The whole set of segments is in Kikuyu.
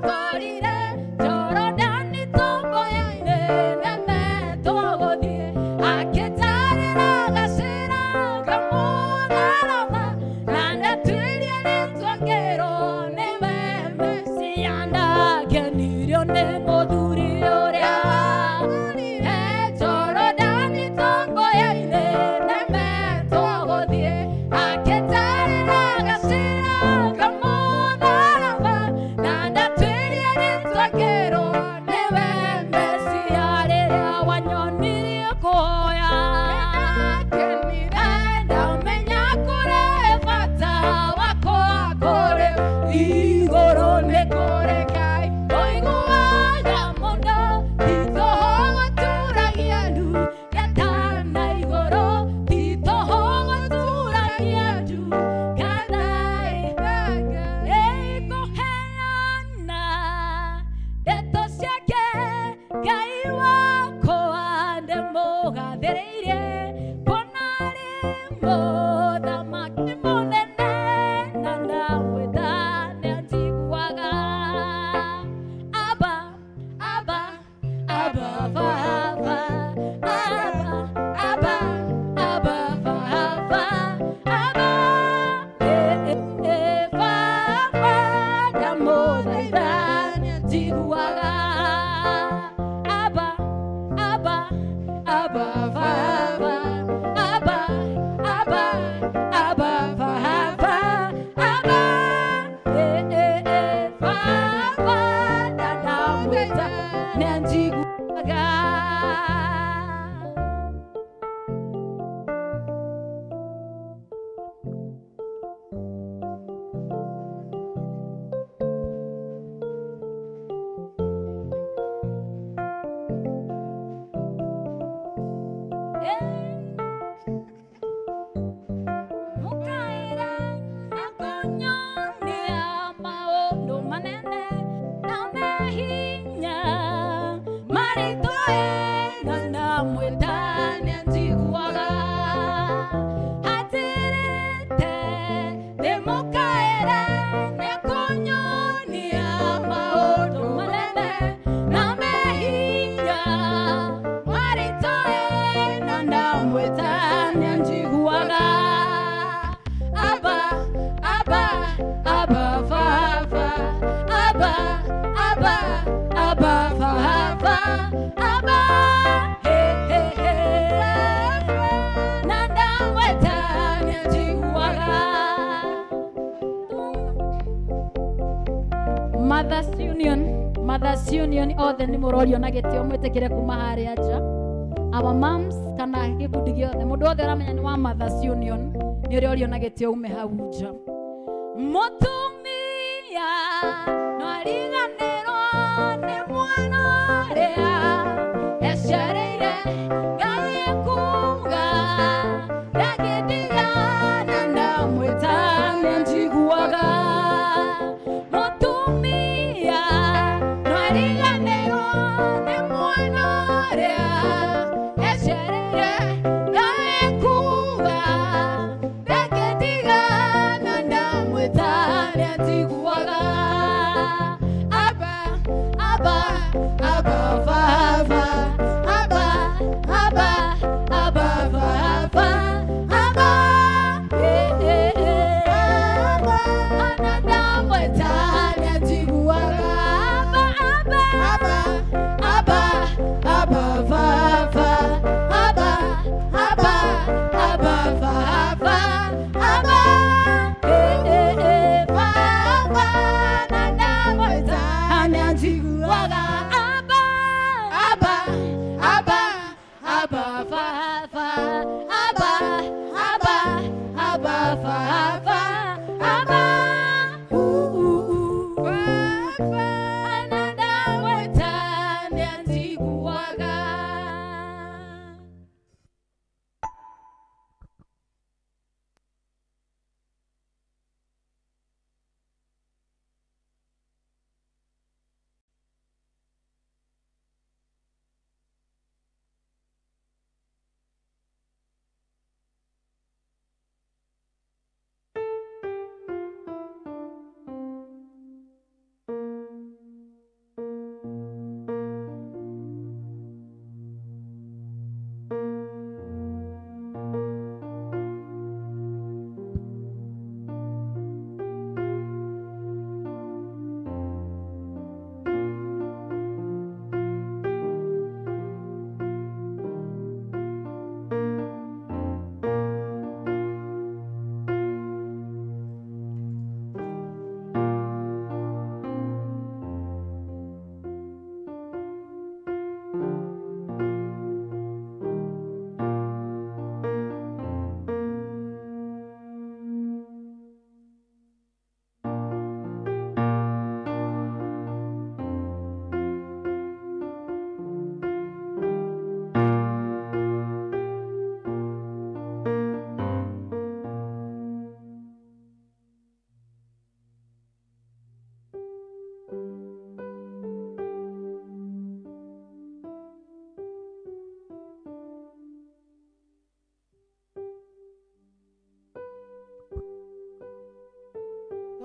Ndamũkorire Jorodani tomboya-inĩ nemetwo gũthiĩ akĩnjarĩra gacĩra kamũtharaba na ndatuirie rĩtwa ngĩrwo nĩwe Mesia ndakenirio nĩ mũthuri ũrĩa Jorodani tomboya-inĩ nemetwo gũthiĩ akĩnjarĩra gacĩra kamũtharaba na ndatuirie rĩtwa ngĩrwo nĩwe Mesia rĩrĩa wanyonirie kũhoya ndamenya kũrĩ bata wakwa kũrĩ igũrũ nĩ kũrĩ Ngai ũiguaga mũno ti tũhũ gũturagia ndu kana igũrũ ti tũhũ gũturagia ndu kana ĩkũheana ndeto ciake Ngai wakwa ndĩmũgathĩrĩirie kuona arĩ mũthamaki mũnene na ndamwĩta nĩanjiguaga Abba, Abba, Abba, Baba, Abba, Abba, Abba, Baba, Abba, eh, eh, Baba, ndamũthaitha nĩanjiguaga Abba, Abba, Abba, Baba, Abba, Abba, Abba, Baba, Abba, eh, eh, eh, Baba, ndamwĩta nĩanjiguaga. Mũkaĩra akũnyonia maũndũ manene na mehinya maritũ na ndamwĩta nĩanjiguaga anjĩrĩte ndĩmũkaĩre nĩakũnyonia maũndũ manene na mehinya maritũ na ndamwĩta nĩanjiguaga Abba, Abba, Abba, Baba, Abba, Abba, Abba, Baba, Abba, hey, hey, hey, na ndamwĩta nĩanjiguaga. Mothers Union, Mothers Union othe nĩ mũrorio na gĩtĩo mwĩtĩkĩre kuma harĩa nja. Our moms kana gĩkundi gĩothe mũndũ wothe ũramenya nĩ wa Mothers Union nĩ ũrĩa ũrio na gĩtĩo ume hau nja. Mũtumia no ariganĩrwo nĩ mwana ũrĩa eciarĩire Ngai ekuuga ndangĩndigana ndamwĩta nĩanjiguaga. Mũtumia no ariganĩrwo nĩ mwana ũrĩa eciarĩire Ngai ekuuga ndangĩndigana ndamwĩta nĩanjiguaga.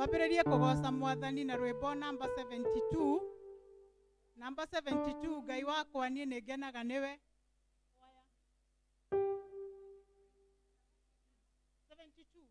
Twambĩrĩrie kũgoca Mwathani na rwĩmbo namba 72. Namba 72, Ngai wakwa niĩ nĩngenaga nĩwe. 72.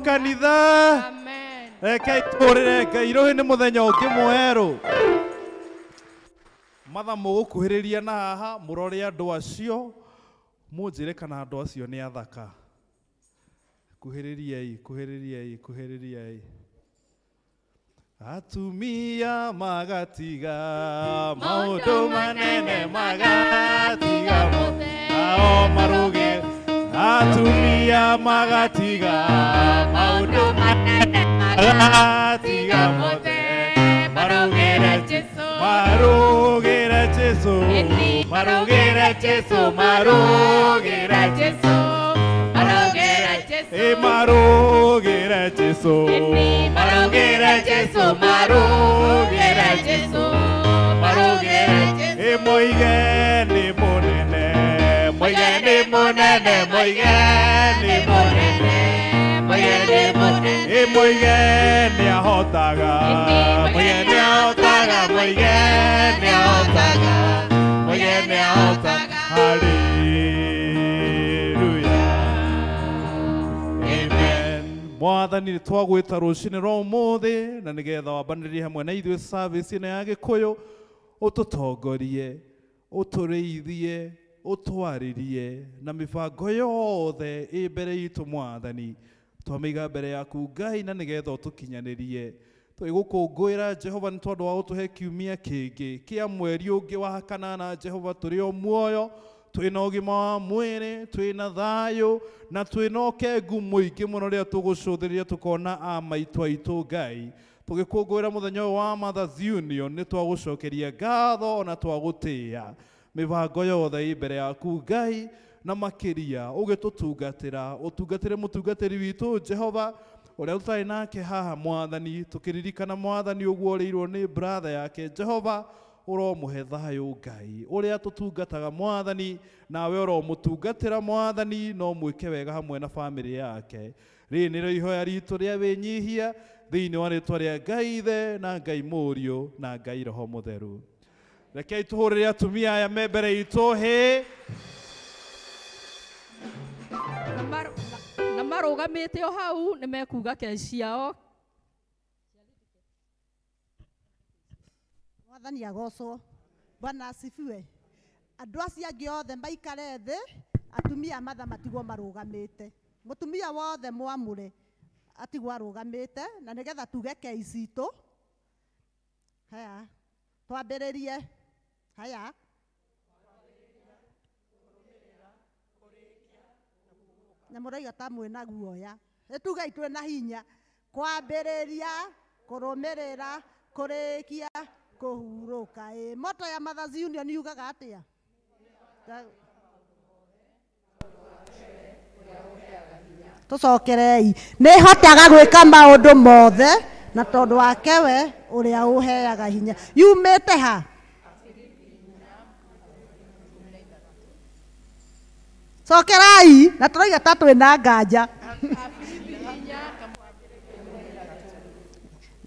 Kanitha. Amen. Reke itũrĩre Ngai rũhĩ nĩ mũthenya ũngĩ mwerũ. Matha mũgũkuhĩrĩria na haha mũrore andũ acio mũnjĩre kana andũ acio nĩ athaka. Kuhĩrĩriai, kuhĩrĩriai, kuhĩrĩriai. Atumia magatiga maũndũ manene magatiga nao maruge. Atumia magatiga maũndũ manene magatiga mothe marugĩre Jesũ, marugĩre Jesũ, marugĩre Jesũ, marugĩre Jesũ, marugĩre Jesũ, marugĩre Jesũ, marugĩre Jesũ, marugĩre Jesũ, marugĩre Jesũ. Moige nĩ mũnene, moige nĩ mũnene, moige nĩ mũnene, moige nĩ mũnene, moige nĩ ahotaga, moige nĩ ahotaga, moige nĩ ahotaga, moige nĩ ahotaga. Hallelujah. Amen. Mwathani nĩ twagwĩta rũcinĩ rwa ũmũthĩ na nĩgetha wambanĩrie hamwe na ithuĩ service ĩno ya Gĩkũyũ, ũtũtongorie, ũtũrĩithie, ũtwarĩrie na mĩbango yothe ĩ mbere itũ Mwathani. Twamĩiga mbere yaku Ngai na nĩgetha ũtũkinyanĩrie. Twĩgũkũngũĩra Jehova nĩ tondũ wa gũtũhe kiumia kĩngĩ kĩa mweri ũngĩ wa kanana. Jehova tũrĩ o muoyo, twĩna ũgima wa mwĩrĩ, twĩna thayũ na twĩna ũkengu mũingĩ mũno rĩrĩa tũgũcũthĩrĩria tũkona a maitũ aitũ Ngai. Tũgĩkũngũĩra mũthenya ũyũ wa Mothers Union nĩ twagũcokeria ngatho na twagũtĩĩa mĩbango yothe ĩ mbere yaku Ngai, na makĩria ũgĩtũtungatĩra, ũtungatĩre mũtungatĩri witũ Jehova ũrĩa tũtarĩ nake haha Mwathani, tũkĩririkana Mwathani ũguo ũrĩirwo nĩ brother yake Jehova, Ũromũhe thayũ Ngai ũrĩa tũtungataga Mwathani nawe ũromũtungatĩra Mwathani no mwĩke wega hamwe na bamĩrĩ yake. Rĩrĩ nĩrĩo ihoya ritũ rĩa wĩnyihia thĩinĩ wa rĩtwa rĩa Ngai Ithe na Ngai Mũriũ na Ngai Roho Mũtheru. Rekei tũhũrĩre atumia aya me mbere itũ hĩ. Na marũgamĩte o hau nĩ mekuga ke ciao. Mwathani agocwo. Bwana asifiwe. Andũ acio angĩ othe maikare thĩ, atumia matha matigwo marũgamĩte. Mũtumia wothe mwamũre atigwo arũgamĩte na nĩgetha tuge kei citũ. Haya, twambĩrĩrie. Haya. Na mũraiga ta mwĩna guoya. Ĩtugei twĩna hinya. Kwambĩrĩria, kũrũmĩrĩra, kũrĩkia, kũhurũka. Ĩ moto ya Mothers Union yugaga atĩa? Tũcokerei. Nĩ hotaga gwĩka maũndũ mothe na tondũ wake we ũrĩa ũheaga hinya. Yumĩte ha? Cokerai na tũraiga ta twĩna nganja.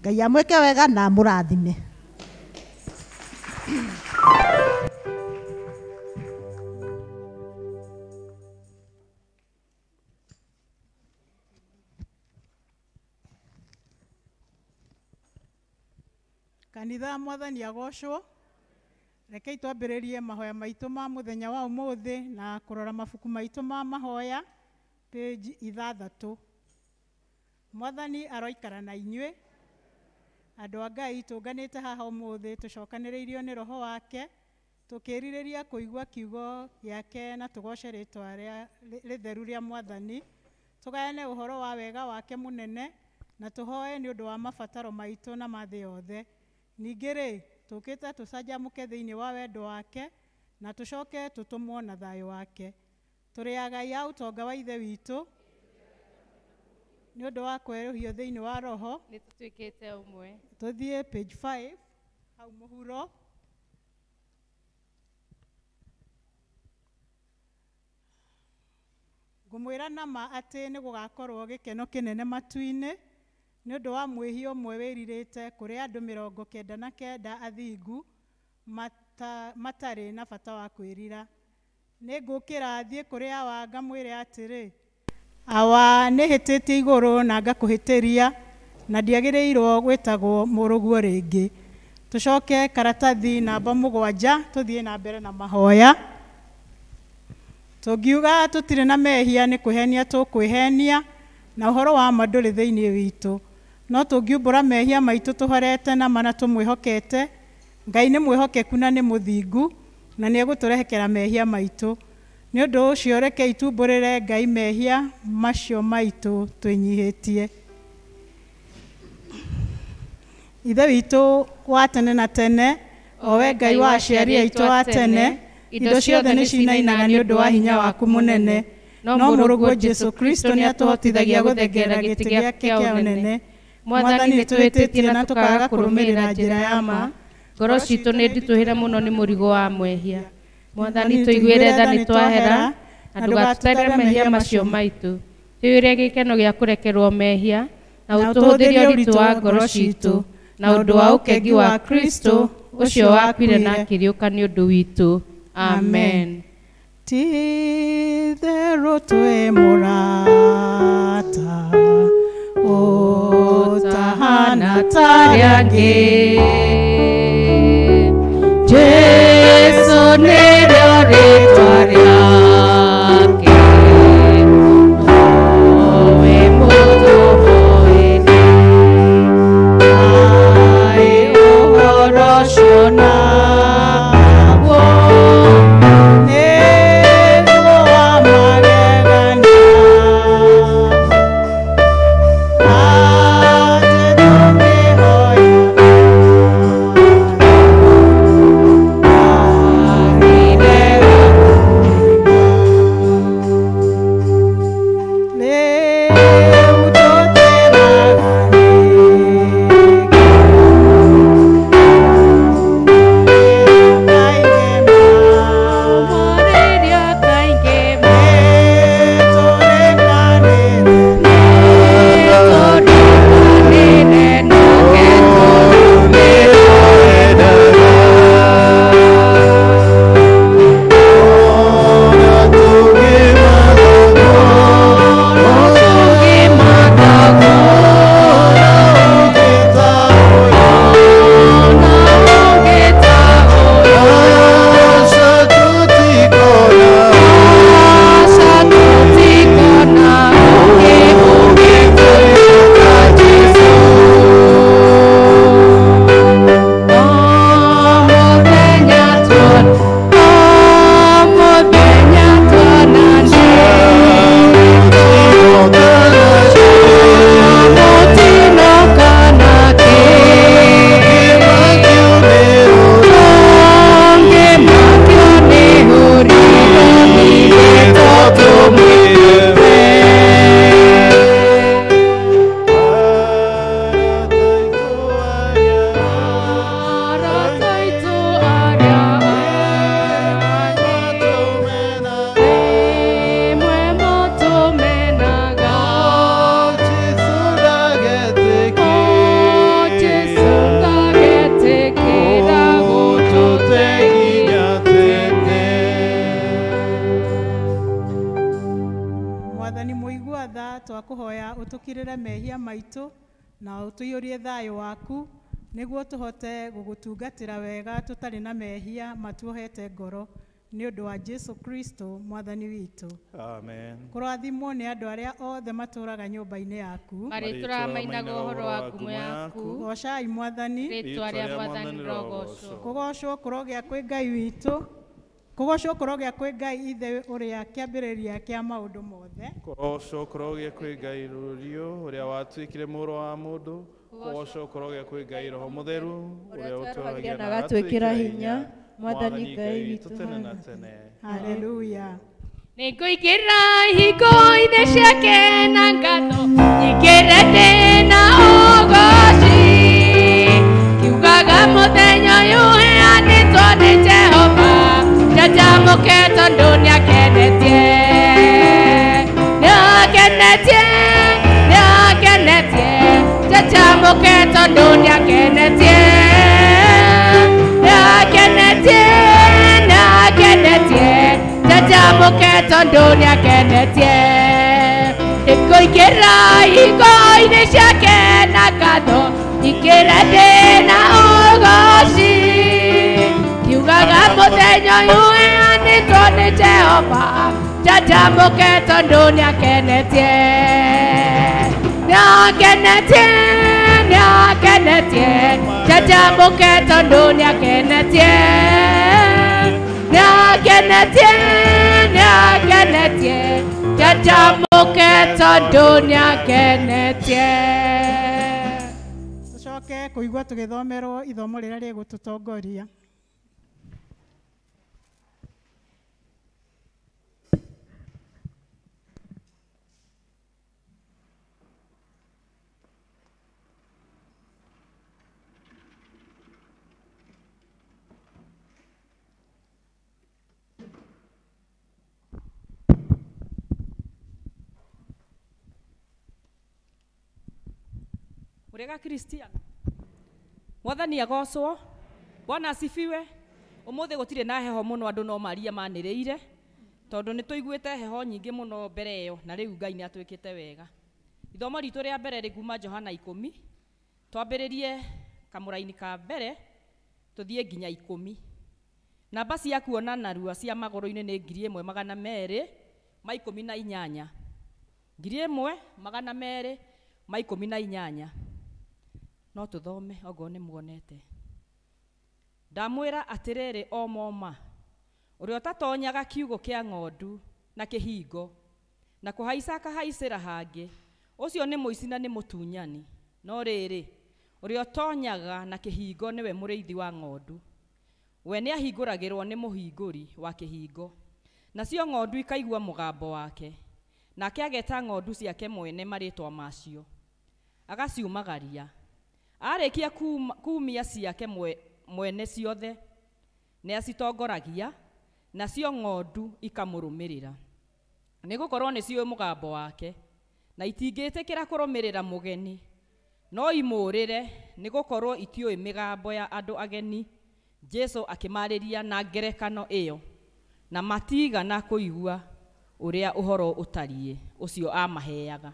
Ngai amwĩke wega na amũrathime. Kanitha Mwathani agocwo. Rekei twambĩrĩrie mahoya maitũ ma mũthenya wa ũmũthĩ na kũrora mabuku maitũ ma mahoya page 6. Mwathani aroikara na inyuĩ. Andũ a Ngai tũnganĩte haha ũmũthĩ tũcokanĩrĩirio nĩ Roho wake tũkĩrirĩria kũigua kiugo gĩake na tũgoce rĩtwa rĩtheru rĩa Mwathani, tũgayane ũhoro wa wega wake mũnene na tũhoe nĩ ũndũ wa mabataro maitũ na ma thĩ yothe. Ningĩ rĩ, tũkĩte tũcanjamũke thĩinĩ wa wendo wake na tũcoke tũtũmwo na thayũ wake. Tũrĩ agai a ũtonga wa Ithe witũ nĩ ũndũ wa kwerũhio thĩinĩ wa Roho. Nĩ tũtuĩkĩte ũmwe. Tũthiĩ page 5 hau mũhuro. Ngũmwĩra na ma atĩ nĩ gũgakorwo gĩkeno kĩnene matu-inĩ nĩ ũndũ wa mwĩhia ũmwe wĩrirĩte kũrĩ andũ 99 athingu matarĩ na bata wa kwĩrira. Nĩ ngũkĩra thiĩ kũrĩ awa ngamwĩre atĩrĩ, awa nĩ hĩtĩtie igũrũ na ngakũhĩtĩria na ndiagĩrĩirwo gwĩtagwo mũrũguo rĩngĩ. Tũcoke karatathi namba 7 tũthiĩ na mbere na mahoya. Tũngiuga tũtirĩ na mehia nĩ kwĩhenia tũkwĩhenia na ũhoro wa ma ndũrĩ thĩinĩ witũ. No tũngiumbũra mehia maitũ tũhorete na ma na tũmwĩhokete, Ngai nĩ mwĩhokeku na nĩ mũthingu na nĩ egũtũrehekera mehia maitũ. Nĩ ũndũ ũcio rekei tumbũrĩre Ngai mehia macio maitũ twĩnyihĩtie. Ithe witũ wa tene na tene, o we Ngai wa aciari aitũ a tene, indo ciothe nĩ cinainaga nĩ ũndũ wa hinya waku mũnene. No mũrũguo Jesũ Kristo nĩ atũhotithagia gũthengerera gĩtĩ gĩake kĩa ũnene. Mwathani nĩ tũhĩtĩtie na tũkaga kũrũmĩrĩra njĩra ya ma. Ngoro citũ nĩ nditũhĩre mũno nĩ mũrigo wa mwehia. Mwathani tũiguĩre tha nĩ twahera na ndũgatũtarĩre mehia macio maitũ. Tũiyũrie gĩkeno gĩa kũrekerwo mehia na ũtũhũthĩrie ũritũ wa ngoro citũ na ũndũ wa ũkengi wa Kristo ũcio wakuire na akĩriũka nĩ ũndũ witũ. Amen. Ti-itherũ twĩ mũrata ũtahana ta arĩa angĩ. Jesu nĩrĩo rĩtwa rĩake, nowe mũtũhoere. Kaĩ ũhoro ũcio naguo nĩguo wa magegania, atĩ tũngĩhoya Ithe Mwathani mũigua tha, twakũhoya ũtũkirĩre mehia maitũ na ũtũiyũrie thayũ waku nĩguo tũhote gũgũtungatĩra wega tũtarĩ na mehia matuohete ngoro nĩ ũndũ wa Jesu Kristo mwathani witũ. Amen. Kũrathimwo nĩ andũ arĩa othe matũũraga nyũmba-inĩ yaku. Marĩtũraga mainaga ũhoro wa ngumo yaku. Goocai Mwathani. Rĩĩtwa rĩa Mwathani rĩrogoocwo. Kũgoocwo kũrogĩa kwĩ Ngai witũ. Kũgoocwo kũrogĩa kwĩ Ngai Ithe ũrĩa kĩambĩrĩria kĩa maũndũ mothe. Kũgoocwo kũrogĩa kwĩ Ngai Rũriũ ũrĩa watuĩkire mũrũ wa mũndũ. Kũgoocwo kũrogĩa kwĩ Ngai Roho Mũtheru ũrĩa ũtũũragia na agatwĩkĩra hinya. Mwathani Ngai witũ tene na tene. Haleluya. Nĩngũingĩra ihingo-inĩ ciake na ngatho, nyingĩre ndĩ na ũgooci, kiugaga mũthenya ũyũ ũheanĩtwo nĩ Jehova, njanjamũke tondũ nĩakenetie. Nĩakenetie, nĩakenetie, njanjamũke tondũ nĩakenetie. Nĩakenetie, nĩakenetie, njanjamũke tondũ nĩakenetie. Nĩngũingĩra ihingo-inĩ ciake na ngatho, nyingĩre ndĩ na ũgooci, kiugaga mũthenya ũyũ ũheanĩtwo nĩ Jehova, njanjamũke tondũ nĩakenetie. Nĩakenetie, nĩakenetie, njanjamũke tondũ nĩakenetie. Nĩakenetie, nĩakenetie, njanjamũke tondũ nĩakenetie. Tũcoke kũigua tũgĩthomerwo ithomo rĩrĩa rĩgũtũtongoria. Murega Kristiano. Mwathani agocwo. Bwana asifiwe. Umuthi gutire na heho muno andu no maria maniriire tondu ni tuiguite heho nyingi muno mbere iyo na riu Ngai ni atwikite wega. Ithomo ritu ria mbere rĩkuma Johana 10 twambiririe kamuraini ka mbere tuthie nginya 10. Namba cia kuona narua cia magũrũ-inĩ nĩ 1218. 1218. No tuthome ogo nĩ muonete. Ndamwĩra atĩrĩrĩ o moma, ũrĩa ũtatonyaga kiugo kĩa ng'ondu na kĩhingo na kũhaica akahaicĩra hangĩ, ũcio nĩ mũici na nĩ mũtunyani. No rĩrĩ, ũrĩa ũtonyaga na kĩhingo nĩwe mũrĩithi wa ng'ondu. We nĩahingũragĩrwo nĩ mũhingũri wa kĩhingo, nacio ng'ondu ikaigua mũgambo wake, nake ageta ng'ondu ciake mwene marĩtwa macio, agaciumagaria. Arĩkia kumia ciake mwene ciothe nĩacitongoragia, nacio ng'ondu ikamũrũmĩrĩra, nĩgũkorwo nĩciũĩ mũgambo wake, na itingĩtĩkĩra kũrũmĩrĩra mũgeni, no imũũrĩre, nĩgũkorwo itiũĩ mĩgambo ya andũ ageni. Jesu akĩmarĩria na ngerekano ĩyo, na matigana kũigua ũrĩa ũhoro ũtariĩ ũcio amaheaga.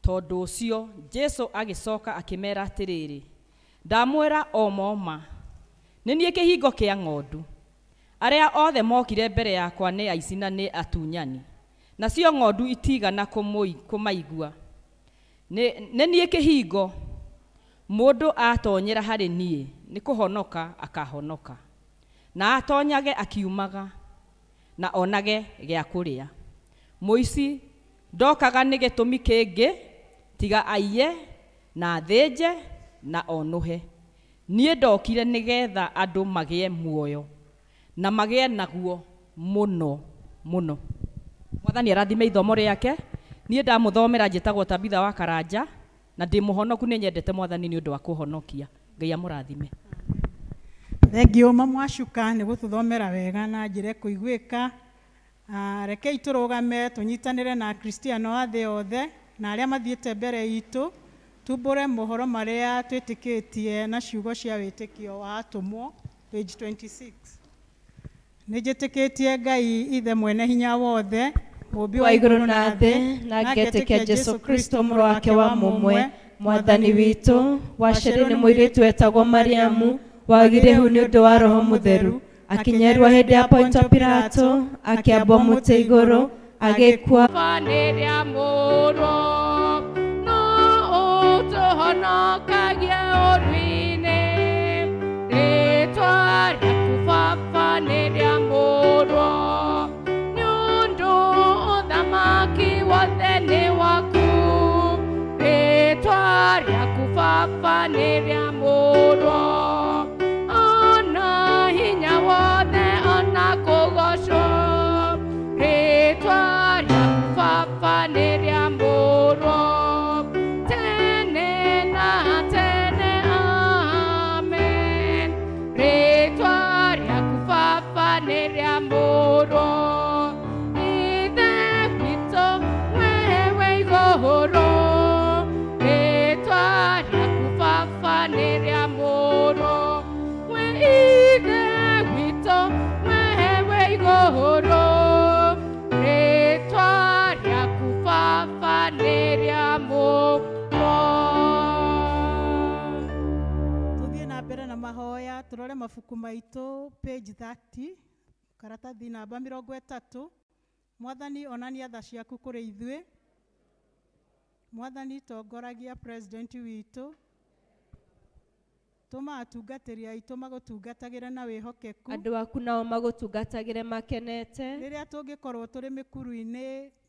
Tondũ ũcio Jesu agĩcoka akĩmera atĩrĩrĩ, ndamwĩra o moma, nĩ niĩ kĩhingo kĩa ng'ondu. Arĩa othe mokire mbere yakwa nĩ aici na nĩ atunyani, nacio ng'ondu itigana kũmaigua. Nĩ niĩ kĩhingo, mũndũ atonyera harĩ niĩ nĩ kũhonoka akahonoka, na atonyage akiumaga na onage gĩa kũrĩa. Mũici ndokaga nĩ gĩtũmi kĩngĩ tiga aiye na athĩnje na onũhe. Niĩ ndokire nĩgetha andũ magĩe muoyo na magĩe naguo mũno mũno. Mwathani arathime ithomo rĩake. Niĩ ndamũthomera njĩtagwo Tabitha wa Karanja na ndĩ mũhonoku, nĩ nyendete Mwathani nĩ ũndũ wa kũhonokia. Ngai amũrathime. Thengiũ mamu Wacuka nĩ gũtũthomera wega na njĩra ĩkũiguĩka. Rekei tũrũgame tũnyitanĩre na Akristiano a thĩ yothe na arĩa mathiĩte mbere itũ, tumbũre mohoro marĩa twĩtĩkĩtie na ciugo cia wĩtĩkio wa atũmwo, page 26. Nĩ njĩtĩkĩtie Ngai Ithe mwene hinya wothe, Mũũmbi wa igũrũ na thĩ, na ngetĩkia Jesũ Kristo mũrũ wake wa mũmwe, Mwathani witũ, waciarire nĩ mũirĩtu wetagwo Mariamu, wagire ihu nĩ ũndũ wa Roho Mũtheru, akinyerwo hĩndĩ ya Ponto Pilato, akĩambwo mũtĩ igũrũ, agĩkua. Mahoya turore mabuku maitũ page 30 karatathi namba 30. Mwathani onania tha ciaku kũrĩ ithuĩ. Mwathani tongoragia president witũ, tũma atungatĩri aitũ magũtungatagĩre na wĩhokeku, andũ aku nao magũtungatagĩre makenete. Rĩrĩa tũngĩkorwo tũrĩ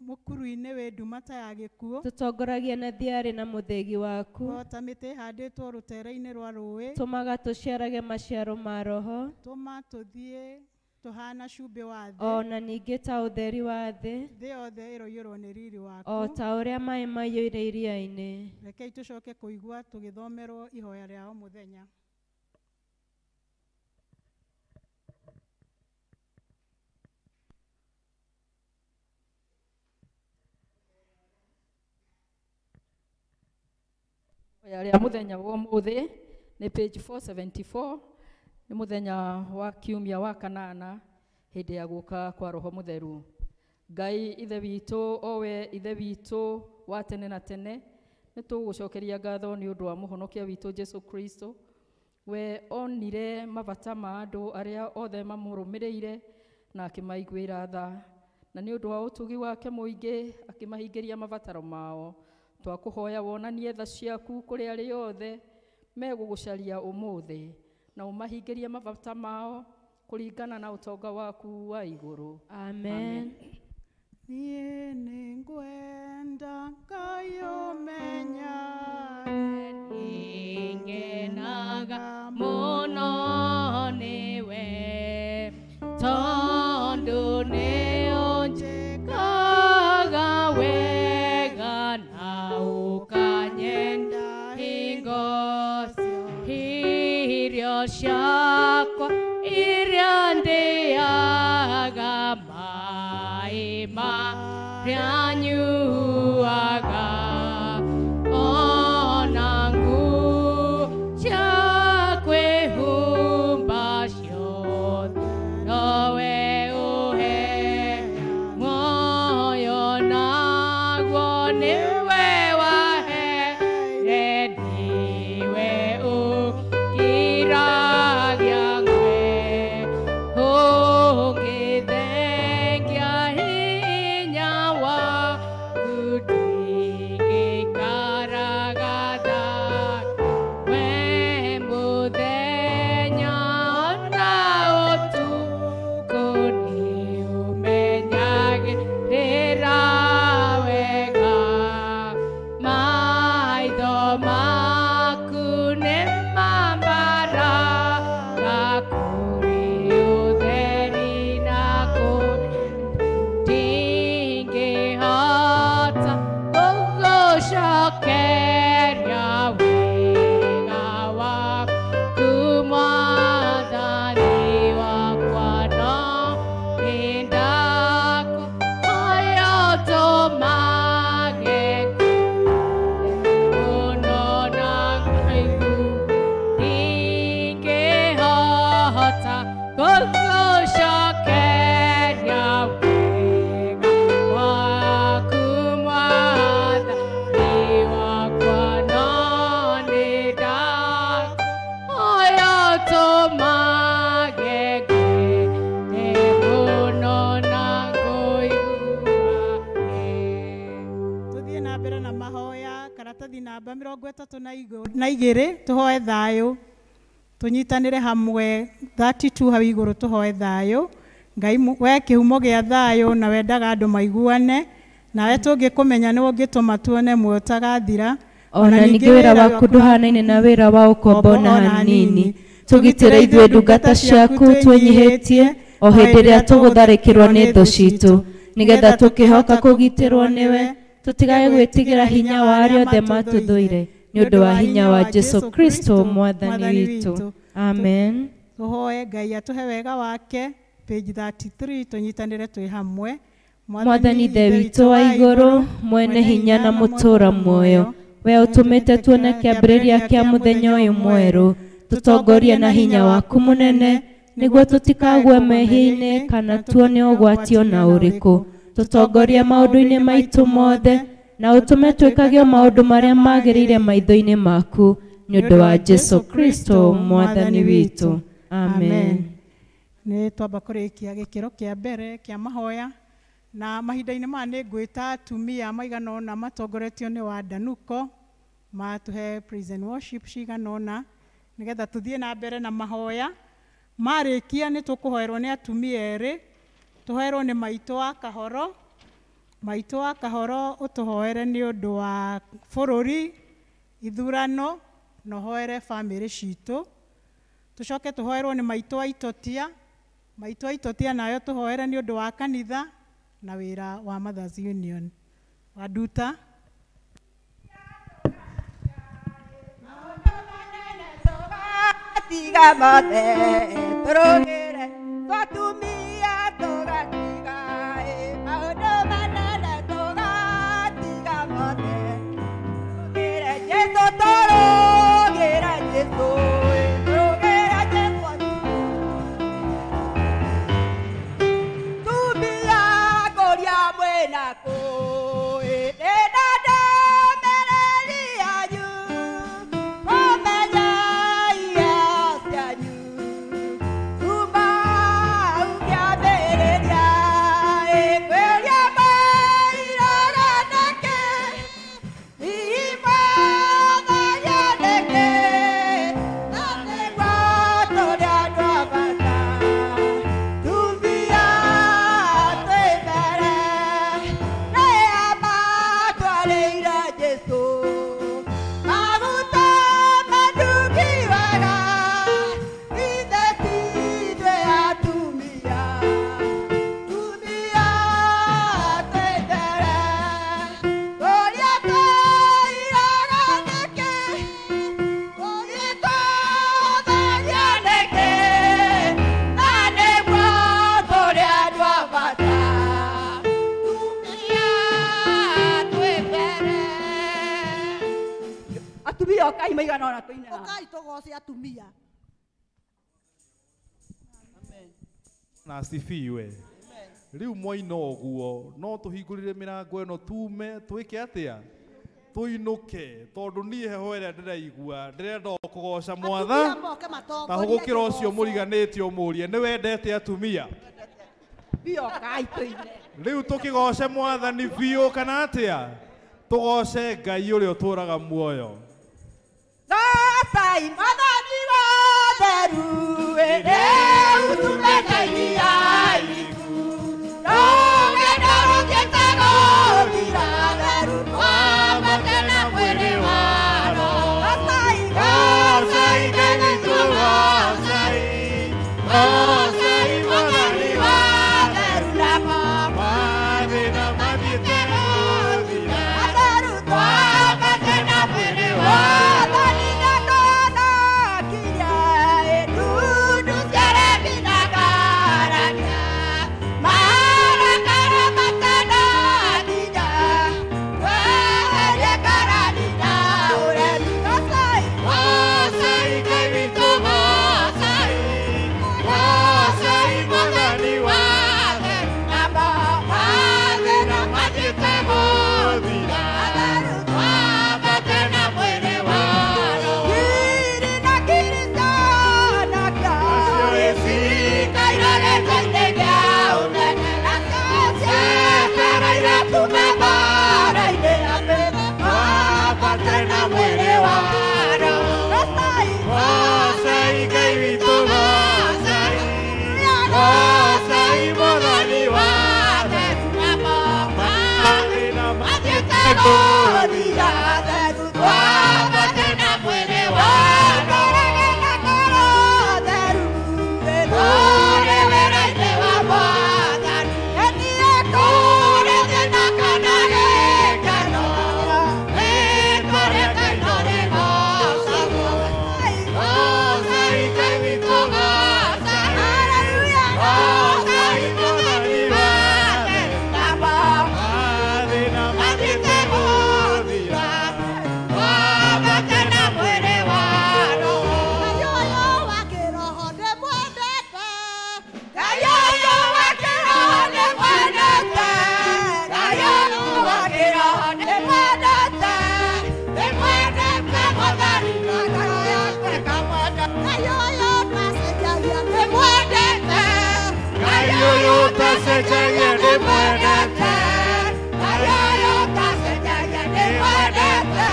mũkuru-inĩ wĩ nduma ta ya gĩkuũ, tũtongoragie na thiarĩ na mũthĩgi waku, o ta mĩtĩ ĩhandĩtwo rũtere-inĩ rwa rũĩ, tũmaga tũciarage maciaro ma Roho, tũma tũthiĩ tũhana cumbĩ wa thĩ, o na ningĩ ta ũtheri wa thĩ, thĩ yothe ĩroiyũrwo nĩ riri waku, o ta ũrĩa maĩ maiyũire iria-inĩ. Rekei tũcoke kũigua tũgĩthomerwo ihoya rĩa o mũthenya. Ihoya rĩa mũthenya wa ũmũthĩ nĩ page 474, nĩ mũthenya wa kiumia wa kanana hĩndĩ ya gũka kwa Roho Mũtheru. Ngai Ithe witũ, owe Ithe witũ wa tene na tene, nĩ tũgũcokeria ngatho nĩ ũndũ wa mũhonokia witũ Jesu Kristo. We onire mabata ma andũ arĩa othe mamũrũmĩrĩire na akĩmaiguĩra tha, na nĩ ũndũ wa ũtugi wake mũingĩ akĩmahingĩria mabataro mao. Twakũhoya wonanie tha ciaku kũrĩ arĩa othe megũgũcaria ũmũthĩ, na ũmahingĩrie mabata mao kũringana na ũtonga waku wa igũrũ. Amen. Niĩ nĩngwenda Ngai ũmenya, nĩngenaga mũno nĩwe, tondũ nĩũnjĩkaga wega na ũkanyenda hingo irio ciakwa iria ndĩaga, maĩ marĩa nyuaga, ona nguo cia kwĩhumba ciothe nowe ũhe muoyo, naguo nĩwe waheire, nĩwe ũkiragia ngwe, ũngĩthengia hinya waku ndingĩikaraga thayũ. We mũthenya ona ũtukũ nĩũmenyagĩrĩra wega, na mahoya karatathi namba 32 tuhoe thayo tunyitanire hamwe 32 hau iguru tuhoe thayo. Ngai we kihumo gia thayo na wendaga andu maiguane nawe tungikumenya ni ungituma tuone muoyo utagathira. Ona ningĩ wĩra waku ndũhanaine na wĩra wa ũkombo na hanini. Tũgitĩre ithuĩ ndungata ciaku twĩnyihĩtie o hĩndĩ ĩrĩa tũgũtharĩkĩrwo nĩ thũ citũ, nĩgetha tũkĩhoka kũgitĩrwo nĩwe tũtigage gwĩtigĩra hinya wa arĩa othe matũthũire, nĩ ũndũ wa hinya wa Jesu Kristo mwathani witũ. Amen. Tũhoe Ngai atũhe wega wake. Page 33 tũnyitanĩre twĩ hamwe. Mwathani Ithe witũ wa igũrũ, mwene hinya na mũtũũra muoyo, we ũtũmĩte tuone kĩambĩrĩria kĩa mũthenya ũyũ mwerũ, tũtongorie na hinya waku mũnene, nĩguo tũtikagwe mehia-inĩ kana tuone ũgwati ona ũrĩkũ. Tũtongorie maũndũ-inĩ maitũ mothe na ũtũme twĩkage maũndũ marĩa magĩrĩire maitho-inĩ maku, nĩ ũndũ wa Jesu Kristo mwathani witũ. Amen. Nĩ twamba kũrĩkia gĩkĩro kĩa mbere kĩa mahoya na mahinda-inĩ maya nĩ ngwĩta atumia maigana ũna matongoretio nĩ Wandanuko matũhe praise and worship cigana ũna nĩgetha tũthiĩ na mbere na mahoya. Marĩkia nĩ tũkũhoerwo nĩ atumia erĩ, tũhoerwo nĩ maitũ wa Kahoro. Maitũ wa Kahoro ũtũhoere nĩ ũndũ wa bũrũri, ithurano, na ũhoere bamĩrĩ citũ. Tũcoke tũhoerwo nĩ maitũ wa Itotia. Maitũ wa Itotia nayo tũhoere nĩ ũndũ wa kanitha na wĩra wa Mothers Union. Wanduta. Tiga mothe tũrũgĩre twatumia tũgatiga maũndũ manene tũgatiga mothe tũrũgĩre Jesũ, tũrũgĩre Jesũ, tũrũgĩre Jesũ. Tumia kũrĩa mwĩna kũ ndĩna ndũmĩrĩri yanyu kũmenya cianyu kuma ũkĩambĩrĩria ĩkwĩria mairaga nĩkĩ imathagia nĩkĩ na nĩguo tũrĩ andũ a bata. Tumia twĩ mbere nĩ amatwarĩire Jesũ maguta manungi wega, ithe ti ithuĩ atumia. Tumia twĩ mbere kũrĩa twĩiraga nĩkĩ kũrĩa twathagia nĩkĩ na nĩguo tũrĩ andũ a bata. Tumia twĩ mbere. Atumia ũkai maigana ũna tũine haha. Ũkai tũgoce atumia. Na asifiwe. Riu mwaina ũguo no tũhingũrire mĩrango ĩno tume twĩke atĩa tũinũke, tondũ niĩ heho ĩrĩa ndĩraigua ndĩrenda o kũgoca mwatha. Atumia moke Ta matongorie hũgũkĩra ũcio kĩgoco. mũriganĩtie ũmũrie nĩ wendete atumia. Atumia ũkai tũine. Rĩu tũkĩgoce mwathani biũ kana atĩa? Tũgoce Ngai ũrĩa ũtũũraga muoyo. Gocai mwathani watheru rĩu tumĩte iria iriku rũgendo rũthiĩte gũthira theru twambate na mwĩrĩ wa Roho. Gocai, gocai Ngai witũ, gocai, gocai mwathani watheru namo Mathĩna mathiĩte gũthira. Theru twambate na mwĩrĩ wa Mwathani nĩatũhonokirie ndundu ciaremi na ngarania marakara matanakinya tweherie ngarani na ũremi. Gocai, Gocai Ngai witũ, gocai, gocai mwathani watheru namo mathĩna mathiĩte Ũtacenjagia ndĩmwendete, Ngai ũyũ ũtacenjagia ndĩmwendete,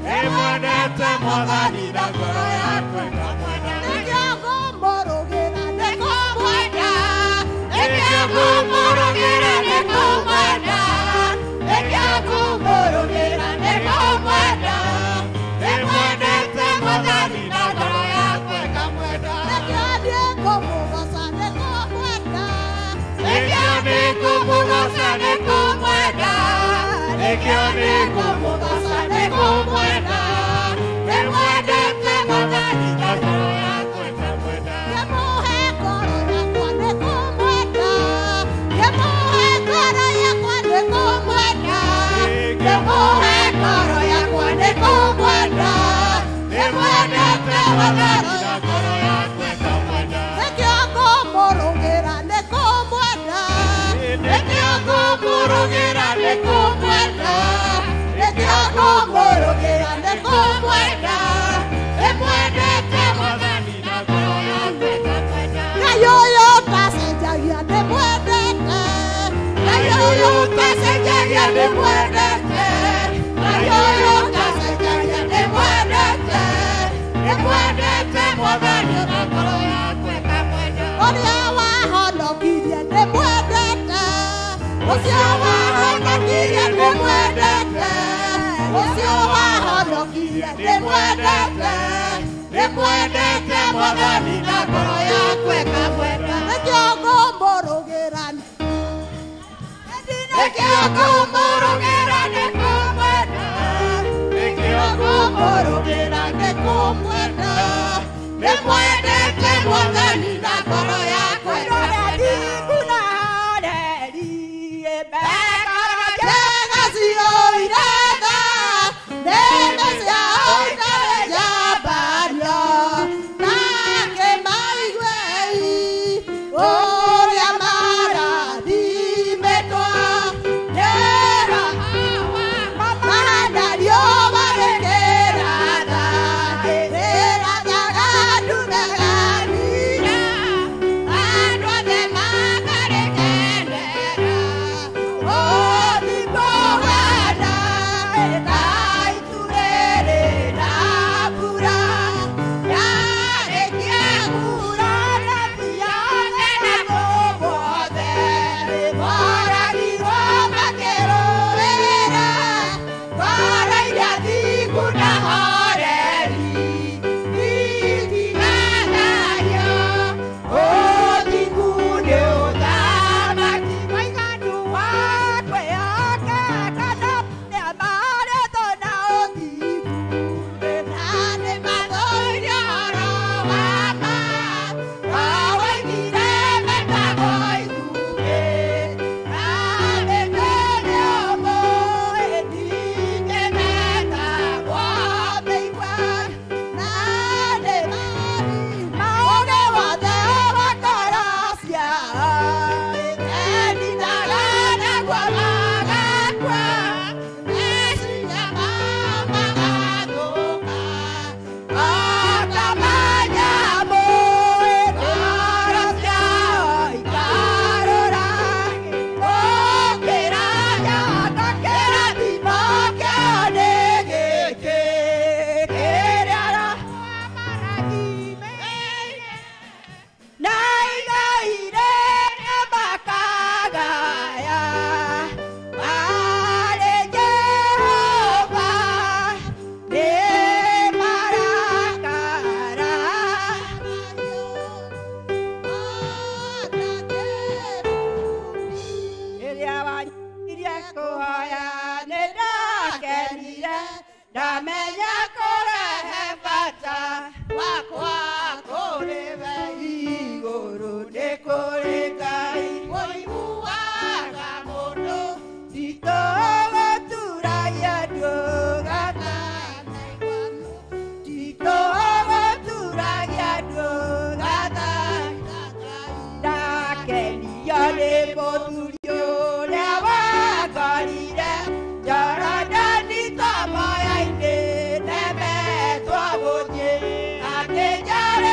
ndĩmwendete Mwathani na ngoro yakwa ĩkamwenda. Nĩkĩo ngũmũrũgĩra nĩkũmwenda, nĩkĩo ngũmũrũgĩra nĩkũmwenda, nĩkĩo ngũmũrũgĩra nĩkũmwenda, ndĩmwendete Mwathani na ngoro yakwa ĩkamwenda. Nĩkĩo niĩ ngũmũgoca nĩkũmwenda, Nĩkĩo nĩngũmũgoca nĩkũmwenda, nĩkĩo nĩngũmũgoca nĩkũmwenda, ndĩmwendete Mwathani na ngoro yakwa ĩkamwenda. Ngĩmũhe ngoro yakwa nĩkũmwenda, ngĩmũhe ngoro yakwa nĩkũmwenda, Ngĩmũhe ngoro yakwa nĩkũmwenda, ndĩmwendete Mwathani na ngoro yakwa ĩkamwenda. Nĩkĩo ngũmũrũgĩra nĩkũmwenda, Nĩkĩo ngũmũrũgĩra nĩkũmwenda, nĩkĩo ngũmũrũgĩra nĩkũmwenda, ndĩmwendete Mwathani na ngoro yakwa ĩkamwenda. Ngai ũyũ ũtacenjagia ndĩmwendete, Ngai ũyũ ũtacenjagia ndĩmwendete, Ngai ũyũ ũtacenjagia ndĩmwendete, ndĩmwendete Mwathani na ngoro yakwa ĩkamwenda. Ũrĩa wahonokirie ndĩmwendete, Ũcio wahonokirie ndĩmwendete, ũcio wahonokirie ndĩmwendete, ndĩmwendete Mwathani na ngoro yakwa ĩkamwenda. Nĩkĩo ngũmũrũgĩra Nĩkĩo ngũmũrũgĩra nĩkũmwenda, nĩkĩo ngũmũrũgĩra nĩkũmwenda, ndĩmwendete Mwathani na ngoro yakwa ĩkamwenda. Njega ciũire tha, nĩme ciao itarĩ njambanio, na kĩmaiguei ũrĩa marathimĩtwo. Ndĩra mahana riũa rĩkĩratha, rĩrathaga ndume ganira, Andũ othe makarĩkenera, ũthingu ũhaana ta itu rĩrĩ na mbura, yarĩkia kuura yothe na kũu guothe, moragirwo makĩrũĩra, ngoro iria thingu na horeri itigathario. Ũthingu nĩ ũthamaki mũiganu wa kwĩhoka kana nĩamarĩtwo na ũthingu, na nĩmathũire ũhoro wa ma. No woigire metagwo ithukĩ, na mĩtĩ mĩũmũ ningĩ metagwo mĩigua, na nĩ maũndũ wothe wa ngoro ciao endinaga naguo magakua, meciria mao magathũka o ta ma nyamũ, ngoro ciao ikarũra gũkĩra nyondo. Kĩrathimo kĩao nĩ gĩkĩ kĩrĩa Roho na igai rĩrĩa makagaya marĩ Jehova nĩ marakara. Rĩrĩa wanyirie kũhoya nĩ ndakenire, ndamenya kũrehe bata wakwa kũrĩ we igũrũ nĩ kũrĩ Ngai ũiguaga mũndũ titũgũturagia ndũgata, titũgũturagia ndũgata. Ndakenio nĩ mũthuri ũrĩa wangorire Jorodani tomoya-inĩ nemetwo gũthiĩ akĩnjara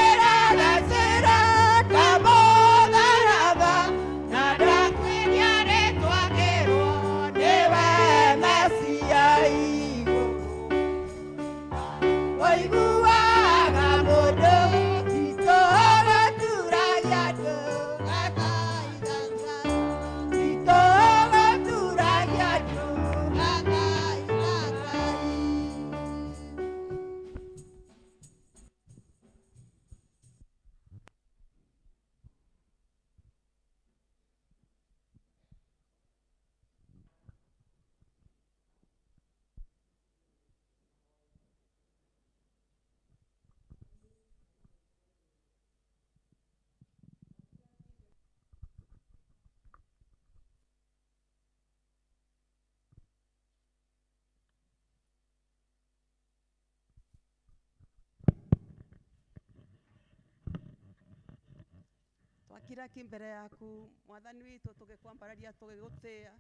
Twakira ki mbere yaku mwathani witũ tũgĩkwambararia tũgĩgũtĩa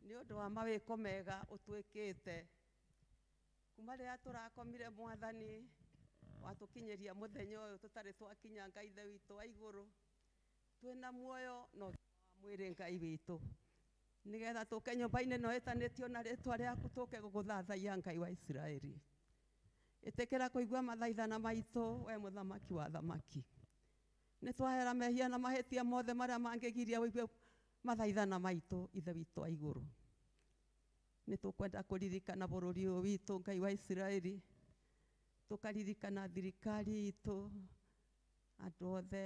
nĩ ũndũ wa mawĩko mega ũtwĩkĩte kuma rĩrĩa tũrakomire mwathani watũkinyĩria mũthenya ũyũ tũtarĩ twakinya Ngai Ithe witũ wa igũrũ twĩna muoyo na ũgima wa mwĩrĩ Ngai witũ nĩgetha tũke nyũmba-inĩ ĩno ĩtanĩtio na rĩtwa rĩaku tũke gũgũthathaiya Ngai wa Isiraeli. Ĩtĩkĩra kũigua mathaithana maitũ we mũthamaki wa thamaki. Nĩ twahera mehia na mahĩtia mothe marĩa mangĩgiria ũigue mathaithana maitũ Ithe witũ wa igũrũ. Nĩ tũkwenda kũririkana bũrũri ũyũ witũ Ngai wa Isiraeli, tũkaririkana thirikari itũ, andũ othe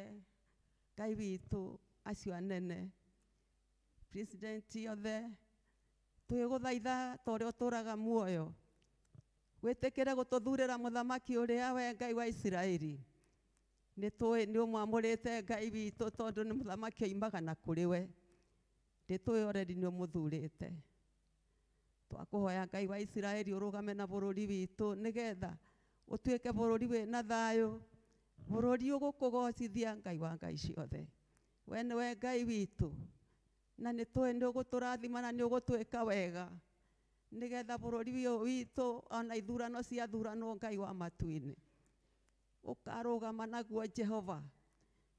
Ngai witũ acio anene, president othe, twĩgũthaitha ta ũrĩa ũtũraga muoyo wĩtĩkĩre gũtũthurĩra mũthamaki ũrĩa we Ngai wa Isiraeli. Nĩ tũĩ nĩ ũmwamũrĩte Ngai witũ tondũ nĩ mũthamaki oimaga na kũrĩ we. Nĩ tũĩ already nĩ ũmũthurĩte. Twakũhoya Ngai wa Isiraeli ũrũgame na bũrũri witũ nĩgetha ũtuĩke bũrũri wĩna thayũ, bũrũri ũgũkũgocithia Ngai wa Ngai ciothe. We nĩwe Ngai witũ na nĩ tũĩ nĩ ũgũtũrathima na nĩ ũgũtwĩka wega nĩgetha bũrũri ũyũ witũ ona ithurano ciathuranwo Ngai wa matu-inĩ ũkarũgama naguo Jehova.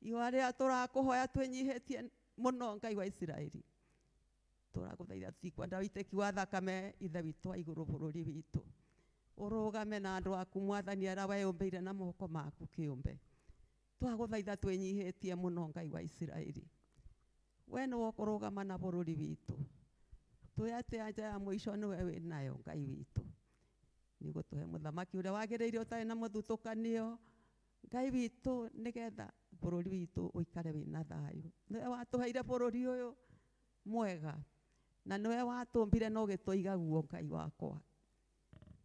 Ihoya rĩrĩa tũrakũhoya twĩnyihĩtie mũno Ngai wa Isiraeli, tũragũthaitha tũtikwenda ũitĩki wa thakame Ithe witũ wa igũrũ bũrũri witũ. Ũrũgame na andũ aku mwathani arĩa weyũmbĩire na moko maku kĩũmbe. Twagũthaitha twĩnyihĩtie mũno Ngai wa Isiraeli, we nĩwe ũkũrũgama na bũrũri witũ. Tũĩ atĩ anja ya mũico nĩwe wĩnayo Ngai witũ. Nĩ ũgũtũhe mũthamaki ũrĩa wagĩrĩire ũtarĩ na mũthutũkanio Ngai witũ nĩgetha bũrũri witũ ũikare wĩna thayũ. Nĩwe watũheire bũrũri ũyũ mwega na nĩwe watũmbire na ũgĩtũiga guo Ngai wakwa.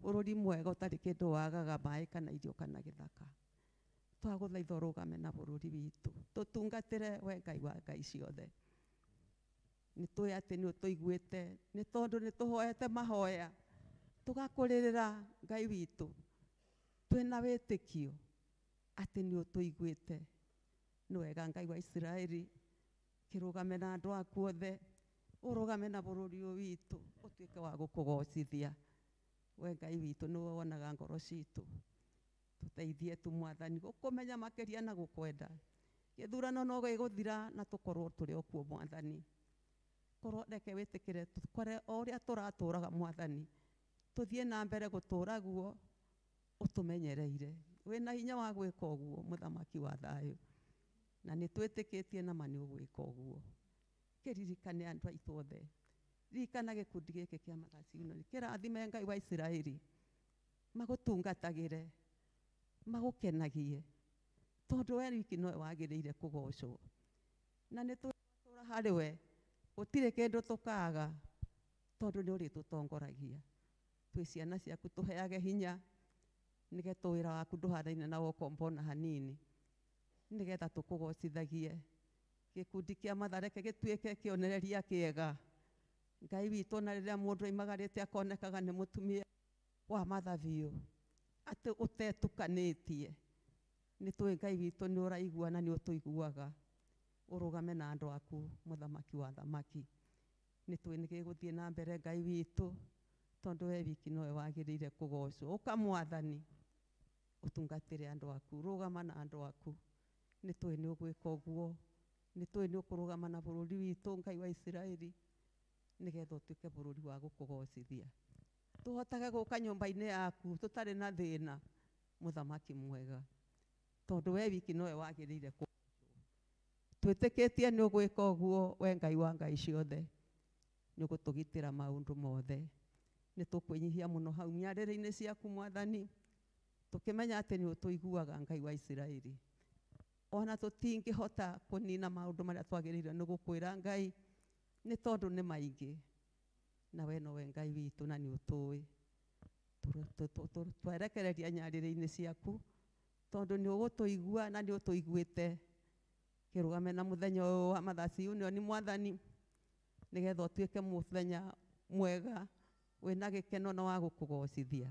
Bũrũri mwega ũtarĩ kĩndũ wagaga maĩ kana irio kana gĩthaka. Twagũthaitha ũrũgame na bũrũri witũ tũtungatĩre we Ngai wa Ngai ciothe. Nĩ tũĩ atĩ nĩ ũtũiguĩte nĩ tondũ nĩ tũhoete mahoya tũgakũrĩrĩra Ngai witũ twĩna wĩtĩkio atĩ nĩ ũtũiguĩte. Nĩ wega Ngai wa Isiraeli, kĩrũgame na andũ aku othe, ũrũgame na bũrũri ũyũ witũ ũtuĩke wa gũkũgocithia. We Ngai witũ nĩwe wonaga ngoro citũ, tũteithie tu mwathani gũkũmenya makĩria na gũkwenda. Gĩthurano no gĩgũthira na tũkorwo tũrĩ o kuo mwathani. Korwo reke wĩtĩkĩre tũkore o ũrĩa tũratũraga mwathani, tũthiĩ na mbere gũtũra guo ũtũmenyereire. Wĩna hinya wa gwĩka ũguo mũthamaki wa thayũ, na nĩ twĩtĩkĩtie na ma nĩ ũgwĩka ũguo. Kĩririkane andũ aitũ othe, ririkana gĩkundi gĩkĩ kĩa Mothers Union, kĩrathime Ngai wa Isiraeli, magũtungatagĩre, magũkenagie, tondũ we wiki nowe wagĩrĩire kũgocwo. Na nĩ tũra harĩ we gũtirĩ kĩndũ tũkaga tondũ nĩ ũrĩtũtongoragia. Twĩ ciana ciaku tũheage hinya nĩgetha wĩra waku ndũhanaine na ũkombo ona hanini, nĩgetha tũkũgocithagie. Gĩkundi kĩa Mother reke gĩtuĩke kĩonereria kĩega Ngai witũ, na rĩrĩa mũndũ aimagarĩte akonekaga nĩ mũtumia wa Mother biũ atĩ ũtetukanĩtie. Nĩ tũĩ Ngai witũ nĩ ũraigua na nĩ ũtũiguaga. Ũrũgame na andũ aku mũthamaki wa thamaki. Nĩ tũĩ nĩ gĩgũthiĩ na mbere Ngai witũ tondũ we wiki nowe wagĩrĩire kũgocwo. Ũka mwathani ũtungatĩre andũ aku, rũgama na andũ aku. Nĩ tũĩ nĩ ũgwĩka ũguo, nĩ tũĩ nĩ ũkũrũgama na bũrũri witũ Ngai wa Isiraeli nĩgetha ũtuĩke bũrũri wa gũkũgocithia. Tũhotage gũka nyũmba-inĩ yaku tũtarĩ na thĩna mũthamaki mwega, tondũ we wiki nowe wagĩrĩire kũgocwo. Twĩtĩkĩtie nĩ ũgwĩka ũguo we Ngai wa Ngai ciothe, nĩ ũgũtũgitĩra maũndũ mothe. Nĩ tũkwĩnyihia mũno hau nyarĩrĩ-inĩ ciaku mwathani, tũkĩmenya atĩ nĩ ũtũiguaga Ngai wa Isiraeli. Ona tũtingĩhota kũnina maũndũ marĩa twagĩrĩire nĩ gũkwĩra Ngai nĩ tondũ nĩ maingĩ, na we nowe Ngai witũ na nĩ ũtũĩ. Twerekereria nyarĩrĩ-inĩ ciaku tondũ nĩ ũgũtũigua na nĩ ũtũiguĩte. Kĩrũgame na mũthenya ũyũ wa Mothers Union mwathani nĩgetha ũtuĩke mũthenya mwega wĩna gĩkeno na wa gũkũgocithia.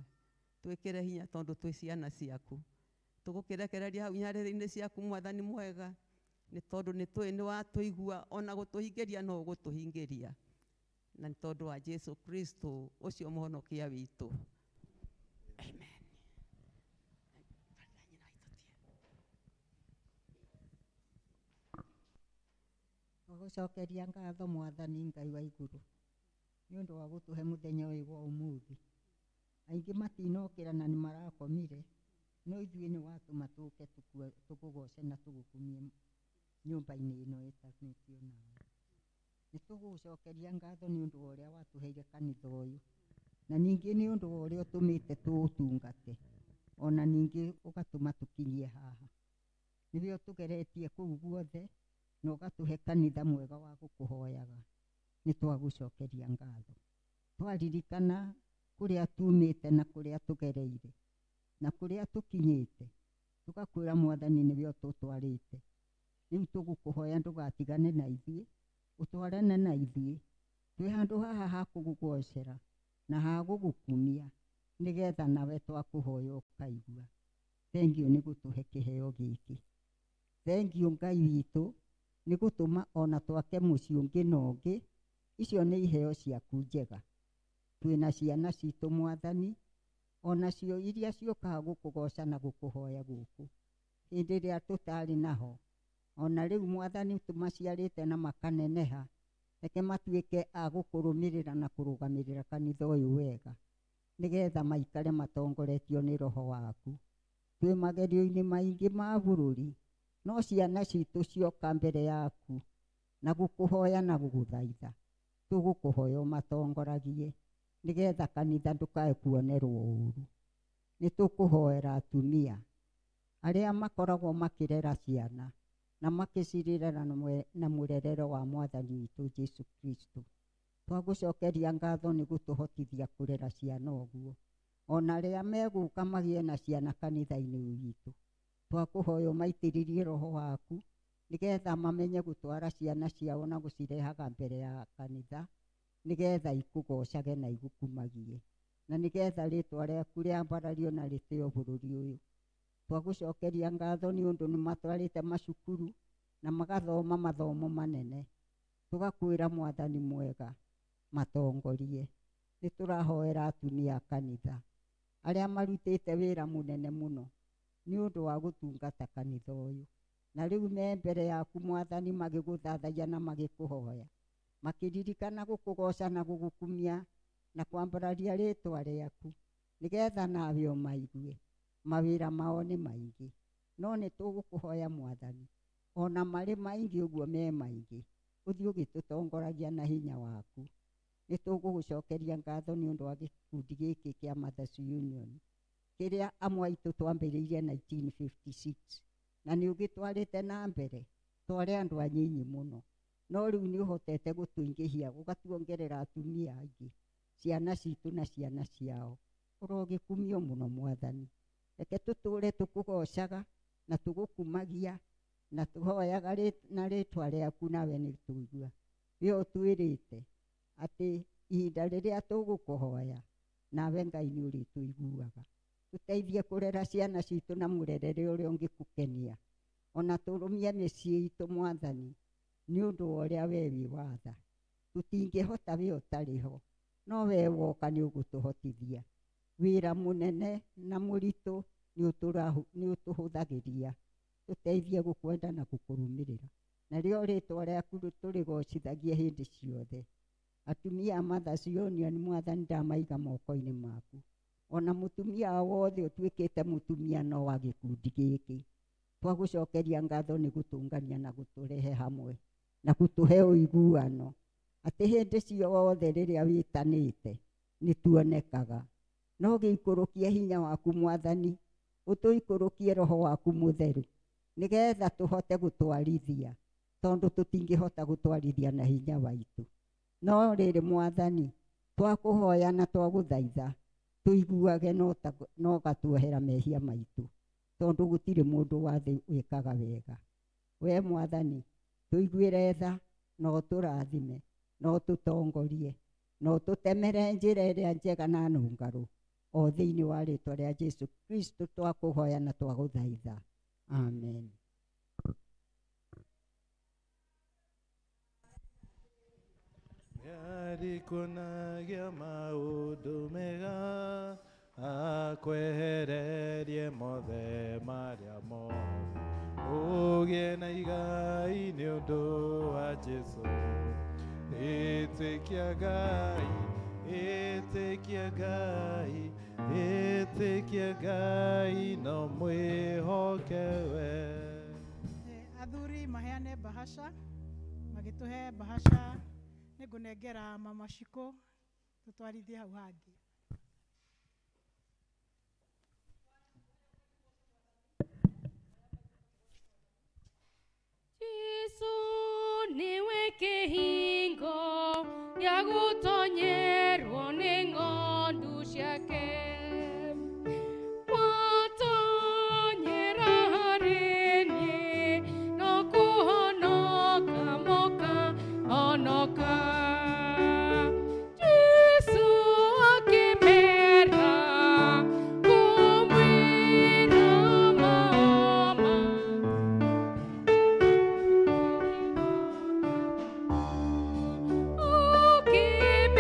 Twĩkĩre hinya tondũ twĩ ciana ciaku. Tũgũkĩrekereria hau nyarĩrĩ-inĩ ciaku mwathani mwega Nĩ tondũ nĩ tũĩ nĩ watũigua ona gũtũhingĩria no ũgũtũhingĩria. Na nĩ tondũ wa Jesu Kristo ũcio mũhonokia witũ. Amen. Gũcokeria ngatho mwathani Ngai wa igũrũ nĩ ũndũ wa gũtũhe mũthenya ũyũ wa ũmũthĩ. Aingĩ matinokĩra na nĩ marakomire, no ithuĩ nĩ watũma tũke tũkũgoce na tũgũkumie nyũmba-inĩ ĩno ĩtanĩtio nawe. Nĩ tũgũgũcokeria ngatho nĩ ũndũ wa ũrĩa watũheire kanitha ũyũ, na ningĩ nĩ ũndũ wa ũrĩa ũtũmĩte tũũtungate, ona ningĩ ũgatũma tũkinyie haha. Nĩwe ũtũgeretie kũu guothe na ũgatũhe kanitha mwega wa gũkũhoyaga. Nĩ twagũcokeria ngatho. Twaririkana kũrĩa tumĩte na kũrĩa tũgereire na kũrĩa tũkinyĩte, tũgakwĩra mwathani nĩwe ũtũtwarĩte. Rĩu tũgũkũhoya ndũgatigane na ithuĩ, ũtwarane na ithuĩ, twĩ handũ haha ha kũgũgocera na ha gũgũkumia, nĩgetha nawe twakũhoya ũkaigua. Thengiũ nĩ gũtũhe kĩheo gĩkĩ. Thengiũ Ngai witũ nĩ gũtũma ona twake mũciĩ ũngĩ na ũngĩ. Icio nĩ iheo ciaku njega. Twĩna ciana citũ mwathani, onacio iria ciũkaga gũkũgoca na gũkũhoya gũkũ hĩndĩ ĩrĩa tũtarĩ naho. Ona rĩu mwathani tũmaciarĩte na makaneneha, reke matuĩke a gũkũrũmĩrĩra na kũrũgamĩrĩra kanitha ũyũ wega, nĩgetha maikare matongoretio nĩ roho waku. Twĩ magerio-inĩ maingĩ ma bũrũri, no ciana citũ cioka mbere yaku na gũkũhoya na gũgũthaitha, tũgũkũhoya ũmatongoragie nĩgetha kanitha ndũkae kuonerwo ũru. Nĩ tũkũhoera atumia arĩa makoragwo makĩrera ciana na makĩcirera na mũrerero wa mwathani witũ Jesu Kristo. Twagũcokeria ngatho nĩ gũtũhotithia kũrera ciana ũguo, ona arĩa megũka magĩe na ciana kanitha-inĩ witũ. Twakũhoya ũmaitĩrĩrie roho waku nĩgetha mamenye gũtwara ciana ciao na gũcirehaga mbere ya kanitha, nĩgetha ikũgocage na igũkumagie, na nĩgetha rĩtwa rĩaku rĩambarario na rĩtĩo bũrũri ũyũ. Twagũcokeria ngatho nĩ ũndũ nĩ matwarĩte macukuru na magathoma mathomo manene. Tũgakwĩra mwathani mwega matongorie. Nĩ tũrahoera atumia a kanitha arĩa marutĩte wĩra mũnene mũno nĩ ũndũ wa gũtungata kanitha ũyũ, na rĩu me mbere yaku mwathani magĩgũthathaia na magĩkũhoya, makĩririkana gũkũgoca na gũgũkumia na kwambararia rĩtwa rĩaku, nĩgetha nawe ũmaigue. Mawĩra mao nĩ maingĩ, no nĩ tũgũkũhoya mwathani, ona marĩ maingĩ ũguo me maingĩ, ũthiĩ ũgĩtũtongoragia na hinya waku. Nĩ tũgũgũcokeria ngatho nĩ ũndũ wa gĩkundi gĩkĩ kĩa Mothers Union kĩrĩa amwe aitũ twambĩrĩirie 1956, na nĩ ũgĩtwarĩte na mbere twarĩ andũ anyinyi mũno, no rĩu nĩ ũhotete gũtũingĩhia ũgatuongerera atumia aingĩ, ciana citũ na ciana ciao. Ũrogĩkumio mũno mwathani. Reke tũtũre tũkũgocaga na tũgũkumagia na tũhoyaga na rĩtwa rĩaku, nawe nĩ tũigua. We ũtwĩrĩte atĩ ihinda rĩrĩa tũgũkũhoya nawe Ngai nĩ ũrĩtũiguaga. Tũteithie kũrera ciana citũ na mũrerere ũrĩa ũngĩkũkenia, ona tũrũmie mĩciĩ itũ mwathani nĩ ũndũ wa ũrĩa we wĩ watha. Tũtingĩhota we ũtarĩ ho, no we woka nĩ ũgũtũhotithia. Wĩra mũnene na mũritũ nĩ ũtũhũthagĩria. Tũteithie gũkwenda na gũkũrũmĩrĩra, narĩo rĩtwa rĩaku tũrĩgocithagie hĩndĩ ciothe. Atumia a Mothers Union mwathani ndamaiga moko-inĩ maku, ona mũtumia wothe ũtuĩkĩte mũtumia no wa gĩkundi gĩkĩ. Twagũcokeria ngatho nĩ gũtũngania na gũtũrehe hamwe na gũtũhe ũiguano, atĩ hĩndĩ ciothe rĩrĩa wĩtanĩte nĩ tuonekaga. No gĩikũrũkie hinya waku mwathani, ũtũikũrũkie roho waku mũtheru, nĩgetha tũhote gũtwarithia, tondũ tũtingĩhota gũtwarithia na hinya waitũ. No rĩrĩ mwathani, twakũhoya na twagũthaitha tũiguage no gatuohera mehia maitũ, tondũ gũtirĩ mũndũ wa thĩ wĩkaga wega. We mwathani, tũiguĩre tha na ũtũrathime na ũtũtongorie na ũtũtemere njĩra ĩrĩa njega na nũngarũ, o thĩinĩ wa rĩtwa rĩa Jesu Kristo twakũhoya na twagũthaitha. Amen. Arĩkuonagia maũndũ mega, akwehererie mothe marĩa moru, ũgĩe na igai nĩ ũndũ wa Jesũ. Ĩtĩkia Ngai, ĩtĩkia Ngai, ĩtĩkia Ngai, no mwĩhoke we. Athuri maheane bahasha, magĩtũhe bahasha nĩngũnengera mama Shiko tũtwarithie hau hangĩ. Jesu niwe kĩhingo gĩa gũtonyerwo nĩ ng'ondu ciake. Watonyera harĩ niĩ no kũhonoka mũkahonoka. Jesu akĩmera kũmwĩra mama. Ukimera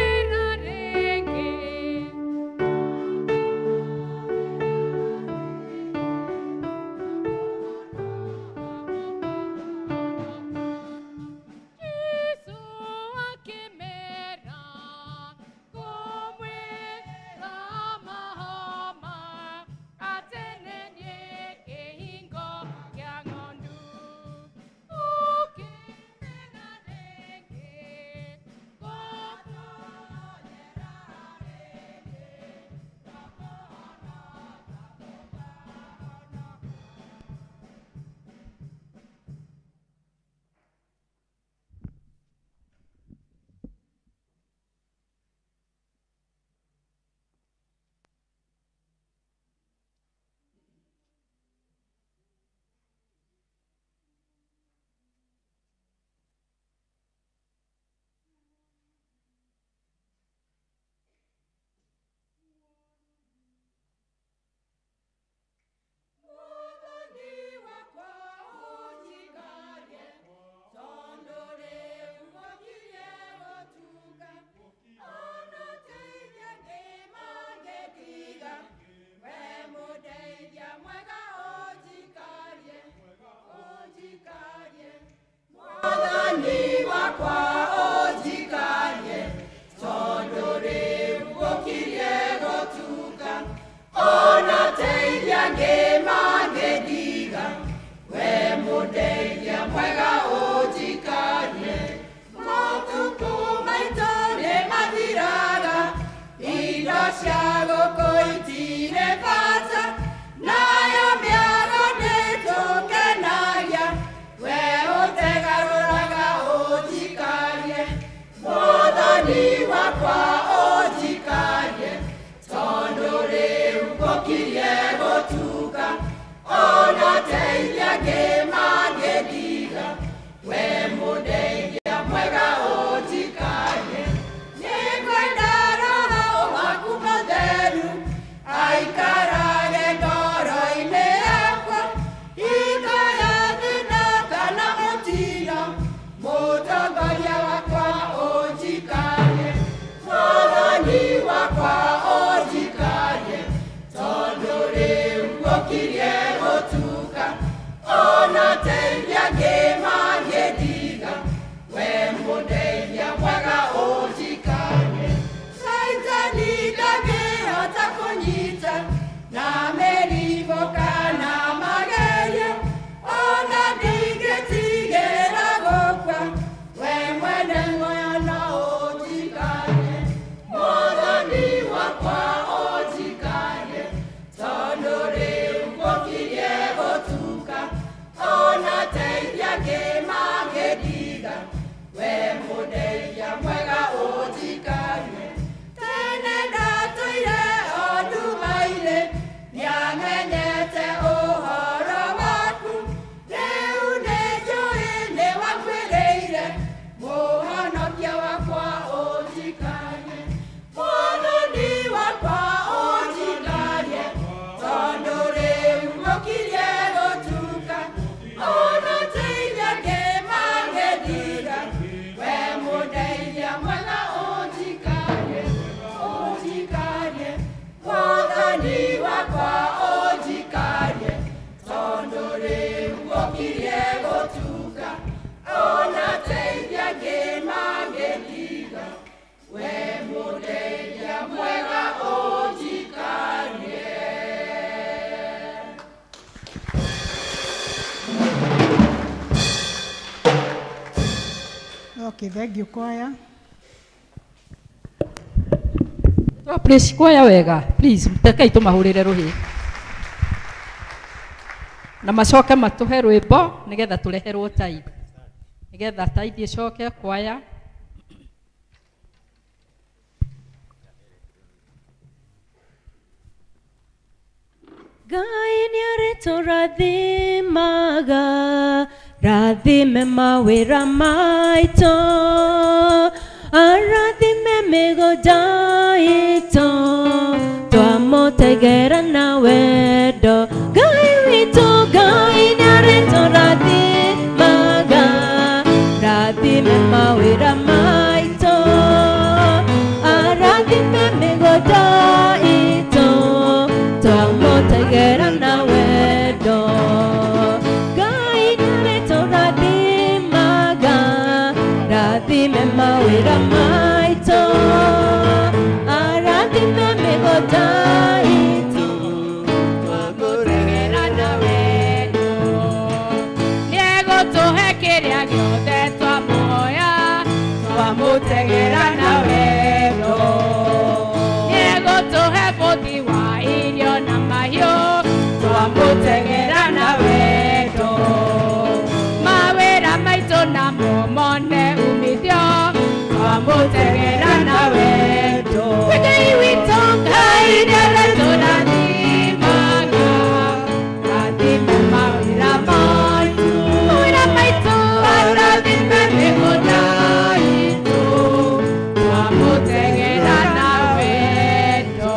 Okay, thank you choir. Please choir wega, please mtekei tumahurire ruhi. Na macoke matuhe rwimbo nigetha tureherwo tithe. Nigetha tithe icoke choir. Ngai nĩarĩtũrathimaga, rathime mawĩra maitũ, arathime mĩgũnda itũ, twamũtegera na wendo. Ngai witũ, Ngai nĩarĩtũrathimaga, rathime mawĩra maitũ, arathime mĩgũnda itũ, twamũtegera na wendo. Ngai nĩarĩtũrathimaga, rathime mawĩra maitũ, arathime mĩgũnda itũ, twamũtegera na wendo. Nĩegũtũhe kĩrĩa gĩothe twamũhoya, twamũtegera na wendo. Nĩegũtũhe bũthi wa irio na mahiũ, twamũtegera na wendo. Mawĩra maitũ namo mone umithio, twamũtegera na wendo. Ngai witũ, Ngai nĩarĩtũrathimaga, rathime mawĩra maitũ, mawĩra maitũ, arathime mĩgũnda itũ, twamũtegera na wendo.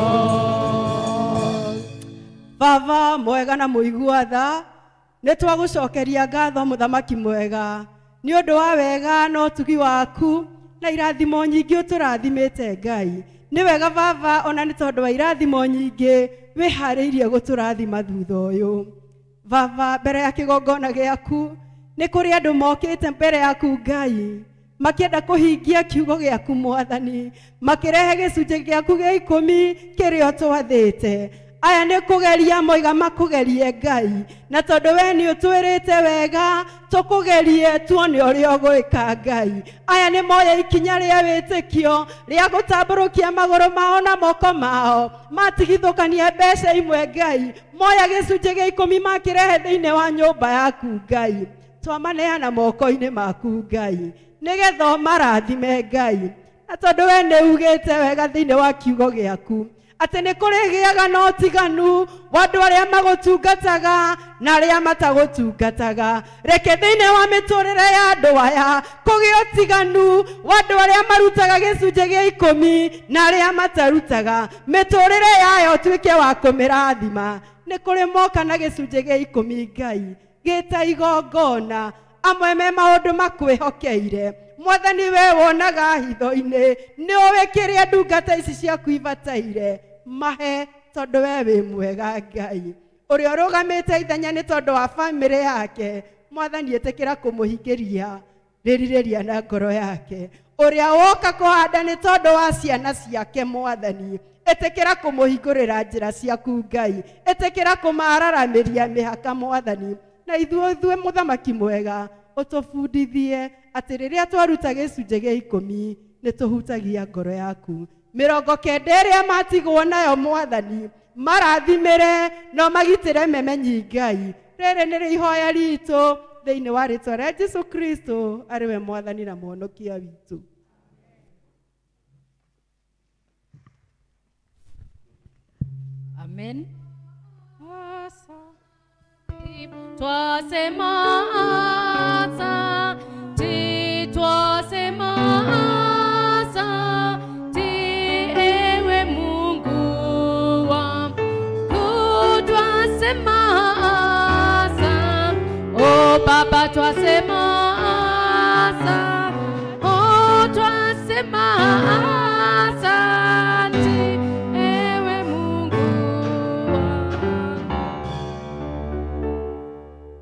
Baba mwega na mũigua tha, nĩ twagũcokeria ngatho mũthamaki mwega nĩ ũndũ wa wega na ũtugi waku na irathimo nyingĩ ũtũrathimĩte Ngai. Nĩ wega baba, ona nĩ tondũ wa irathimo nyingĩ wĩharĩirie gũtũrathima thutha ũyũ. Baba, mbere ya kĩgongona gĩaku nĩ kũrĩ andũ mokĩte mbere yaku Ngai, makĩenda kũhingia kiugo gĩaku Mwathani, makĩrehe gĩcunjĩ gĩaku gĩa ikũmi kĩrĩa ũtwathĩte. Aya nĩ kũgeria moiga makũgerie Ngai, na tondũ we nĩ ũtwĩrĩte wega tũkũgerie tuone ũrĩa ũgwĩka Ngai. Aya nĩ moya ikinya rĩa wĩtĩkio rĩa gũtambũrũkia magũrũ mao na moko mao, matigithũkania mbeca imwe Ngai, moya gĩcunjĩ gĩa ikũmi makĩrehe thĩinĩ wa nyũmba yaku Ngai. Twamaneana moko-inĩ maku Ngai, nĩgetha ũmarathime Ngai, na tondũ we nĩ ugĩte wega thĩinĩ wa kiugo gĩaku atĩ nĩ kũrĩgĩaga na ũtiganu wa andũ arĩa magũtungataga na arĩa matagũtungataga. Reke thĩinĩ wa mĩtũrĩre ya andũ aya kũgĩe ũtiganu wa andũ arĩa marutaga gĩcunjĩ gĩa ikũmi na arĩa matarutaga, mĩtũrĩre yayo ũtuĩke wa kũmĩrathima. Nĩ kũrĩ moka na gĩcunjĩ gĩa ikũmi Ngai gĩta igongona, amwe me maũndũ makwĩhokeire. Mwathani we wonaga hitho-inĩ, nĩ ũĩ kĩrĩa ndungata ici ciaku ibataire, mahe tondũ we wĩ mwega Ngai. Ũrĩa ũrũgamĩte ithenya nĩ tondũ wa bamĩrĩ yake, Mwathani ĩtĩkĩra kũmũhingĩria rĩrirĩria na ngoro yake. Ũrĩa woka kũhanda nĩ tondũ wa ciana ciake Mwathani, ĩtĩkĩra kũmũhingũrĩra njĩra ciaku Ngai, ĩtĩkĩra kũmararamĩria mĩhaka Mwathani. Na ithuĩ mũthamaki mwega ũtũbundithie atĩ rĩrĩa twaruta gĩcunjĩ gĩa ikũmi nĩ tũhutagia ngoro yaku. 90 ĩrĩa matigwo nayo Mwathani, marathimĩre no magitĩre memenyi Ngai. Rĩrĩ nĩrĩo ihoya ritũ thĩinĩ wa rĩtwa rĩa Jesũ Kristo arĩ we Mwathani na Mũhonokia witũ. Amen. Twasema asante, twasema asante, ewe Mungu wangu. Twasema asante, oh Baba, twasema asante, oh twasema asante, ewe Mungu wangu.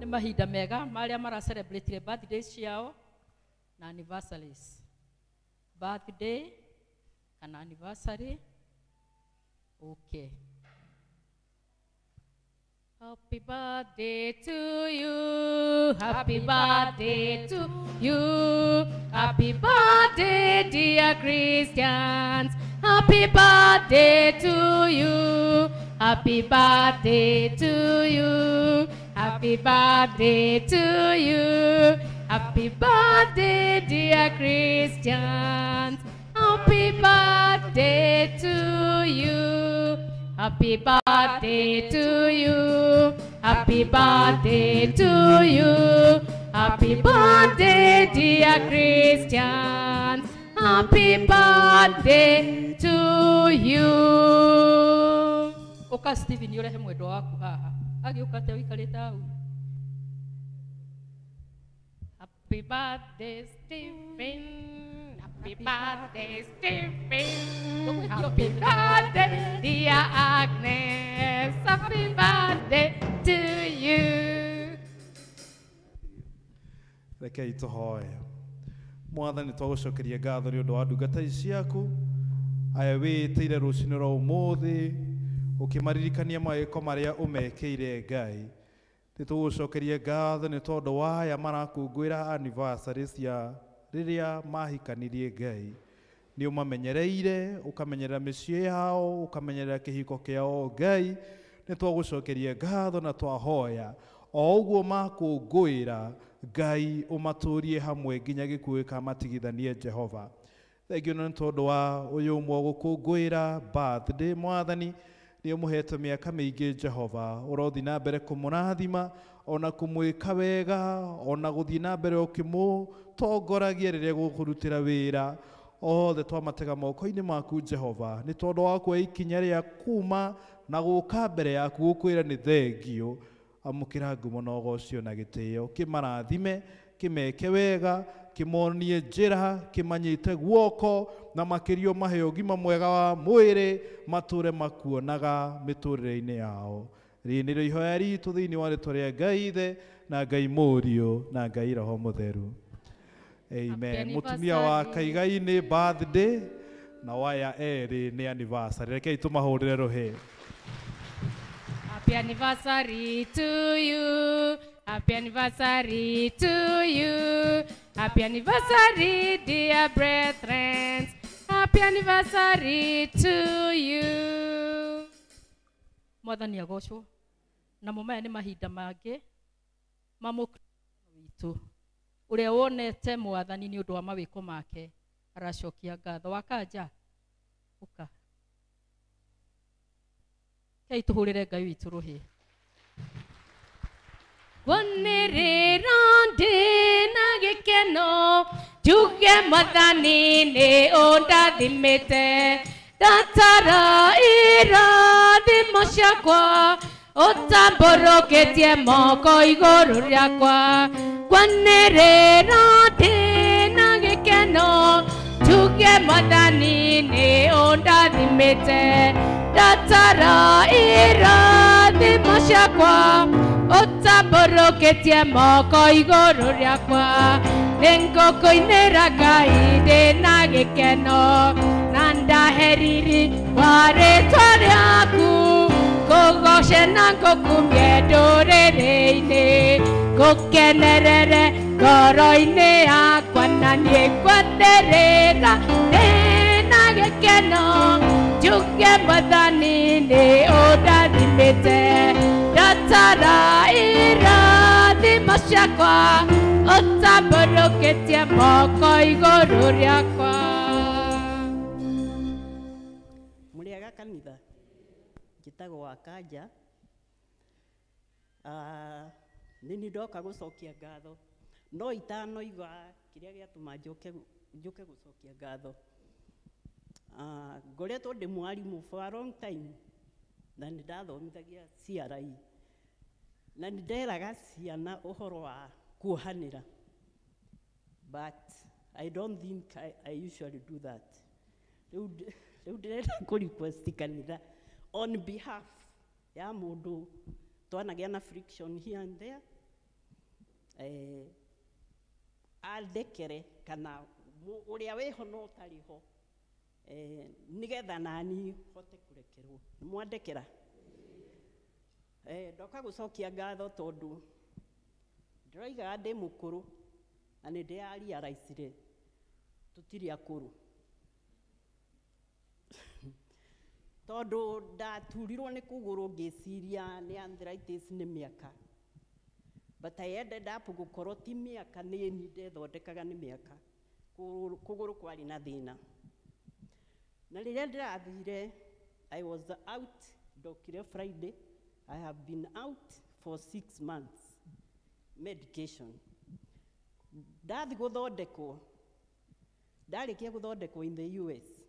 Mahinda mega maria mara celebrate birthday ciao na anniversaries. Birthday kana anniversary. Okay. Happy birthday to you. Happy birthday to you. Happy birthday, dear Christians. Happy birthday to you. Happy birthday to you. Happy birthday to you. Happy birthday, dear Christians. Happy birthday to you. Happy birthday to you. Happy birthday to you. Happy birthday, dear Christians. Happy birthday to you. Oka Stephen urehe mwendwa waku haha. Agiuka te wikarite hau. Happy birthday, Stephen. Happy birthday, Stephen. Happy birthday, dear Agnes. Happy birthday to you. Rekei tũhoe. Mwathani twagũcokeria ngatho nĩ ũndũ wa ndungata ici ciaku aya wĩtĩire rũcinĩ rwa ũmũthĩ ũkĩmaririkania mawĩko marĩa ũmekĩire Ngai. Nĩ tũgũcokeria ngatho nĩ tondũ wa aya marakũngũĩra anniversary cia rĩrĩa mahikanirie Ngai. Nĩ ũmamenyereire, ũkamenyerera mĩciĩ yao, ũkamenyerera kĩhiko kĩao Ngai. Nĩ twagũcokeria ngatho na twahoya o ũguo makũngũĩra Ngai ũmatũrie hamwe nginya gĩkuũ gĩkamatigithanie Jehova. Thengiũ nĩ tondũ wa ũyũ ũmwe ũgũkũngũĩra birthday Mwathani nĩ ũmũhete mĩaka mĩingĩ Jehova, ũrothiĩ na mbere kũmũrathima ona kũmwĩka wega ona gũthiĩ na mbere ũkĩmũtongoragia rĩrĩa gũkũrutĩra wĩra. Othe twamatega moko-inĩ maku Jehova nĩ tondũ wa kuoya ikinya rĩa kuma na gũka mbere yaku gũkwĩra nĩ thengiũ. Amũkĩra ngumo na ũgocio na gĩtĩo, kĩmarathime, kĩmeke wega, kĩmonie njĩra, kĩmanyite guoko na makĩria mahe ũgima mwega wa mwĩrĩ, matũre makuonaga mĩtũrĩre-inĩ yao. Rĩrĩ nĩrĩo ihoya ritũ thĩinĩ wa rĩtwa rĩa Ngai Ithe na Ngai Mũriũ na Ngai Roho Mũtheru. Amen. Mũtumia wa Kaigai nĩ birthday na waya erĩ nĩ anniversary. Rekei tũmahũrĩre rũhĩ. Happy anniversary to you. Happy anniversary to you. Happy anniversary, dear brethren. Happy anniversary to you. Mwathani agocwo. Namo maya nĩ mahinda mangĩ ma Mũkristiano witũ ũrĩa wonete Mwathani nĩ ũndũ wa mawĩko make aracokia ngatho. Wakanja ũka kei tũhũrĩre Ngai witũ rũhĩ. Kwanĩrĩra ndĩna gĩkeno njuge Mwathani nĩ ũndathimĩte, ndatara irathimo ciakwa ũtambũrũkĩtie moko igũrũ rĩakwa. Kwanĩrĩra ndĩna gĩkeno njuge Mwathani nĩ ũndathimĩte, ndatara irathimo ciakwa ũtambũrũkĩtie moko igũrũ rĩakwa. Nĩngũkũinĩra Ngai ndĩna gĩkeno na ndaheriri wa rĩtwa rĩaku, ngũgoce na ngũkumie ndũrĩrĩ-inĩ, ngũkenerere ngoro-inĩ yakwa na niĩ ngwanĩrĩra ndĩna gĩkeno njuge Mwathani nĩ ũndathimĩte, ndatara irathimo ciakwa ũtambũrũkĩtie moko igũrũ rĩakwa. Mũrĩega kanitha, njĩtagwo Wakanja. Nĩ niĩ ndoka gũcokia ngatho no itanoiga kĩrĩa gĩatũma njoke gũcokia ngatho. Ngoretwo ndĩ mwarimũ for a long time na nĩ ndathomithagia CRE na nĩ nderaga ciana ũhoro wa kuohanĩra, but I don't think I usually do that. Rĩu ndĩrenda kũ request kanitha on behalf ya mũndũ twanagĩa na friction here and there, andekere kana ũrĩa wĩho no ũtarĩ ho, nĩgetha nani hote kũrekerwo. Mwandekera? Ndoka gũcokia ngatho tondũ ndĩroigaga ndĩ mũkũrũ na nĩ ndĩrarealizire tũtirĩ akũrũ. Tondũ ndaturirwo nĩ kũgũrũ ngĩciria nĩ arthritis nĩ mĩaka. But I ended up gũkorwo ti mĩaka, nĩ niĩ ndethondekaga nĩ mĩaka. Kũgũrũ kwarĩ na thĩna. Na rĩrĩa ndĩrathire, I was out, ndokire Friday. I have been out for 6 months, medication. Ndathi gũthondekwo, ndarĩkia gũthondekwo in the US.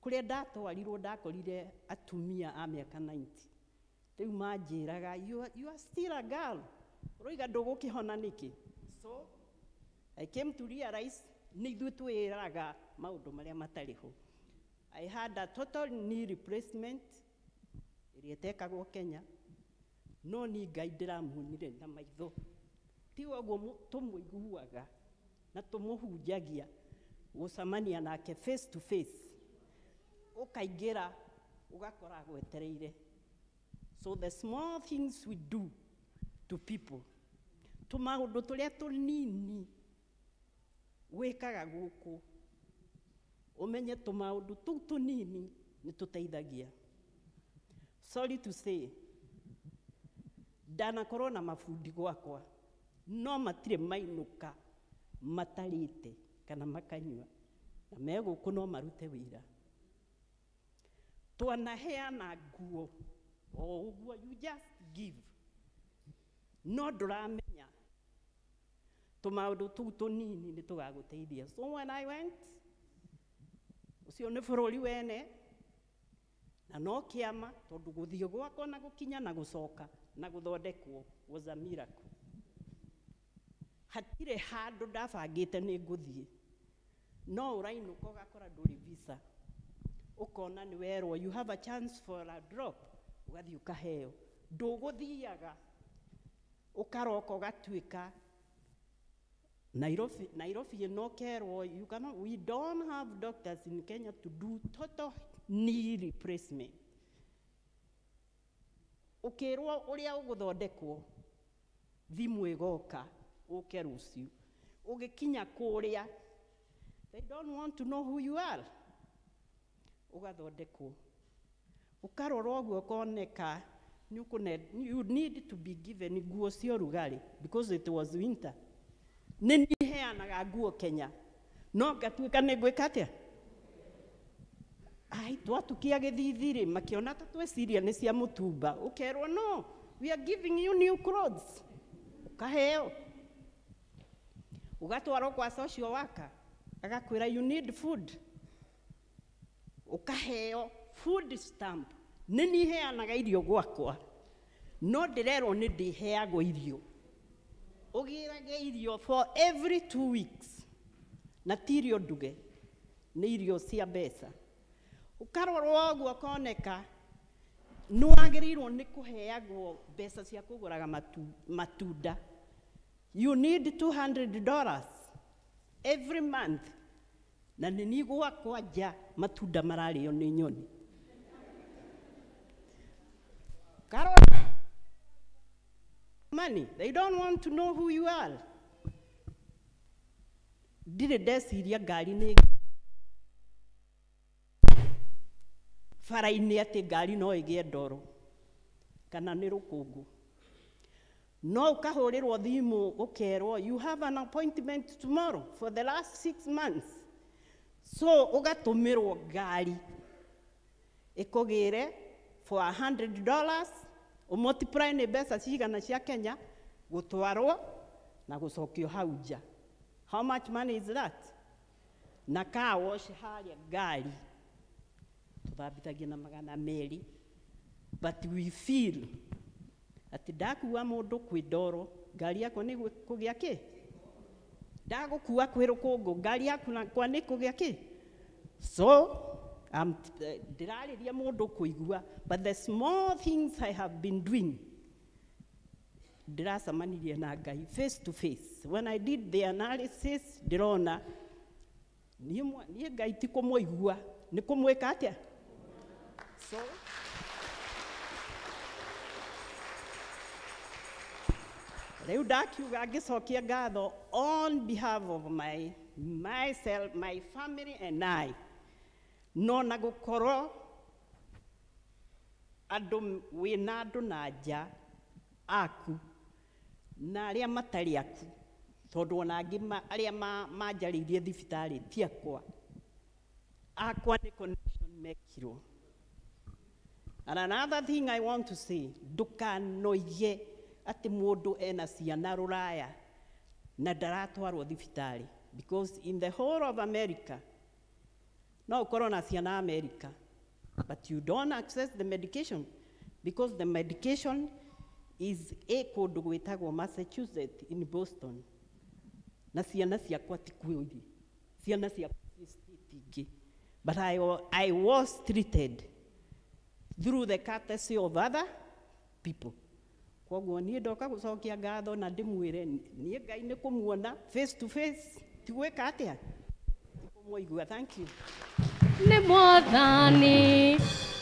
Kũrĩa ndatwarirwo ndakorire atumia a mĩaka 90. Rĩu manjĩraga, you are still a girl. Ũroiga ndũgũkĩhona nĩkĩ? So, I came to realize nĩ ithuĩ twĩraga maũndũ marĩa matarĩ ho. I had a total knee replacement ĩrĩa ĩtekagwo Kenya, no ni Ngai ndĩramuonire na maitho. Ti ũguo tũmũiguaga na tũmũhunjagia gũcemania nake face to face. Ũkaingĩra ũgakora agwetereire. So the small things we do to people, tũmaũndũ tũrĩa tũnini wĩkaga gũkũ, ũmenye tũmaũndũ tũu tũnini nĩ tũteithagia. Sorry to say, ndanakorwo na mabundi gwakwa, no matirĩ mainũka matarĩte kana makanyua, na me gũkũ no marute wĩra. Twanaheana nguo o ũguo, you just give, no ndũramenya tũmaũndũ tũu tũnini nĩ tũgagũteithia. So when I went, ũcio nĩ bũrũri wene na no kĩama, tondũ gũthiĩ gwakwa na gũkinya na gũcoka na gũthondekwo was a miracle. Hatirĩ handũ ndabangĩte nĩ ngũthiĩ, no ũrainũka ũgakora ndũrĩ visa, ũkona nĩ werwo you have a chance for a drop, ũgathiĩ ũkaheo. Ndũgũthiaga ũkaroka ũgatuĩka Nairobi, Nairobi ĩno ũkerwo you cannot, we don't have doctors in Kenya to do total knee replacement. Ũkĩrwo ũrĩa ũgũthondekwo, thimũ ĩgoka ũke rũciũ. Ũgĩkinya kũrĩa, they don't want to know who you are. Ũgathondekwo. Ũkarora ũguo ũkoneka you need to be given nguo cia ũrugarĩ because it was winter. Nĩ niĩ heanaga nguo Kenya, no ngatuĩka nĩ ngwĩka atĩa? Ai, twatukia gĩthithi rĩ, makĩona ta tweciria nĩ cia mũtumba. Ũkerwo no, we are giving you new clothes. Ũkaheo. Ũgatwarwo kwa social worker, agakwĩra you need food. Ũkaheo food stamp. Nĩ niĩ heanaga irio gwakwa, no ndĩrerwo nĩ ndĩheagwo irio. Ũgĩrage irio for every 2 weeks, na ti irio nduge, nĩ irio cia mbeca. Ũkarorwo ũguo ũkoneka nĩ wagĩrĩirwo nĩ kũheagwo mbeca cia kũgũraga matunda. You need $200 every month, na nĩ niĩ gwakwa nja matunda mararĩo nĩ nyoni. Karora money, they don't want to know who you are. Ndirĩ ndeciria ngari nĩ bara-inĩ atĩ ngari no ĩgĩe ndoro kana nĩ rũkũngũ. No ũkahũrĩrwo thimũ ũkerwo you have an appointment tomorrow for the last 6 months. So ũgatũmĩrwo ngari ĩkũgĩre for $100, ũmultiply nĩ mbeca cigana cia Kenya, gũtwarwo na gũcokio hau nja. How much money is that? Na car wash harĩa ngari tũthambithagia na 200, but we feel atĩ ndakua mũndũ kwĩ ndoro ngari yakwa nĩ kũgĩa kĩ, ndagũkua kwĩ rũkũngũ ngari yakwa nĩ kũgĩa kĩ. So ndĩrarĩria mũndũ kũigua, but the small things I have been doing, ndĩracemanirie na Ngai face to face. When I did the analysis, ndĩrona niĩ Ngai ti kũmũigua, nĩ kũmwĩka atĩa? So Rĩu ndakiuga ngĩcokia ngatho on behalf of my myself, my family and I. No na gũkorwo andũ wĩna andũ na nja aku na arĩa matarĩ aku, tondũ ona angĩ arĩa manjarĩirie thibitarĩ ti akwa, akwa nĩ connection mekirwo. And another thing I want to say, ndũkanoige atĩ mũndũ ena ciana rũraya na ndaratwarwo thibitarĩ, because in the whole of America no ũkorwo na ciana America, but you don't access the medication because the medication is ĩ kũndũ gwĩtagwo Massachusetts in Boston, na ciana ciakwa ti kuo irĩ, ciana ciakwa ciĩ state ingĩ, but I was treated through the courtesy of other people. Koguo niĩ ndoka gũcokia ngatho na ndĩmwĩre niĩ Ngai nĩ kũmuona face to face, ti gwĩka atĩa, ti kũmũigua. Thank you. Nĩ Mwathani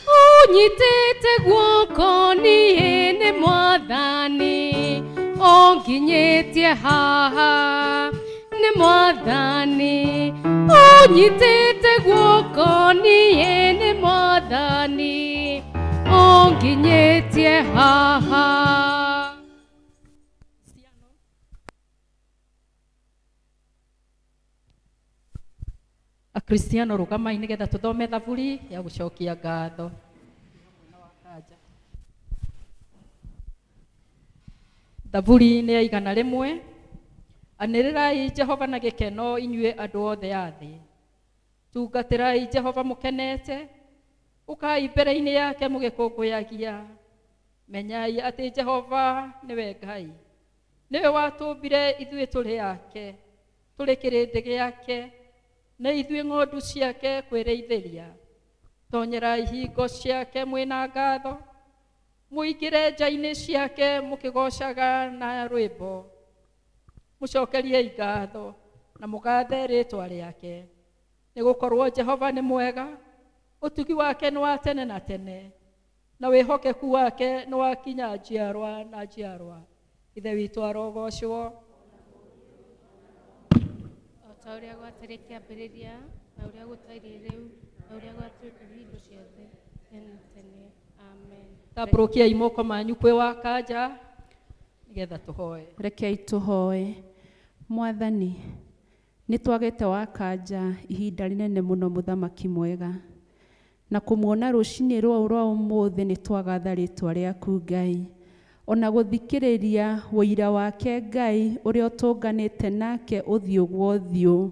ũnyitĩte guoko, niĩ nĩ Mwathani ũnginyĩtie haha. Nĩ Mwathani ũnyitĩte guoko, niĩ nĩ Mwathani ũnginyĩtie haha. Akristiano rũgamai nĩgetha tũthome thaburi ya gũcokia ngatho. Thaburi nĩ ya 101. Anĩrĩrai Jehova na gĩkeno inyuĩ andũ othe a thĩ. Tungatĩrai Jehova mũkenete, ũkai mbere-inĩ yake mũgĩkũngũyagia. Menyai atĩ Jehova nĩwe Ngai, nĩwe watũmbire ithuĩ tũrĩ ake, tũrĩ kĩrĩndĩ gĩake, na ithuĩ ng'ondu ciake kwĩrĩithĩria. Tonyerai hingo ciake mwĩna ngatho, mũingĩre nja-inĩ ciake mũkĩgoocaga na rwĩmbo. Mũcokeriei ngatho na mũgathe rĩĩtwa rĩake, nĩgũkorwo Jehova nĩ mwega, ũtugi wake nĩ wa tene na tene, na wĩhokeku wake nĩ wa kinya njiarwa na njiarwa. Ithe witũ arogocwo. O ta ũrĩa gwatariĩ kĩambĩrĩria, na ũrĩa gũtariĩ rĩu, na ũrĩa gwatuĩka hingo ciothe, tene na tene. Amen. Tambũrũkiai moko manyu kwĩ Wakanja nĩgetha tũhoe. Rekei tũhoe. Mwathani, nĩ twagĩte Wakanja ihinda rĩnene mũno, mũthamaki mwega, na kũmuona rũcinĩ rũu rwa ũmũthĩ nĩ twagatha rĩtwa rĩaku Ngai, ona gũthikĩrĩria ũira wake Ngai ũrĩa ũtũnganĩte nake ũthiũ gwa ũthiũ,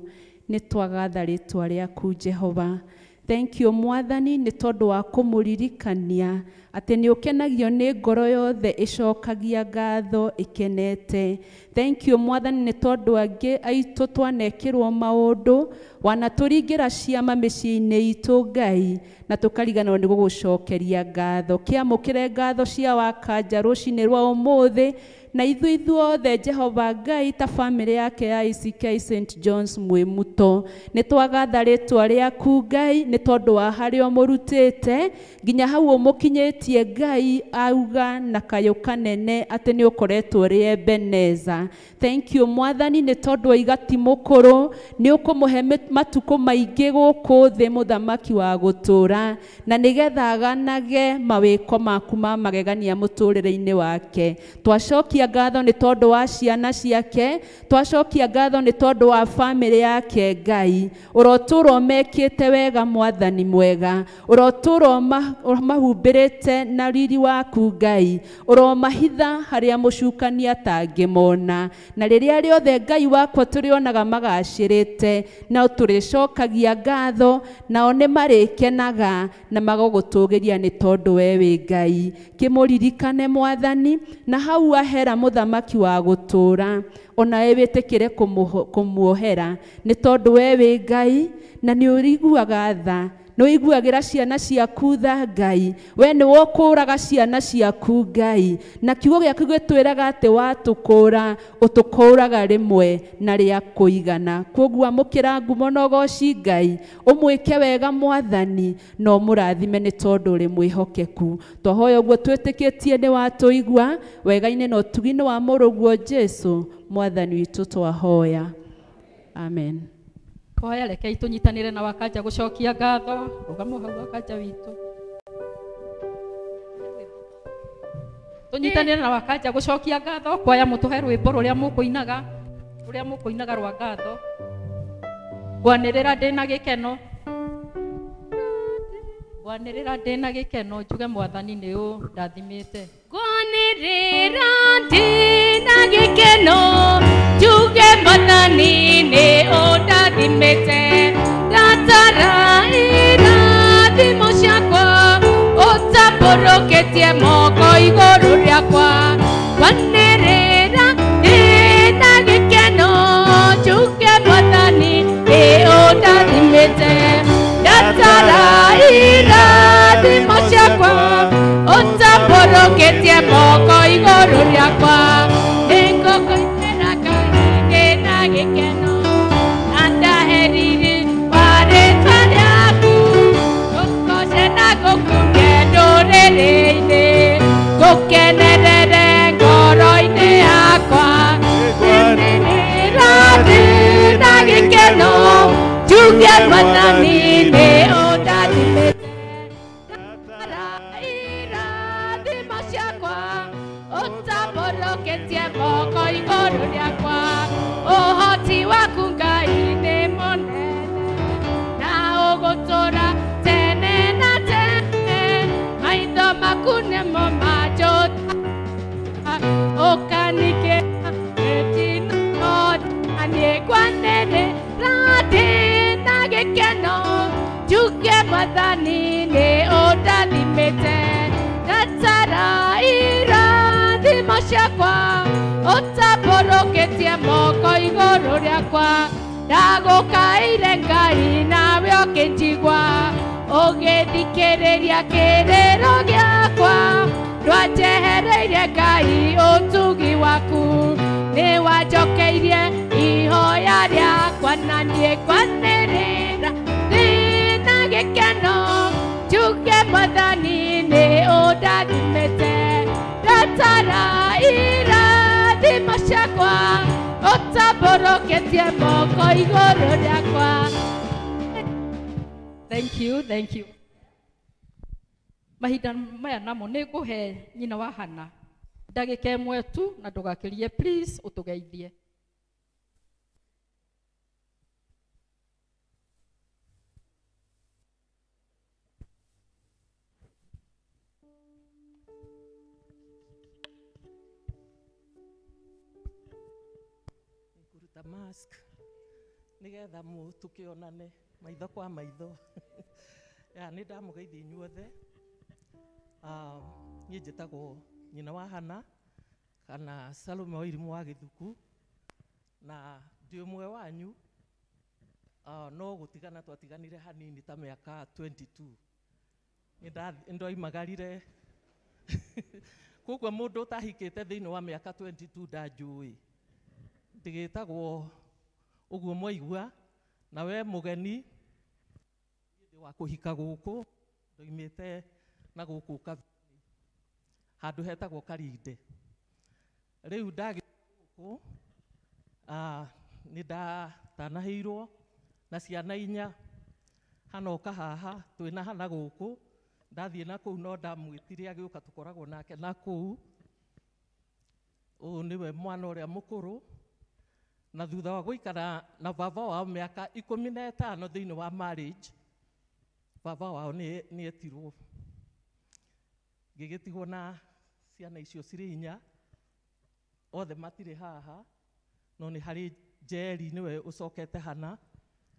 nĩ twagatha rĩtwa rĩaku Jehova. Thank you Mwathani nĩ tondũ wa kũmũririkania atĩ nĩ ũkenagio nĩ ngoro yothe ĩcokagia ngatho ĩkenete. Thank you Mwathani nĩ tondũ angĩ aitũ twanekĩrwo maũndũ, wanatũringĩra ciama mĩciĩ-inĩ itũ Ngai, na tũkariganĩrwo nĩ gũgũcokeria ngatho. Kĩamũkĩre ngatho cia Wakanja rũcinĩ rwa ũmũthĩ, na ithuĩ ithuothe Jehova Ngai ta famĩlĩ yake ya ICK St John's Mwĩmuto, nĩ twagatha rĩtwa rĩaku Ngai nĩ tondũ wa harĩa ũmũrutĩte nginya hau ũmũkinyĩtie Ngai, auga na kayũ kanene atĩ nĩ ũkoretwo ũrĩ Ebeneza. Thank you Mwathani nĩ tondũ wa igati mũkũrũ, nĩ ũkũmũhe matukũ maingĩ gũkũ thĩ mũthamaki wa gũtũũra, na nĩgetha aganage mawĩko maku ma magegania mũtũũrĩre-inĩ wake. Twacokia ngatho nĩ tondũ wa ciana ciake, twacokia ngatho nĩ tondũ wa famĩlĩ yake Ngai. Ũrotũũra ũmekĩte wega Mwathani mwega, ũrotũũra ũmahumbĩrĩte na riri waku Ngai, ũromahitha harĩa mũcukani atangĩmona, na rĩrĩa rĩothe Ngai wakwa tũrĩonaga magacĩrĩte, nao tũrĩcokagia ngatho, nao nĩ marĩkenaga na magũgũtũgĩria nĩ tondũ we wĩ Ngai. Kĩmũririkane Mwathani, na hau ahera mũthamaki wa gũtũũra, onawe wĩtĩkĩre kũmuohera nĩ tondũ we wĩ Ngai na nĩ ũriguaga tha Nĩ ũiguagĩra ciana ciaku tha Ngai. We nĩ wokũraga ciana ciaku Ngai. Na kiugo gĩaku gĩtwĩraga atĩ watũkũra ũtũkũraga rĩmwe na rĩa kũigana. Kwoguo amũkĩra ngumo na ũgoci Ngai. Ũmwĩke wega Mwathani na ũmũrathime nĩ tondũ ũrĩ mwĩhokeku. Twahoya ũguo twĩtĩkĩtie nĩ watũigua wega-inĩ na ũtugi-inĩ wa mũrũguo Jesu Mwathani witũ twahoya. Amen. Hoya rekei tũnyitanĩre na Wakanja gũcokia ngatho. Rũgamo hau Wakanja witũ. Tũnyitanĩre na Wakanja gũcokia ngatho. Kwaya mũtũhe rwĩmbo rũrĩa mũkũinaga rwa ngatho. Ngwanĩrĩra ndĩna gĩkeno. Ngwanĩrĩra ndĩna gĩkeno njuge Mwathani nĩ ũndathimĩte. Ngwanĩrĩra ndĩna gĩkeno njuge Mwathani nĩ ũndathimĩte. Ndatara irathimo ciakwa ũtambũrũkĩtie moko igũrũ rĩakwa. Ngwanĩrĩra ndĩna gĩkeno njuge Mwathani nĩ ũndathimĩte. Ndatara irathimo ciakwa ũtambũrũkĩtie moko igũrũ rĩakwa. Nĩngũkũinĩra Ngai ndĩna gĩkeno na ndaherire wa rĩtwa rĩaku. Ngũkũgoce na ngũkumie ndũrĩrĩ-inĩ, ngũkenerere ngoro-inĩ yakwa. Ngwanĩrĩra ndĩna gĩkeno njuge Mwathani nĩ ũndathimĩte. Irathimo ciakwa ũtambũrũkĩtie moko igũrũ rĩakwa. Ũhoti waku Ngai nĩ mũnene na ũgũtũũra tene na tene. Maitho maku nĩmo manjũtaga ũkanikĩra mĩtino. Niĩ ngwanĩrĩra ndĩna gĩkeno njuge Mwathani nĩ ũndathimĩte. Ndatara irathimo ciakwa ũtambũrũkĩtie moko igũrũ rĩakwa. Ndagũkaĩire Ngai nawe ũkĩnjigua, ũgĩthikĩrĩria kĩrĩro gĩakwa. Ndwanjehereirie Ngai ũtugi waku, nĩwanjokeirie ihoya rĩakwa. Na niĩ ngwanĩrĩra ndĩna gĩkeno njuge Mwathani nĩ ũndathimĩte. Ndatara irathimo ciakwa ũtambũrũkĩtie moko igũrũ rĩakwa. Thank you, thank you. Mahinda maya namo nĩ ngũhe nyina wa Hana ndagĩka ĩmwe tu na ndũgakĩrie, please ũtũgeithie. Ngũruta mask nĩgetha tũkĩonane maitho kwa maitho. Ya nĩ ndamũgeithia inyuothe. Niĩ njĩtagwo nyina wa Hana kana Salome wa Irimũ wa Gĩthuku, na ndĩ ũmwe wanyu. No gũtigana twatiganire hanini ta mĩaka 22. Nĩ ndoimagarire koguo mũndũ ũtahikĩte thĩinĩ wa mĩaka 22 ndanjũĩ. Ndigĩtagwo ũguo mwaigua, na we mũgeni ndĩ wa kũhika gũkũ, ndoimĩte na gũkũ handũ hetagwo Karinde. Rĩu ndagĩ gũkũ nĩ ndatanahĩirwo na ciana inya. Hana ũka haha twĩna Hana gũkũ, ndathiĩ na kũu no ndamwĩtire agĩũka tũkoragwo nake na kũu. Ũyũ nĩwe mwana ũrĩa mũkũrũ, na thutha wa gũikara na baba wao mĩaka 15 thĩinĩ wa marriage, baba wao nĩ etirwo. Ngĩgĩtigwo na ciana icio cirĩ inya, othe matirĩ haha, no nĩ harĩ Njeri nĩwe ũcokete Hana,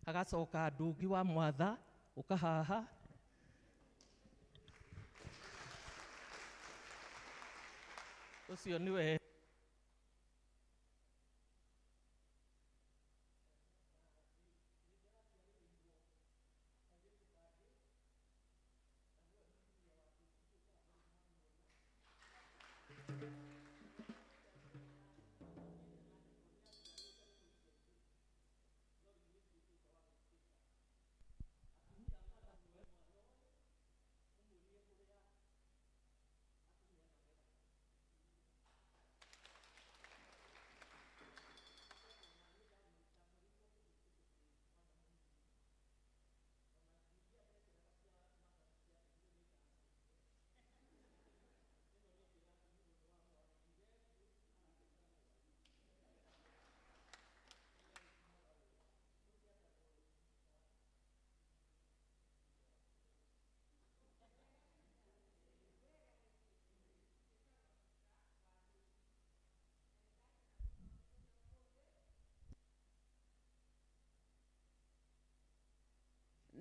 hagacoka Ndũngi wa Mwatha ũka haha, ũcio nĩwe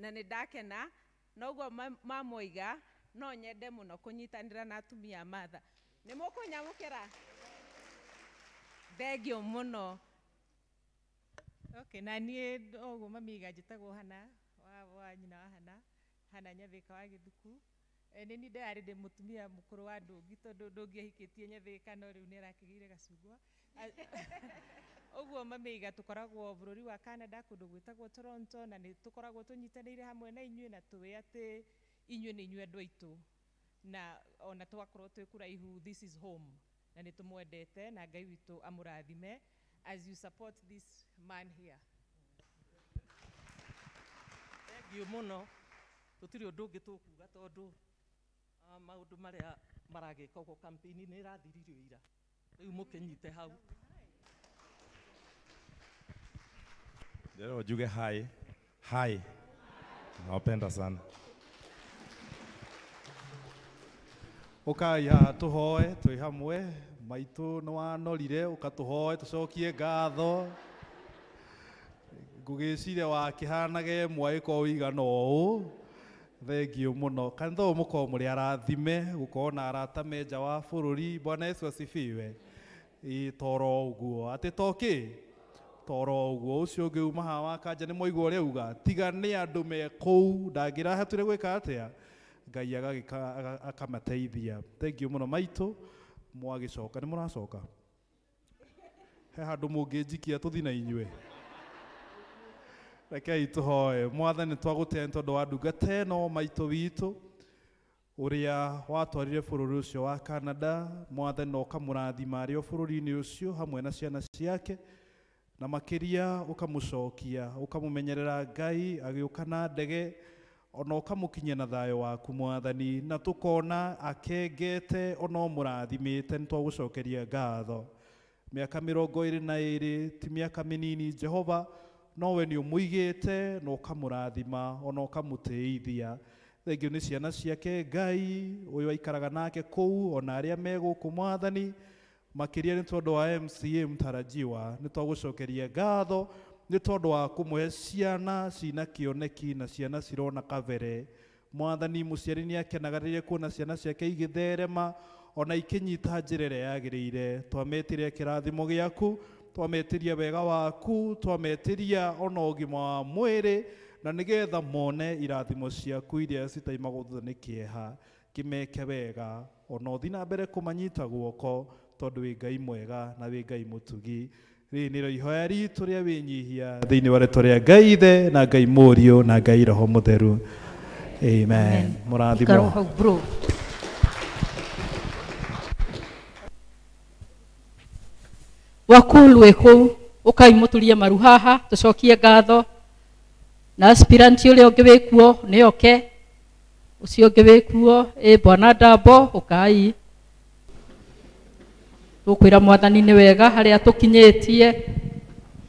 Na nĩ ndakena noguo mamoiga no nyende mũno kũnyitanĩra na atumia a Martha. Nĩ mũkũnyamũkĩra? Thengio mũno. Okay, na niĩ ũguo mamiga njĩtagwo Hana wa nyina wa Hana, Hana Nyathĩka wa Gĩthuku. Nĩ niĩ ndĩrarĩ ndĩ mũtumia mũkũrũ wa Ndũngi tondũ Ndũngi ahikĩtie Nyathĩka no rĩu nĩ arakĩgĩire gacungwa. Ũguo mamiga tũkoragwo bũrũri wa Canada kũndũ gwĩtagwo Toronto na nĩ tũkoragwo tũnyitanĩire hamwe na inyuĩ na tũĩ atĩ inyuĩ nĩ inyuĩ andũ aitũ na ona twakorwo twĩ kũraihu, this is home na nĩ tũmwendete na Ngai witũ amũrathime as you support this man here. Thank you mũno. Tũtirĩ ũndũ ũngĩ tũkuga tondũ maũndũ marĩa maragĩka ũguo campaign nĩ ĩrathiririo ira. Rĩu mũkĩnyite hau. Leo njuge hi. Hi. Nawapenda sana. Ũkai haha tũhoe twĩ hamwe maitũ nĩ wanorire ũkatũhoe tũcokie ngatho ngũgĩciria wakĩhanage mwaĩko ũigana ũũ. Thengio mũno kanitha ũyũ mũkorwo mũrĩ arathime gũkorwo na arata me nja wa bũrũri. Bwana Yesu asifiwe. Ĩ toro ũguo atĩ to kĩ toro ũguo ũcio ũngĩ uma haha wa kanja nĩ mwaigua ũrĩa auga tiga nĩ andũ me kũu ndangĩrahatire gwĩka atĩa Ngai agagĩka akamateithia. Thengio mũno maitũ mwagĩcoka nĩ mũracoka he handũ mũngĩnjikia tũthi na inyuĩ. Rekei tũhoe. Mwathani twagũtĩa nĩ tondũ wa ndungata ĩno maitũ witũ ũrĩa watwarire bũrũri ũcio wa Canada. Mwathani na ũkamũrathima arĩ o bũrũri-inĩ ũcio hamwe na ciana ciake na makĩria ũkamũcokia ũkamũmenyerera Ngai agĩũka na ndege ona ũkamũkinyia na thayũ waku Mwathani na tũkona akengete ona ũmũrathimĩte nĩ twagũcokeria ngatho. Mĩaka 22 ti mĩaka mĩnini Jehova nowe nĩ ũmũigĩte na ũkamũrathima ona ũkamũtĩithia. Thengio nĩ ciana ciake Ngai ũyũ aikaraga nake kũu ona arĩa me gũkũ Mwathani makĩria nĩ tondũ wa MCA mtarajiwa nĩ twagũcokeria ngatho nĩ tondũ wa kũmũhe ciana cina kĩoneki na ciana cirona kabere. Mwathani mũciari nĩ akenaga rĩrĩa kuona ciana ciake igĩtherema ona ikĩnyita njĩra ĩrĩa yagĩrĩire. Twametĩria kĩrathimo gĩaku, twametĩria wega waku, twametĩria ona ũgima wa mwĩrĩ na nĩgetha mone irathimo ciaku iria citaimagwo thutha nĩ kĩeha. Kĩmeke wega ona ũthiĩ na mbere kũmanyita guoko tondũ wĩ Ngai mwega na wĩ Ngai mũtugi. Rĩrĩ nĩrĩo ihoya ritũ rĩa wĩnyihia thĩinĩ wa rĩtwa rĩa Ngai Ithe na Ngai Mũriũ na Ngai Roho Mũtheru. Amen. Mũrathimwo. Wakulu wĩ kũu ũkai mũturie maru haha tũcokie ngatho na aspirant ũrĩa ũngĩ wĩ kuo nĩ oke ũcio ũngĩ wĩ kuo ĩ bwana Ndambo ũkai tũkwĩra Mwathani nĩ wega harĩa tũkinyĩtie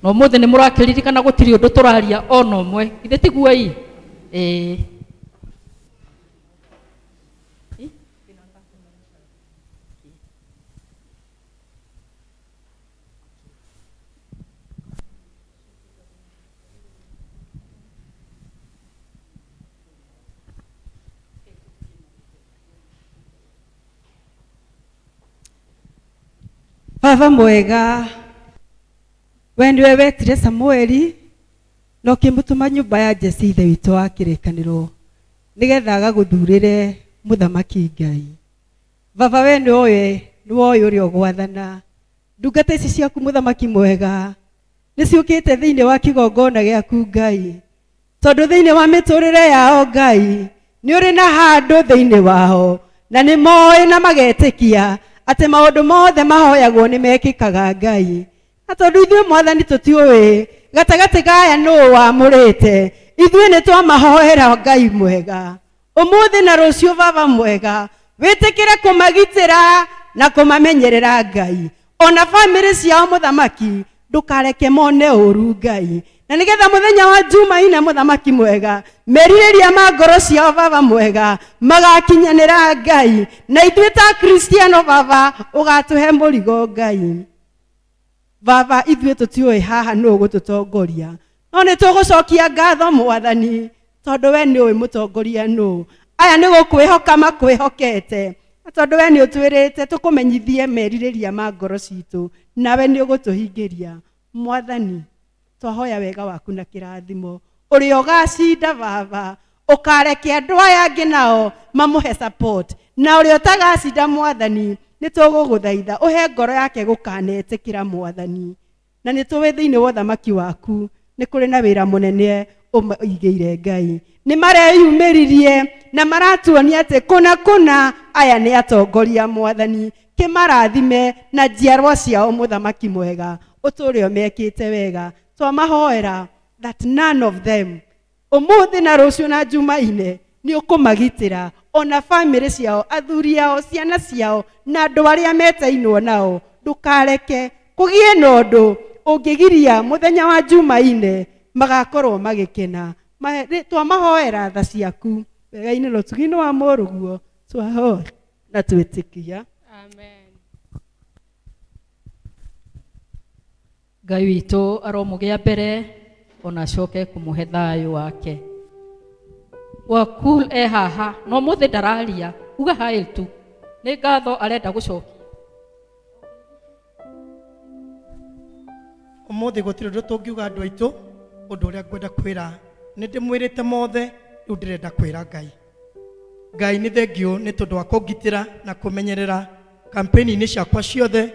na ũmũthĩ nĩ mũrakĩririkana gũtirĩ ũndũ tũraria ona ũmwe githĩ tiguo ĩ ĩĩ. Baba mwega we nĩwe wetire Samueli na ũkĩmũtũma nyũmba ya Jesse ithe witũ wa kĩrĩkanĩro nĩgetha agagũthurĩre mũthamaki Ngai. Baba we nĩwoĩ ũrĩa ũgwathana ndungata ici ciaku mũthamaki mwega nĩciũkĩte thĩinĩ wa kĩgongona gĩaku Ngai tondũ thĩinĩ wa mĩtũrĩre yao Ngai nĩ ũrĩ na handũ thĩinĩ wao na nĩ moĩ na magetĩkia atĩ maũndũ mothe mahoyagwo nĩ mekĩkaga Ngai. Na tondũ ithuĩ Mwathani tũtiũĩ gatagatĩ gaya nũũ wamũrĩte ithuĩ nĩ twamahoera Ngai mwega ũmũthĩ na rũciũ Baba mwega wĩtĩkĩre kũmagitĩra na kũmamenyerera Ngai ona bamĩrĩ ciao mũthamaki ndũkareke mone ũru Ngai na nĩgetha mũthenya wa Jumaine mũthamaki mwega merirĩria ma ngoro ciao Baba mwega magakinyanĩra Ngai na ithuĩ ta Kristiano Baba ũgatũhe mũrigo Ngai. Baba ithuĩ tũtiũĩ haha nũũ ũgũtũtongoria no nĩ tũgũcokia ngatho Mwathani Tondũ we nĩ ũĩ mũtongoria nũ. Aya nĩ gũkwĩhoka makwĩhokete. Tondũ we nĩ ũtwĩrĩte tũkũmenyithie merirĩria ma ngoro citũ, nawe nĩ ũgũtũhingĩria. Mwathani, twahoya wega waku na kĩrathimo. Ũrĩa ũgacinda baba, ũkareke andũ aya angĩ nao mamũhe support. Na ũrĩa ũtagacinda Mwathani, nĩ tũgũgũthaitha ũhe ngoro yake gũkanetĩkĩra Mwathani. Na nĩ tũĩ thĩinĩ wa ũthamaki waku nĩ kũrĩ na wĩra mũnene ũmaigĩire Ngai. Nĩ mareyumĩririe na maratuonia atĩ kũna kũna aya nĩ atongoria Mwathani. Kĩmarathime na njiarwa ciao mũthamaki mwega, ũtũũre ũmekĩte wega. Twamahoera that none of them ũmũthĩ na rũciũ na Jumaine nĩ ũkũmagitĩra, ona bamĩrĩ ciao, athuri ao, ciana ciao na andũ arĩa metainwo nao. Ndũkareke kũgĩe na ũndũ ũngĩgiria mũthenya wa Jumaine magakorwo magĩkena. Twamahoera tha ciaku wega-inĩ na ũtugi-inĩ wa mũrũguo, twahoya na twĩtĩkia. Amen. Ngai witũ aromũgĩa mbere ona acoke kũmũhe thayũ wake. Wakul e haha no mũthĩ ndararia, uga hail tu. Nĩ ngatho arenda gũcokia. Ũmũthĩ gũtirĩ ũndũ tũngiuga andũ aitũ, ũndũ ũrĩa ngwenda kwĩra nĩ ndĩmwĩrĩte mothe, rĩu ndĩrenda kwĩra Ngai. Ngai nĩ thengiũ nĩ tondũ wa kũngitĩra na kũmenyerera kampeni-inĩ ciakwa ciothe,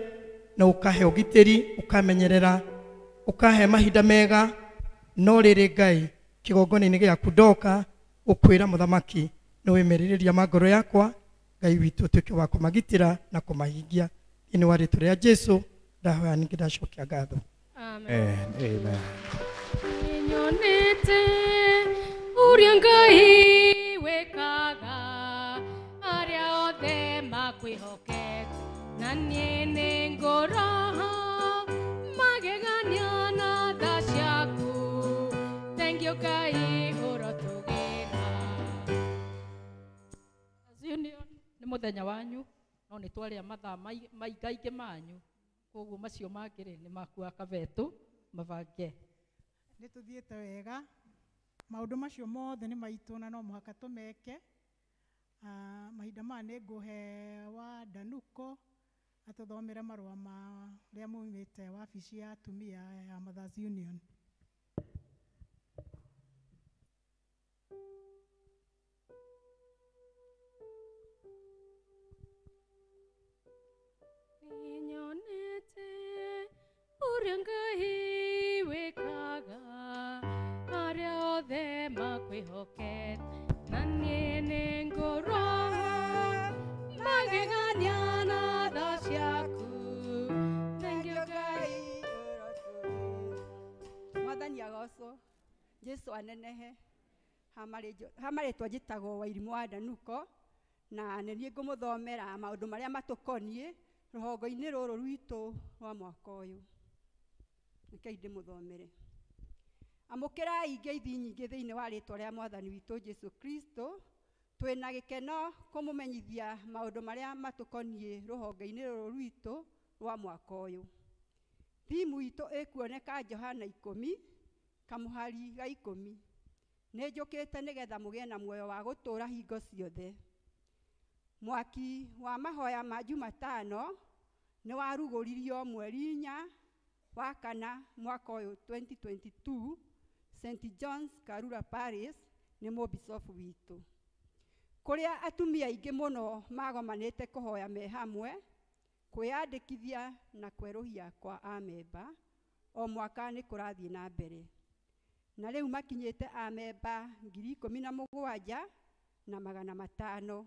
na ũkahe ũgitĩri, ũkamenyerera, ũkahe mahinda mega. No rĩrĩ Ngai, kĩgongona-inĩ gĩaku ndoka gũkwĩra mũthamaki nĩ wĩmerĩrĩria ma ngoro yakwa. Ngai witũ ũtuĩke wa kũmagitĩra na kũmahingia. Thĩinĩ wa rĩtwa rĩa Jesũ ndahoya ningĩ ndacokia ngatho. Amen. Amen. Nyonete ũrĩa Ngai wĩkaga arĩa othe makwĩhokete, na niĩ nĩngũroha magegania na tha ciaku. Thank you Ngai ũrotũgĩra. Union nĩ mũthenya wanyu, no nĩ twarĩa mathaa maingaingĩ manyu, koguo macio mangĩ rĩ nĩ makua kabetũ mabange. Nĩ tũthiĩte wega, maũndũ macio mothe nĩ maitũ na no mũhaka tũmeke. Mahinda maya nĩ ngũhe wa Danuko atũthomere marũa ma rĩa maumĩte wabici ya atumia ya Mothers Union. Nyonete ũrĩa Ngai wĩkaga arĩa othe makwĩhokete, na niĩ nĩngũroha magegania na tha ciaku. Thank you Ngai. Mwathani agocwo, Jesũ anenehe. Ha marĩtwa njĩtagwo Wairimũ wa Danuko, na nĩ niĩ ngũmũthomera maũndũ marĩa matũkoniĩ rũhongo-inĩ rũrũ rwitũ rwa mwaka ũyũ. Rekei ndĩmũthomere. Amũkĩrai ngeithi nyingĩ thĩinĩ wa rĩtwa rĩa Mwathani witũ Jesũ Kristo. Twĩna gĩkeno kũmũmenyithia maũndũ marĩa matũkoniĩ rũhonge-inĩ rũrũ rwitũ rwa mwaka ũyũ. Thimu itũ ĩkuoneka Johana 10 kamũhari ga 10. Nĩ njũkĩte nĩgetha mũgĩe na muoyo wa gũtũũra hingo ciothe. Mwaki wa mahoya ma Jumatano nĩ warugũririo mweri 4 wa kana mwaka ũyũ 2022 St John's Karura Parish nĩ mũbicobu witũ, kũrĩa atumia aingĩ mũno magomanĩte kũhoya me hamwe, kwĩyandĩkithia na kwerũhia kwa amemba o mwaka nĩ kũrathiĩ na mbere. Na rĩu makinyĩte amemba 17,500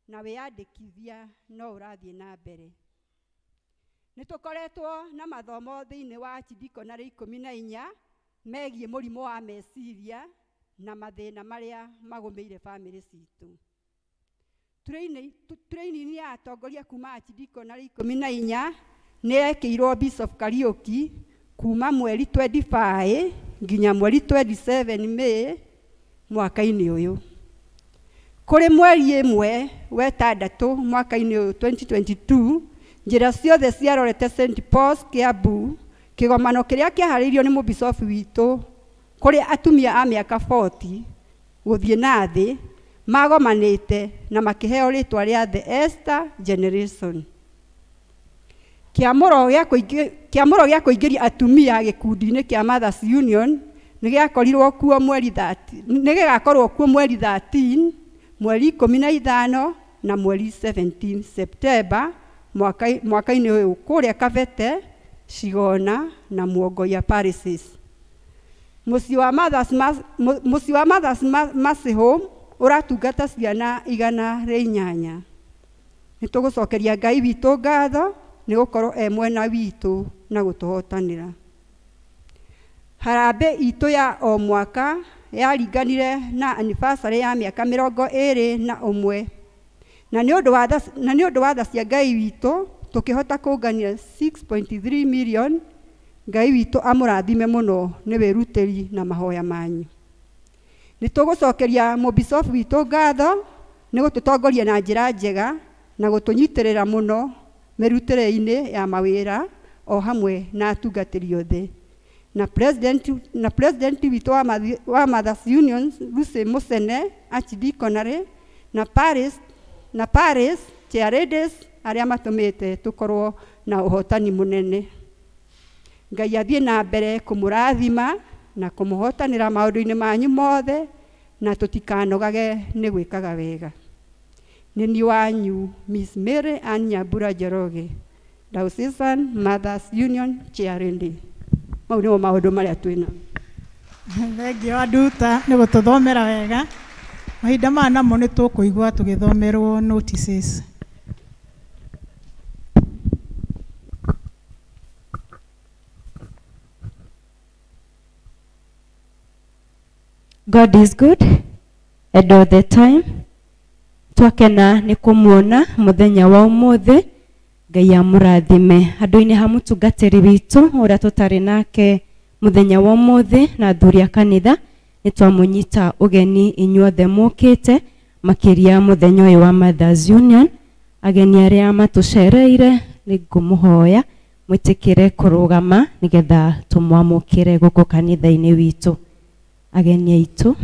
na wĩyandĩkithia no ũrathiĩ na mbere. Nĩ tũkoretwo na mathomo thĩinĩ wa archidiaconary 14 megiĩ mũrimũ wa meciria na mathĩna marĩa magũmĩire bamĩrĩ citũ. Training ya atongoria kuma archidiaconary 14 nĩ yekĩirwo Bishop Kariuki kuma mweri 25 nginya mweri 27 May mwaka-inĩ ũyũ. Kũrĩ mweri 1 wa 6 mwaka-inĩ ũyũ 2022 njĩra ciothe ciarorete St Paul's Kiambu, kĩgomano kĩrĩa kĩaharĩirio nĩ mũbicobu witũ kũrĩ atumia a mĩaka 40 gũthiĩ na thĩ magomanĩte na makĩheo rĩtwa rĩa The Esther Generation. Kĩamũro gĩa kũingĩria atumia gĩkundi-inĩ kĩa Mothers Union nĩ gĩakorirwo kuo mweri 13, nĩ gĩgakorwo kuo mweri 13, mweri 15 na mweri 17 September mwaka-inĩ ũyũ kũrĩa Kabete, Cigona na Muongoya Parishes. Mũciĩ wa Mothers Mercy Home ũratungata ciana 108. Nĩ tũgũcokeria Ngai witũ ngatho nĩ gũkorwo e mwena witũ na gũtũhotanĩra. Harambee itũ ya o mwaka yaringanire na anniversary ya mĩaka 21 na nĩ ũndũ wa tha cia Ngai witũ tũkĩhota kũngania 6.3 million. Ngai witũ amũrathime mũno nĩ wĩrutĩri na mahoya manyu. Nĩ tũgũcokeria mũbicobu witũ ngatho nĩ gũtũtongoria na njĩra njega na gũtũnyitĩrĩra mũno mĩrutĩre-inĩ ya mawĩra o hamwe na atungatĩri othe. Na president witũ wa Mothers Union Lucy Musene Archdeaconry na Paris Chairladies arĩa matũmĩte tũkorwo na ũhotani mũnene. Ngai athiĩ na mbere kũmũrathima na kũmũhotanĩra maũndũ-inĩ manyu mothe na tũtikanogage nĩ gwĩkaga wega. Nĩ niĩ wanyu Miss Mary Ann Nyambura Njoroge, Diocesan Mothers Union Chairlady. Mau nĩmo maũndũ marĩa twĩna. Thengio Anduta nĩ gũtũthomera wega. Mahinda maya namo nĩ tũkũigua tũgĩthomerwo notices. God is good and all the time. Twakena nĩ kũmuona mũthenya wa ũmũthĩ. Ngai amũrathime. Andũ-inĩ ha mũtungatĩri witũ ũrĩa tũtarĩ nake mũthenya wa ũmũthĩ na athuri a kanitha, nĩ twamũnyita ũgeni inyuothe mũkĩte, makĩria mũthenya ũyũ wa Mothers Union. Ageni arĩa matũcereire nĩ ngũmũhoya mwĩtĩkĩre kũrũgama nĩgetha tũmwamũkĩre gũkũ kanitha-inĩ witũ. Ageni aitũ.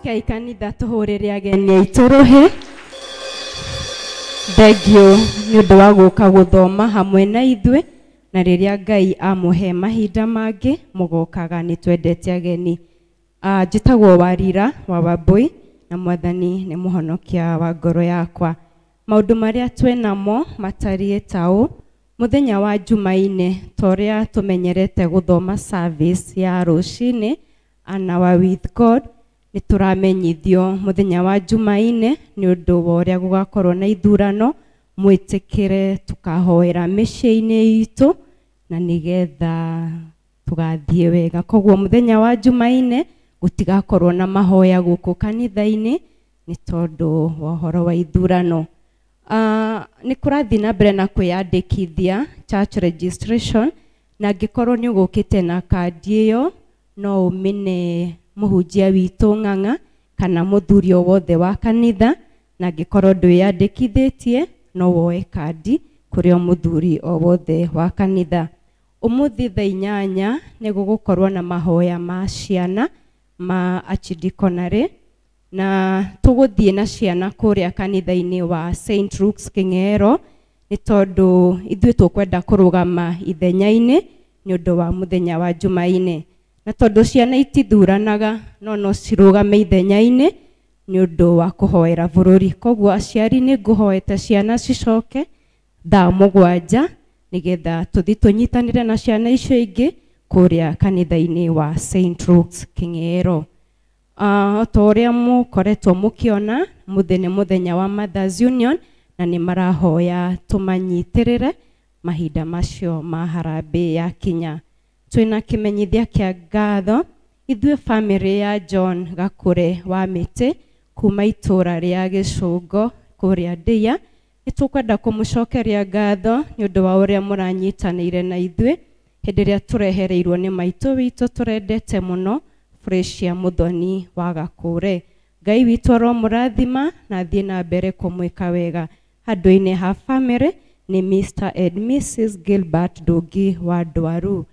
Rekei kanitha tũhũrĩre ageni aitũ rũhĩ. Thengio nĩ ũndũ wa gũka gũthoma hamwe na ithuĩ, na rĩrĩa Ngai amũhe mahinda mangĩ mũgokaga, nĩ twendete ageni. Njĩtagwo Warira wa Wambui na Mwathani nĩ mũhonokia wa ngoro yakwa. Maũndũ marĩa twĩnamo matariĩ ta ũũ: mũthenya wa Jumaine ta ũrĩa tũmenyerete gũthoma service ya rũcinĩ An Hour with God, nĩ tũramenyithio mũthenya wa Jumaine nĩ ũndũ wa ũrĩa gũgakorwo na ithurano, mwĩtĩkĩre tũkahoera mĩciĩ-inĩ itũ na nĩgetha tũgathiĩ wega. Koguo mũthenya wa Jumaine gũtigakorwo na mahoya gũkũ kanitha-inĩ nĩ tondũ wa ũhoro wa ithurano. Nĩ kũrathiĩ na mbere na kwĩyandĩkithia church registration, na angĩkorwo nĩ ũgũkĩte na kandi ĩyo no ũmĩne mũhunjia witũ Ng'ang'a kana mũthuri o wothe wa kanitha, na angĩkorwo ndwĩyandĩkithĩtie no woe kandi kũrĩ o mũthuri o wothe wa kanitha. Umuthi thaa 8 nĩ gũgũkorwo na mahoya ma ciana ma archidiaconary, na tũgũthiĩ na ciana kũrĩa kanitha-inĩ wa St. Luke's Kĩng'ero, nĩ tondũ ithuĩ tũkwenda kũrũgama ithenya-inĩ nĩ ũndũ wa mũthenya wa Jumaine. Na tondũ ciana itithuranaga, no cirũgame ithenya-inĩ nĩ ũndũ wa kũhoera bũrũri. Koguo aciari nĩ ngũhoete ciana cicoke thaa 7 nĩgetha tũthiĩ tũnyitanĩre na ciana icio ingĩ kũrĩa kanitha-inĩ wa St. Luke's Kĩng'ero. Ta ũrĩa mũkoretwo mũkĩona, mũthĩ nĩ mũthenya wa Mothers Union, na nĩ marahoya tũmanyitĩrĩre mahinda macio ma harambee yakinya. Twĩna kĩmenyithia kĩa ngatho ithuĩ bamĩrĩ ya John Gakũre wa Mĩtĩ kuma itũra rĩa Gĩcũngo kũrĩa Ndĩa, nĩ tũkwenda kũmũcokeria ngatho nĩ ũndũ wa ũrĩa mũranyitanĩire na ithuĩ hĩndĩ ĩrĩa tũrehereirwo nĩ maitũ witũ tũrendete mũno, Fresia Muthoni wa Gakũre. Ngai witũ aromũrathima na athiĩ na mbere kũmwĩka wega. Handũ-inĩ ha bamĩrĩ nĩ Mr. and Mrs. Gilbert Ndũngĩ wa Ndwaru.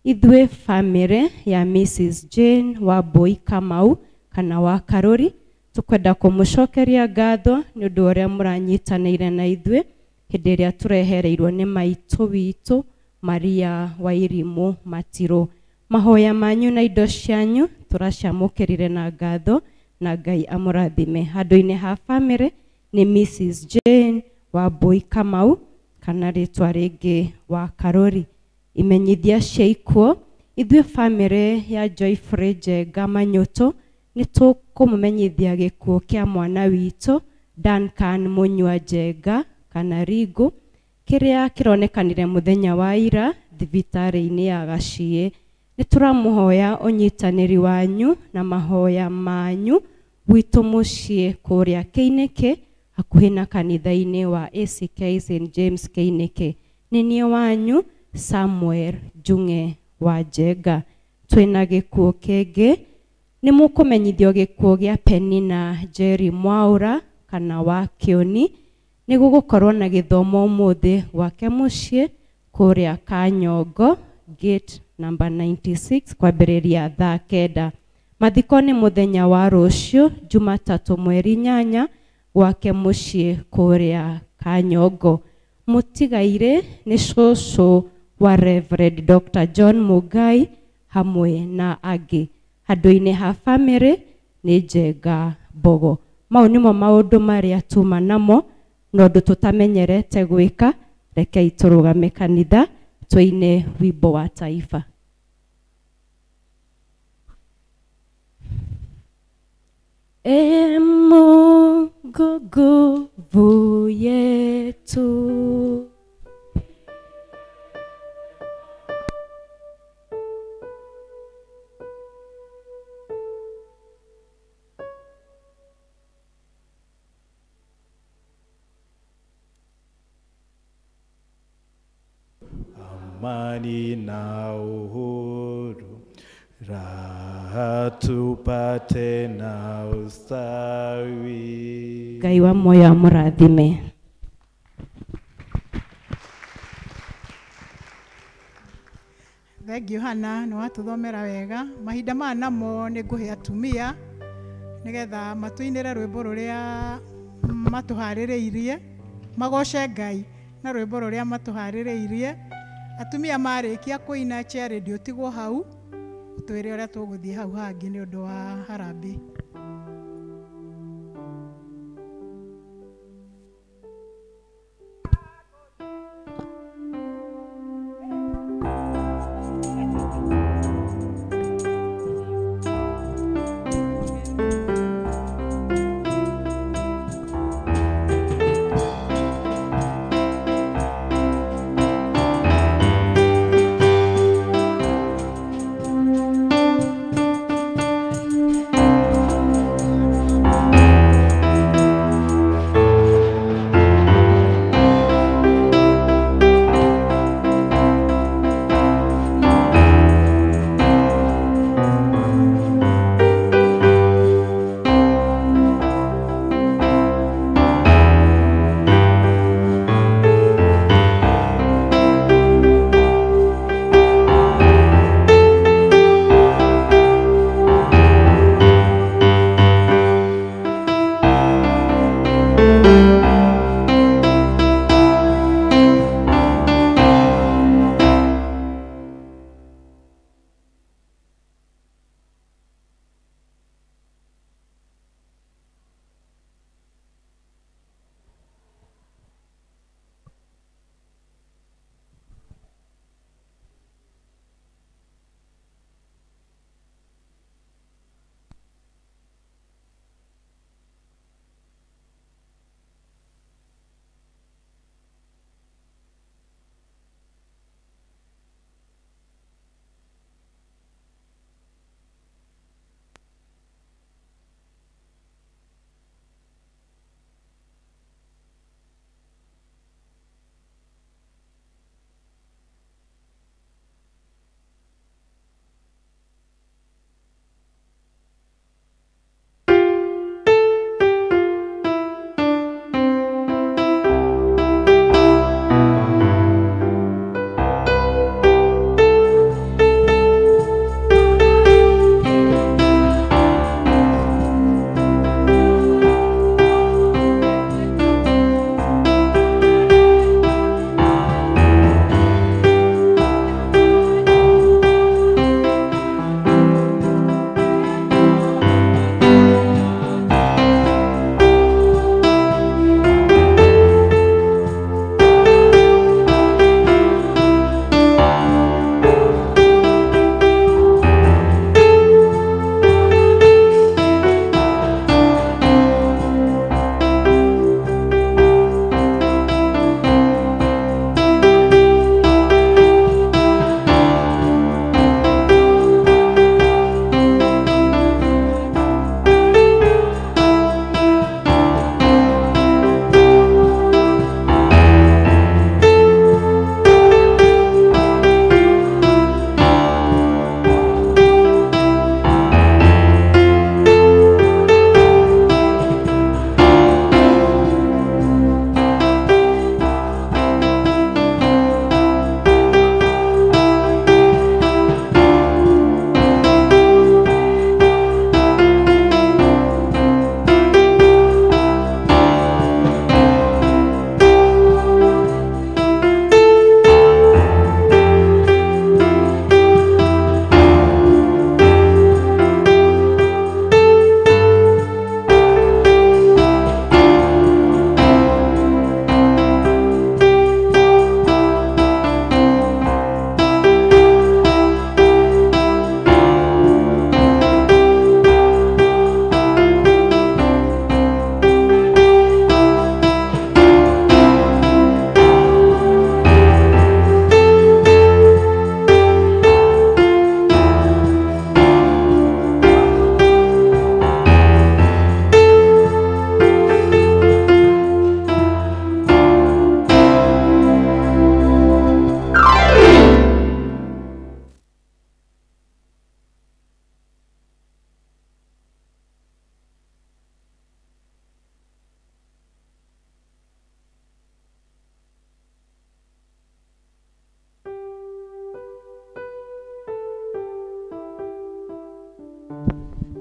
Ithuĩ bamĩrĩ ya Mrs. Jane wa Mbui Kamau kana wa Karũri, tũkwenda kũmũcokeria ngatho nĩ ũndũ ũrĩa mũranyitanĩire na ithuĩ hĩndĩ ĩrĩa tũrehereirwo nĩ maitũ witũ Maria Wairimũ Matirũ. Mahoya manyu na indo cianyu tũraciamũkĩrire na ngatho, na Ngai amũrathime. Handũ-inĩ ha bamĩrĩ nĩ Mrs. Jane wa Mbui Kamau kana rĩtwa rĩngĩ wa Karũri. Imenyithia cia ikuũ, ithuĩ bamĩrĩ ya Joyfrey Njenga Manyũtũ nĩ tũkũmũmenyithia gĩkuũ kĩa mwana witũ Duncan Mũnyua Njenga kana Ringũ, kĩrĩa kĩronekanire mũthenya wa ira thibitarĩ-inĩ ya Gaciĩ. Nĩ tũramũhoya ũnyitanĩri wanyu na mahoya manyu gwitũ mũciĩ kũrĩa Kĩinĩkĩ hakuhĩ na kanitha-inĩ wa ACK St. James Kĩinĩkĩ. Nĩ niĩ wanyu Samuel Njung'e wa Njenga. Twĩna gĩkuũ kĩngĩ, nĩ mũkũmenyithio gĩkuũ gĩa Penina Jerry Mwaũra kana wa Kĩoni. Nĩ gũgũkorwo na gĩthomo ũmũthĩ gwake mũciĩ kũrĩa Kanyongo gate number 96 kwambĩrĩria thaa 9. Mathiko nĩ mũthenya wa rũciũ Jumatatũ mweri 8 gwake mũciĩ kũrĩa Kanyongo. Mũtigairĩ nĩ cũcũ wa Reverend Dr. John Mugai hamwe na angĩ. Handũ-inĩ ha bamĩrĩ nĩ Njenga Mbogo. Mau nĩmo maũndũ marĩa tuma namo, na ũndũ tũtamenyerete gwĩka. Rekei tũrũgame kanitha tũine wimbo wa taifa. E Mungu nguvu yetu, amani na uhuru, raha tupate na ustawi. Ngai wa muoyo amũrathime. Thank you Hannah, nĩ watũthomera wega. Mahinda maya namo nĩ ngũhe atumia nĩgetha matũinĩre rwĩmbo rũrĩa matũharĩrĩirie, magoce Ngai na rwĩmbo rũrĩa matũharĩrĩirie. Atumia marĩkia kũina chair ũtigwo hau, ũtwĩre ũrĩa tũgũthiĩ hau hangĩ nĩ ũndũ wa harambee. Thank you.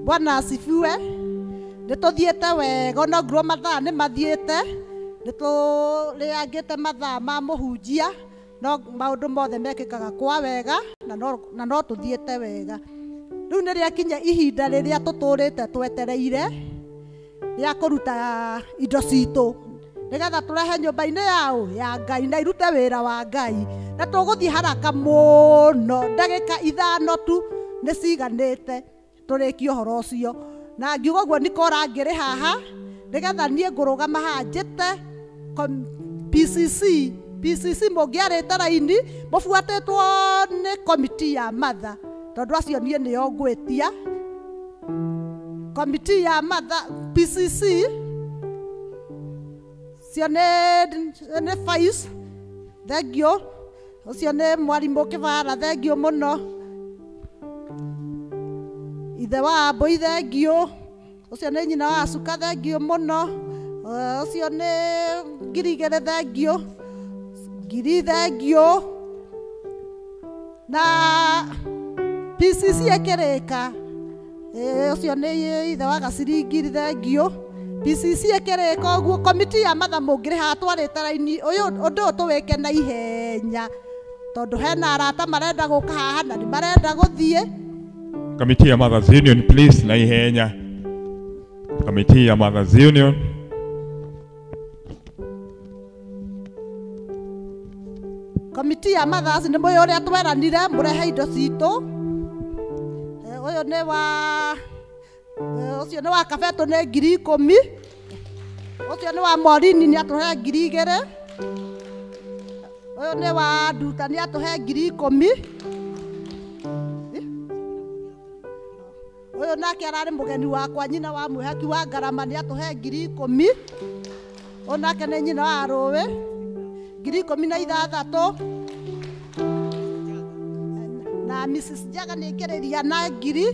Bwana asifiwe. Nĩ tũthiĩte wega ona ngorwo mathaa nĩ mathiĩte, nĩ tũrĩangĩte mathaa ma mũhunjia, no maũndũ mothe mekĩkaga kwa wega na no tũthiĩte wega. Rĩu nĩ rĩakinya ihinda rĩrĩa tũtũrĩte twetereire rĩa kũruta indo citũ nĩgetha tũrehe nyũmba-inĩ yao ya Ngai na irute wĩra wa Ngai. Na tũgũthiĩ haraka mũno, ndagĩka 5 tu nĩ ciganĩte tũrĩkie ũhoro ũcio. Na ngiuga ũguo Nikora ngĩrĩ haha nĩgetha niĩ ngũrũgama haha njĩte PCC mũngĩarĩte raini mũbuatĩtwo nĩ komiti ya Matha, tondũ acio niĩ nĩo ngwĩtia komiti ya Matha. PCC cio nĩ Faiz, thengio. Ũcio nĩ mwarimũ Kĩbara, thengio mũno. Ithe wa Mbũi, thengio. Ũcio nĩ nyina wa Cuka, thengio mũno. Ũcio nĩ 2,000, thengio. 1,000, thengio. Na PCC ĩkĩrĩka, ũcio nĩ ithe wa Gaciri, 1,000, thengio. PCC ĩkĩrĩka ũguo komiti ya Matha mũngĩrĩ haha twarĩte raini ũyũ ũndũ ũyũ tũwĩke na ihenya tondũ hena arata marenda gũka haha na nĩ marenda gũthiĩ. Committee ya Mothers Union, please, na ihenya. Committee ya Mothers Union. Committee ya Mothers nĩ mũĩ ũrĩa tweranire mũrehe indo citũ. Ũyũ nĩ wa ũcio nĩ wa Kabetũ nĩ 10,000. Ũcio nĩ wa Morini nĩ atũhe 2,000. Ũyũ nĩ wa Nduta nĩ atũhe 10,000. Ũyũ nake ararĩ mũgeni wakwa nyina wa mwĩhaki wa Ngarama nĩ atũhe 10,000. Ũyũ nake nĩ nyina wa Rũĩ 16,000. Na Mrs Jaga nĩ aingĩrĩria na 1,000.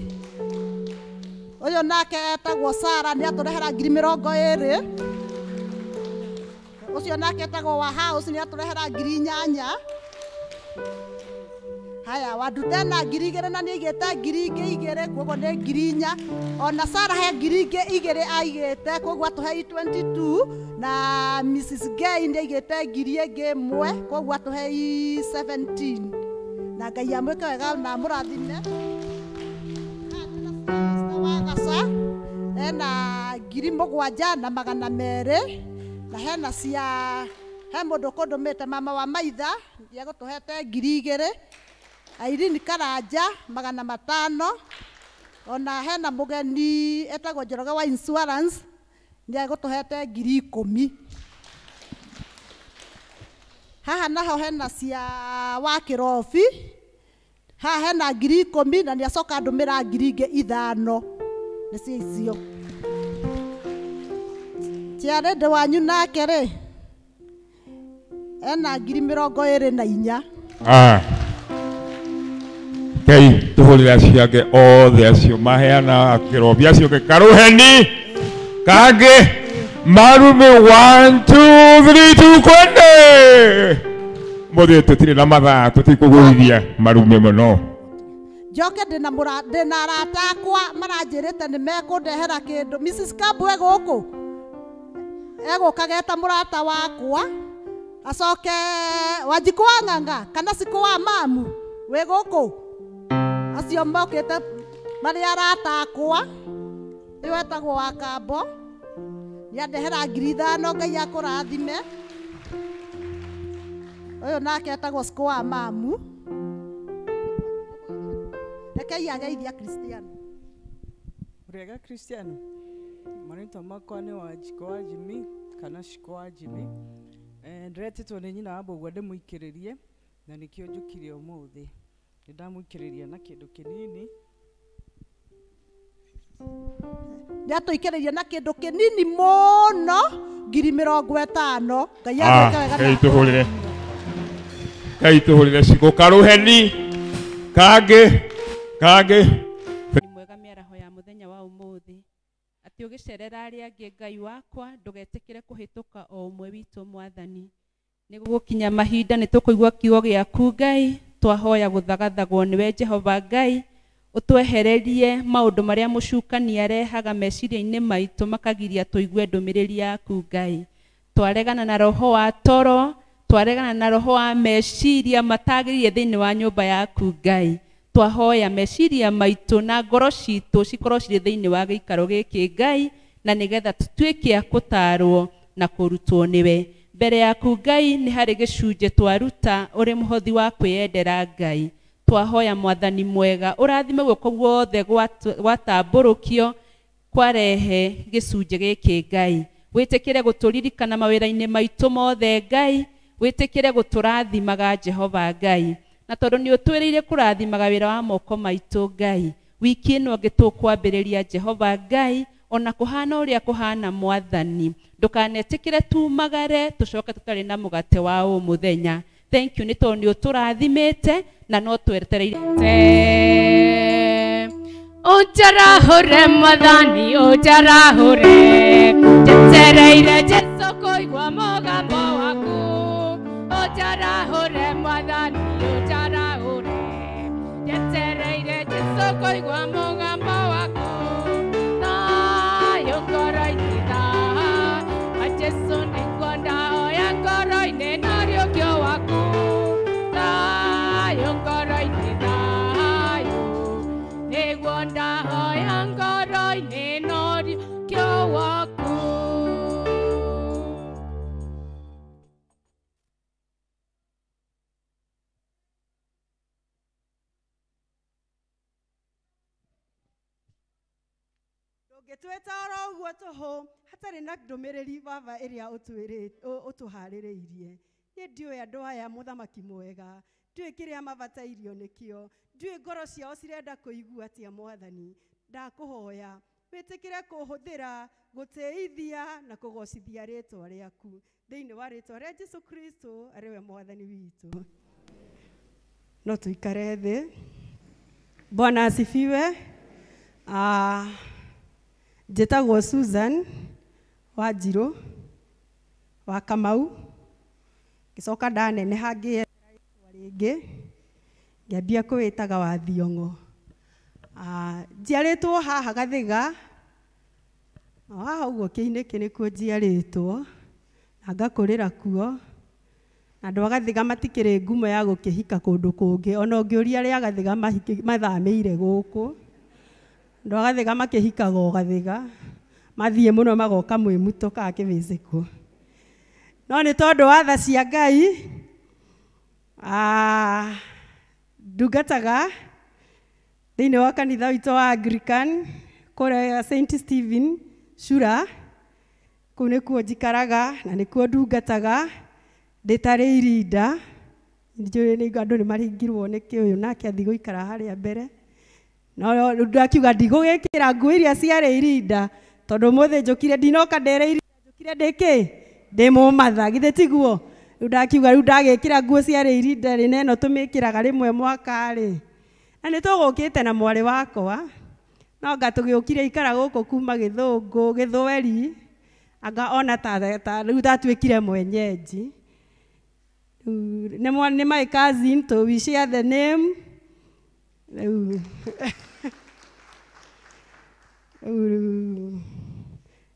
Ũyũ nake etagwo Sara nĩ atũrehera 20,000. Ũcio nake etagwo wa House nĩ atũrehera 8,000. Haya, Wandutena 2,000 na nĩ aigĩte 2,000 koguo nĩ 4,000. Ona Sara he 2,000 aigĩte koguo atũhe 22. Na Mrs Gay nĩ aigĩte 1,000 koguo atũhe 17. Na Ngai amwĩke wega na amũrathime. Wagaca ena 7,200 na hena cia he mũndũ kũndũmĩte mama wa Maitha nĩegũtũhete 2,000. Irene Karanja 500. Ona hena mũgeni etagwo Njoroge wa insurance nĩegũtũhete 10,000. Haha naho hena cia wa Kĩrobi, haha hena 10,000 na nĩacoka ndũmĩra 5,000. Nĩcio icio. Ciarĩndĩ wanyu nake rĩ ena 24,000. Ngai tũhũrĩre acio angĩ othe acio maheana Kĩrobi acio angĩ karũheni kangĩ marume 1 2 3 2 kwende mũthĩ tũtirĩ na mathaa tũtikũgũithia marume mũno. Njoke ndĩna arata akwa maranjĩrĩte nĩ mekũndehera kĩndũ. Mrs Kambu e gũkũ egũka geta mũrata wakwa acoke Wanjikũ wa Ng'ang'a kana Cikũ wa Mamu wĩ gũkũ, acio mokĩte marĩ arata akwa. Ũyũ etagwo wa Kambo nĩandehera 5,000, Ngai akũrathime. Ũyũ nake etagwo Cikũ wa Mamu. Rekei ageithia Kristiano. Ũrĩega Kristiano? Marĩtwa makwa nĩ Wanjikũ wa Jimmy kana Cikũ wa Jimmy. Ndĩretĩtwo nĩ nyina wa Mbũgua ndĩmũikĩrĩrie na nĩkĩo njũkire ũmũthĩ. Nĩ ndamũikĩrĩria na kĩndũ kĩnini. Nĩatũikĩrĩria na kĩndũ kĩnini mũno 50,000. Ngai amwĩke wega. Ngai tũhũrĩre. Ngai tũhũrĩre Cikũ karũheni kangĩ kangĩ. Nĩ mwega mĩaraho ya mũthenya wa ũmũthĩ atĩ ũgĩcerera arĩa angĩ Ngai wakwa ndũgetĩkĩre kũhĩtũka o ũmwe witũ Mwathani. Nĩ gũgũkinya mahinda nĩ tũkũigua kiugo gĩaku Ngai, twahoya gũthagathagwo nĩwe Jehova Ngai, Ũtwehererie maũndũ marĩa mũcukani arehaga meciria-inĩ maitũ makagiria tũigue ndũmĩrĩri yaku Ngai. Twaregana na roho wa toro, twaregana na roho wa meciria matagĩrĩire thĩinĩ wa nyũmba yaku Ngai. Twahoya meciria maitũ na ngoro citũ cikorwo cirĩ thĩinĩ wa gĩikaro gĩkĩ Ngai, na nĩgetha tũtuĩke a kũtaarwo na kũrutwo nĩwe. Mbere yaku Ngai nĩ harĩ gĩcunjĩ twaruta ũrĩ mũhothi wa kwĩyendera Ngai. Twahoya mwathani mwega ũrathime guoko guothe gwatambũrũkio kwarehe gĩcunjĩ gĩkĩ Ngai. Wĩtĩkĩre gũtũririkana mawĩra-inĩ maitũ mothe Ngai, wĩtĩkĩre gũtũrathimaga Jehova Ngai. Na tondũ nĩ ũtwĩrĩire kũrathimaga wĩra wa moko maitũ Ngai, wiki ĩno ĩngĩ tũkwambĩrĩria Jehova Ngai, ona kũhana ũrĩa kũhana mwathani, ndũkanetĩkĩre tumagare tũcoke tũtarĩ na mũgate wa ũmũthenya. Thank you nĩ tondũ nĩ ũtũrathimĩte na no twetereire. Ũnjarahũre mwathani, ũnjarahũre, njetereire Jesũ kũigua mũgambo waku. Ũnjarahũre mwathani, ũnjarahũre, njetereire Jesũ kũigua mũgambo waku. Thayũ ngoro-inĩ thaa, Jesũ nĩngwenda oya ngoro-inĩ na ũriũkio waku. Thayũ ngoro-inĩ thayũ, nĩguo ndahoya ngoro-inĩ na ũriũkio waku. Ndũngĩtwĩta oro ũguo tũhũ hatarĩ na ndũmĩrĩri baba ĩrĩa ũtũharĩrĩirie. Niĩ ndiũĩ andũ aya mũthamaki mwega, ndiũĩ kĩrĩa mabatairio nĩkĩo, ndiũĩ ngoro ciao cirenda kũigua atĩa mwathani. Ndakũhoya wĩtĩkĩre kũhũthĩra gũtĩithia na kũgocithia rĩtwa rĩaku thĩinĩ wa rĩtwa rĩa Jesũ Kristo arĩ we mwathani witũ. No tũikare thĩ. Bwana asifiwe. Njĩtagwo Susan Wanjirũ wa Kamau, ngĩcoka ndaneneha ngĩethera rĩtwa rĩngĩ ngĩambia kwĩĩtaga wa Thiong'o. Njiarĩtwo haha Gathiga, o haha ũguo Kĩinĩkĩ nĩkuo njiarĩtwo na ngakũrĩra kuo. Na andũ a Gathiga matikĩrĩ ngumo ya gũkĩhika kũndũ kũngĩ, ona ũngĩũria arĩa a Gathiga mathamĩire gũkũ. Andũ a Gathiga makĩhikaga o Gathiga, mathiĩ mũno magoka Mwĩmuto kana Kĩbĩcĩkũ. No nĩ tondũ wa tha cia Ngai, ndungataga thĩinĩ wa kanitha witũ wa Anglican kũrĩa St Stephen Cura. Kũu nĩkuo njikaraga na nĩkuo ndungataga ndĩtarĩ irinda. Njũĩ nĩ andũ nĩ maringirwo nĩ kĩ ũyũ nake athiĩ gũikara harĩa mbere. No rĩu ndakiuga ndigũgĩkĩra nguo iria ciarĩ irinda tondũ ũmũthĩ njũkire ndinoka ndere irinda, njũkire ndĩ kĩ? Ndĩ mũmatha, githĩ tiguo? Rĩu ndakiuga rĩu ndagĩkĩra nguo ciarĩ irinda rĩ, na ĩno tũmĩkĩraga rĩmwe mwaka rĩ. Na nĩ tũgũkĩte na mwarĩ wakwa, no anga tũgĩũkire ikara gũkũ kuma Gĩthũngũ, Gĩthweri, anga ona ta rĩu ndatuĩkire mwenyeji. Rĩu nĩ my cousin, to we share the name. Rĩu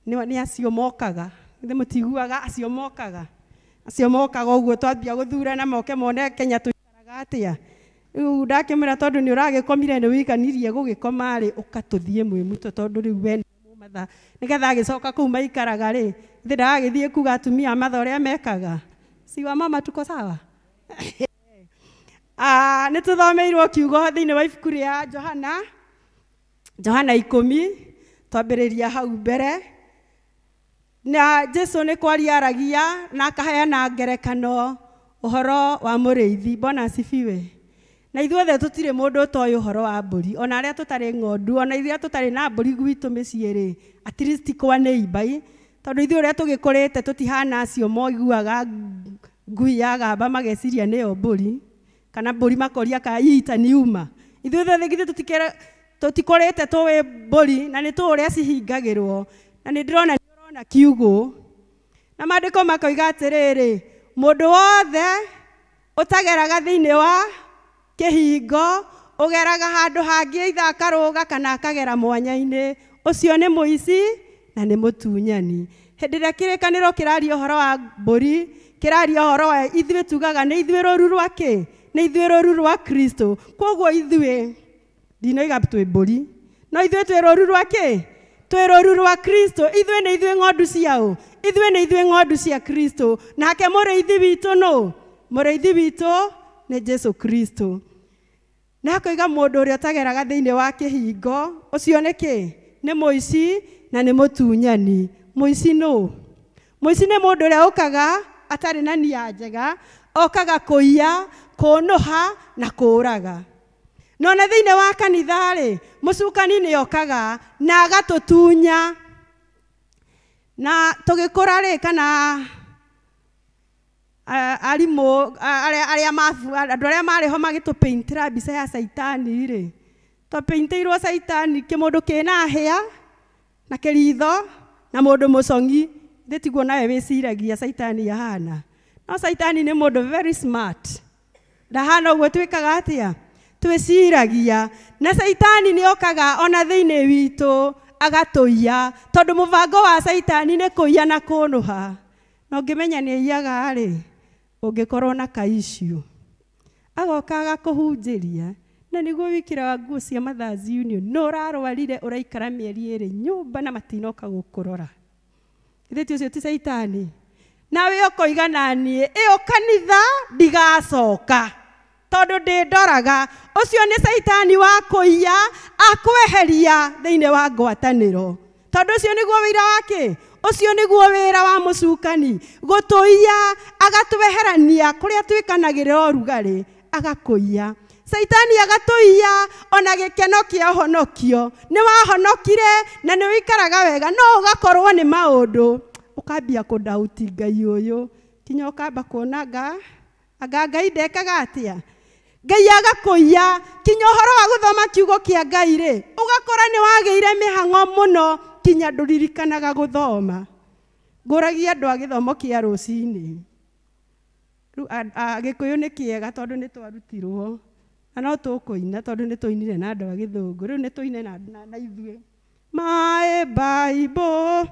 nĩ acio mokaga, githĩ mũtiguaga acio mokaga? Acio mokaga ũguo twambia gũthurana moke mone Kenya tũikaraga atĩa. Rĩu ndakĩmwĩra tondũ nĩ ũragĩkomire nĩ wĩiganirie gũgĩkoma rĩ, ũka tũthiĩ Mwĩmuto tondũ rĩu we nĩ mũmatha. Nĩgetha agĩcoka kũu maikaraga rĩ, githĩ ndagagĩthiĩ kuga atumia a matha ũrĩa mekaga? Si wa mama tuko sawa? Nĩ tũthomeirwo kiugo thĩinĩ wa ibuku rĩa Johana, Johana 10, twambĩrĩria hau mbere. Na Jesũ nĩ kwaria aragia na akaheana ngerekano ũhoro wa mũrĩithi. Bwana asifiwe. Na ithuothe tũtirĩ mũndũ ũtoĩ ũhoro wa mbũri, ona arĩa tũtarĩ ng'ondu, ona ithuĩ tũtarĩ na mbũri gwitũ mĩciĩ rĩ, at least kwa neighbor, tondũ ithuĩ ũrĩa tũgĩkũrĩte tũtihana acio moiguaga ngui yagamba mageciria nĩyo mbũri, kana mbũri makoria kana ita nĩ uma. Ithuĩ othe githĩ tũtikũrĩte tũĩ mbũri, na nĩ tũĩ ũrĩa cihingagĩrwo, na nĩ ndĩrona nĩ ũrona kiugũ. Na maandĩko makoiga atĩrĩrĩ, mũndũ wothe ũtageraga thĩinĩ wa kĩhingo Ũgeraga handũ hangĩ either akarũga kana akagera mwanya-inĩ. Ũcio nĩ mũici na nĩ mũtunyani. Hĩndĩ ĩrĩa kĩrĩkanĩro kĩraria ũhoro wa mbũri, kĩraria ũhoro wa ithuĩ tugaga nĩ ithuĩ rũru rwa kĩ? Nĩ ithuĩ rũru rwa Kristo. Koguo ithuĩ ndinoiga twĩ mbũri, no ithuĩ twĩ rũru rwa kĩ? Twĩ rũru rwa Kristo. Ithuĩ nĩ ithuĩ ng'ondu ciao. Ithuĩ nĩ ithuĩ ng'ondu cia Kristo. Nake mũrĩithi witũ nũ? Mũrĩithi witũ nĩ Jesu Kristo. Na akoiga mũndũ ũrĩa ũtageraga thĩinĩ wa kĩhingo, ũcio nĩ kĩ? Nĩ mũici na nĩ mũtunyani. Mũici nũ? Mũici nĩ mũndũ ũrĩa ũkaga atarĩ na nia njega, okaga kũiya, kũnũha na kũũraga. No na thĩinĩ wa kanitha rĩ, mũcukani nĩ okaga na agatũtunya. Na tũgĩkũra rĩ, kana arimũ arĩa andũ arĩa marĩ ho magĩtũpaintĩra mbica ya caitani rĩ, twapaintĩirwo caitani kĩmũndũ kĩna hĩa na kĩritho na mũndũ mũcong'i. Thĩ tiguo nawe wĩciragia caitani ahana. No caitani nĩ mũndũ very smart. Ndahana ũguo twĩkaga atĩa? Twĩciragia. Na caitani nĩ okaga ona thĩinĩ witũ agatũiya, tondũ mũbango wa caitani nĩ kũiya na kũnũha. Na ũngĩmenya nĩ aiyaga rĩ, ũngĩkorwo na kaicio. Agoka agakũhunjĩria na nĩguo wĩkĩraga nguo cia Mothers Union, no ũrarwarire ũraikara mĩeri ĩrĩ nyũmba na matinoka gũkũrora. Githĩ ti ũcio ti caitani? Nawe ũkoiga naniĩ ĩyo kanitha ndigacoka tondũ ndĩndoraga. Ũcio nĩ caitani wa kũiya akweheria thĩinĩ wa ngwatanĩro. Tondũ ũcio nĩguo wĩra wake, ũcio nĩguo wĩra wa mũcukani, gũtũiya agatweherania kũrĩa twĩkanagĩrĩra ũrugarĩ, agakũiya. Caitani agatũiya ona gĩkeno kĩa ũhonokio. Nĩ wahonokire na nĩ ũikaraga wega, no ũgakorwo nĩ maũndũ ũkambia kũndauti Ngai ũyũ, kinya ũkamba kuona anga Ngai ndekaga atĩa. Ngai agakũiya kinya ũhoro wa gũthoma kiugo kĩa Ngai rĩ, ũgakora nĩ wagĩire mĩhang'o mũno kinya ndũririkanaga gũthoma. Ngũragia andũ a gĩthomo kĩa rũcinĩ. Rĩu Gĩkũyũ nĩ kĩega tondũ nĩ twarutirwo, na no tũkũina tondũ nĩ tũinire na andũ a gĩthũngũ. Rĩu nĩ tũine na ithuĩ. My Bible,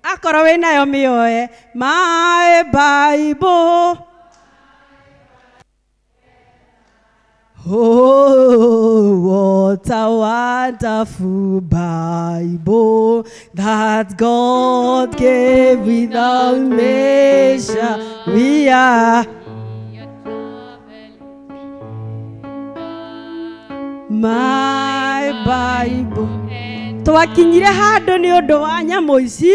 akorwo wĩnayo mĩoe. My Bible, oh, what a wonderful Bible that God gave without measure. We are my Bible. Twakinyire handũ nĩ ũndũ wa nyamũ ici,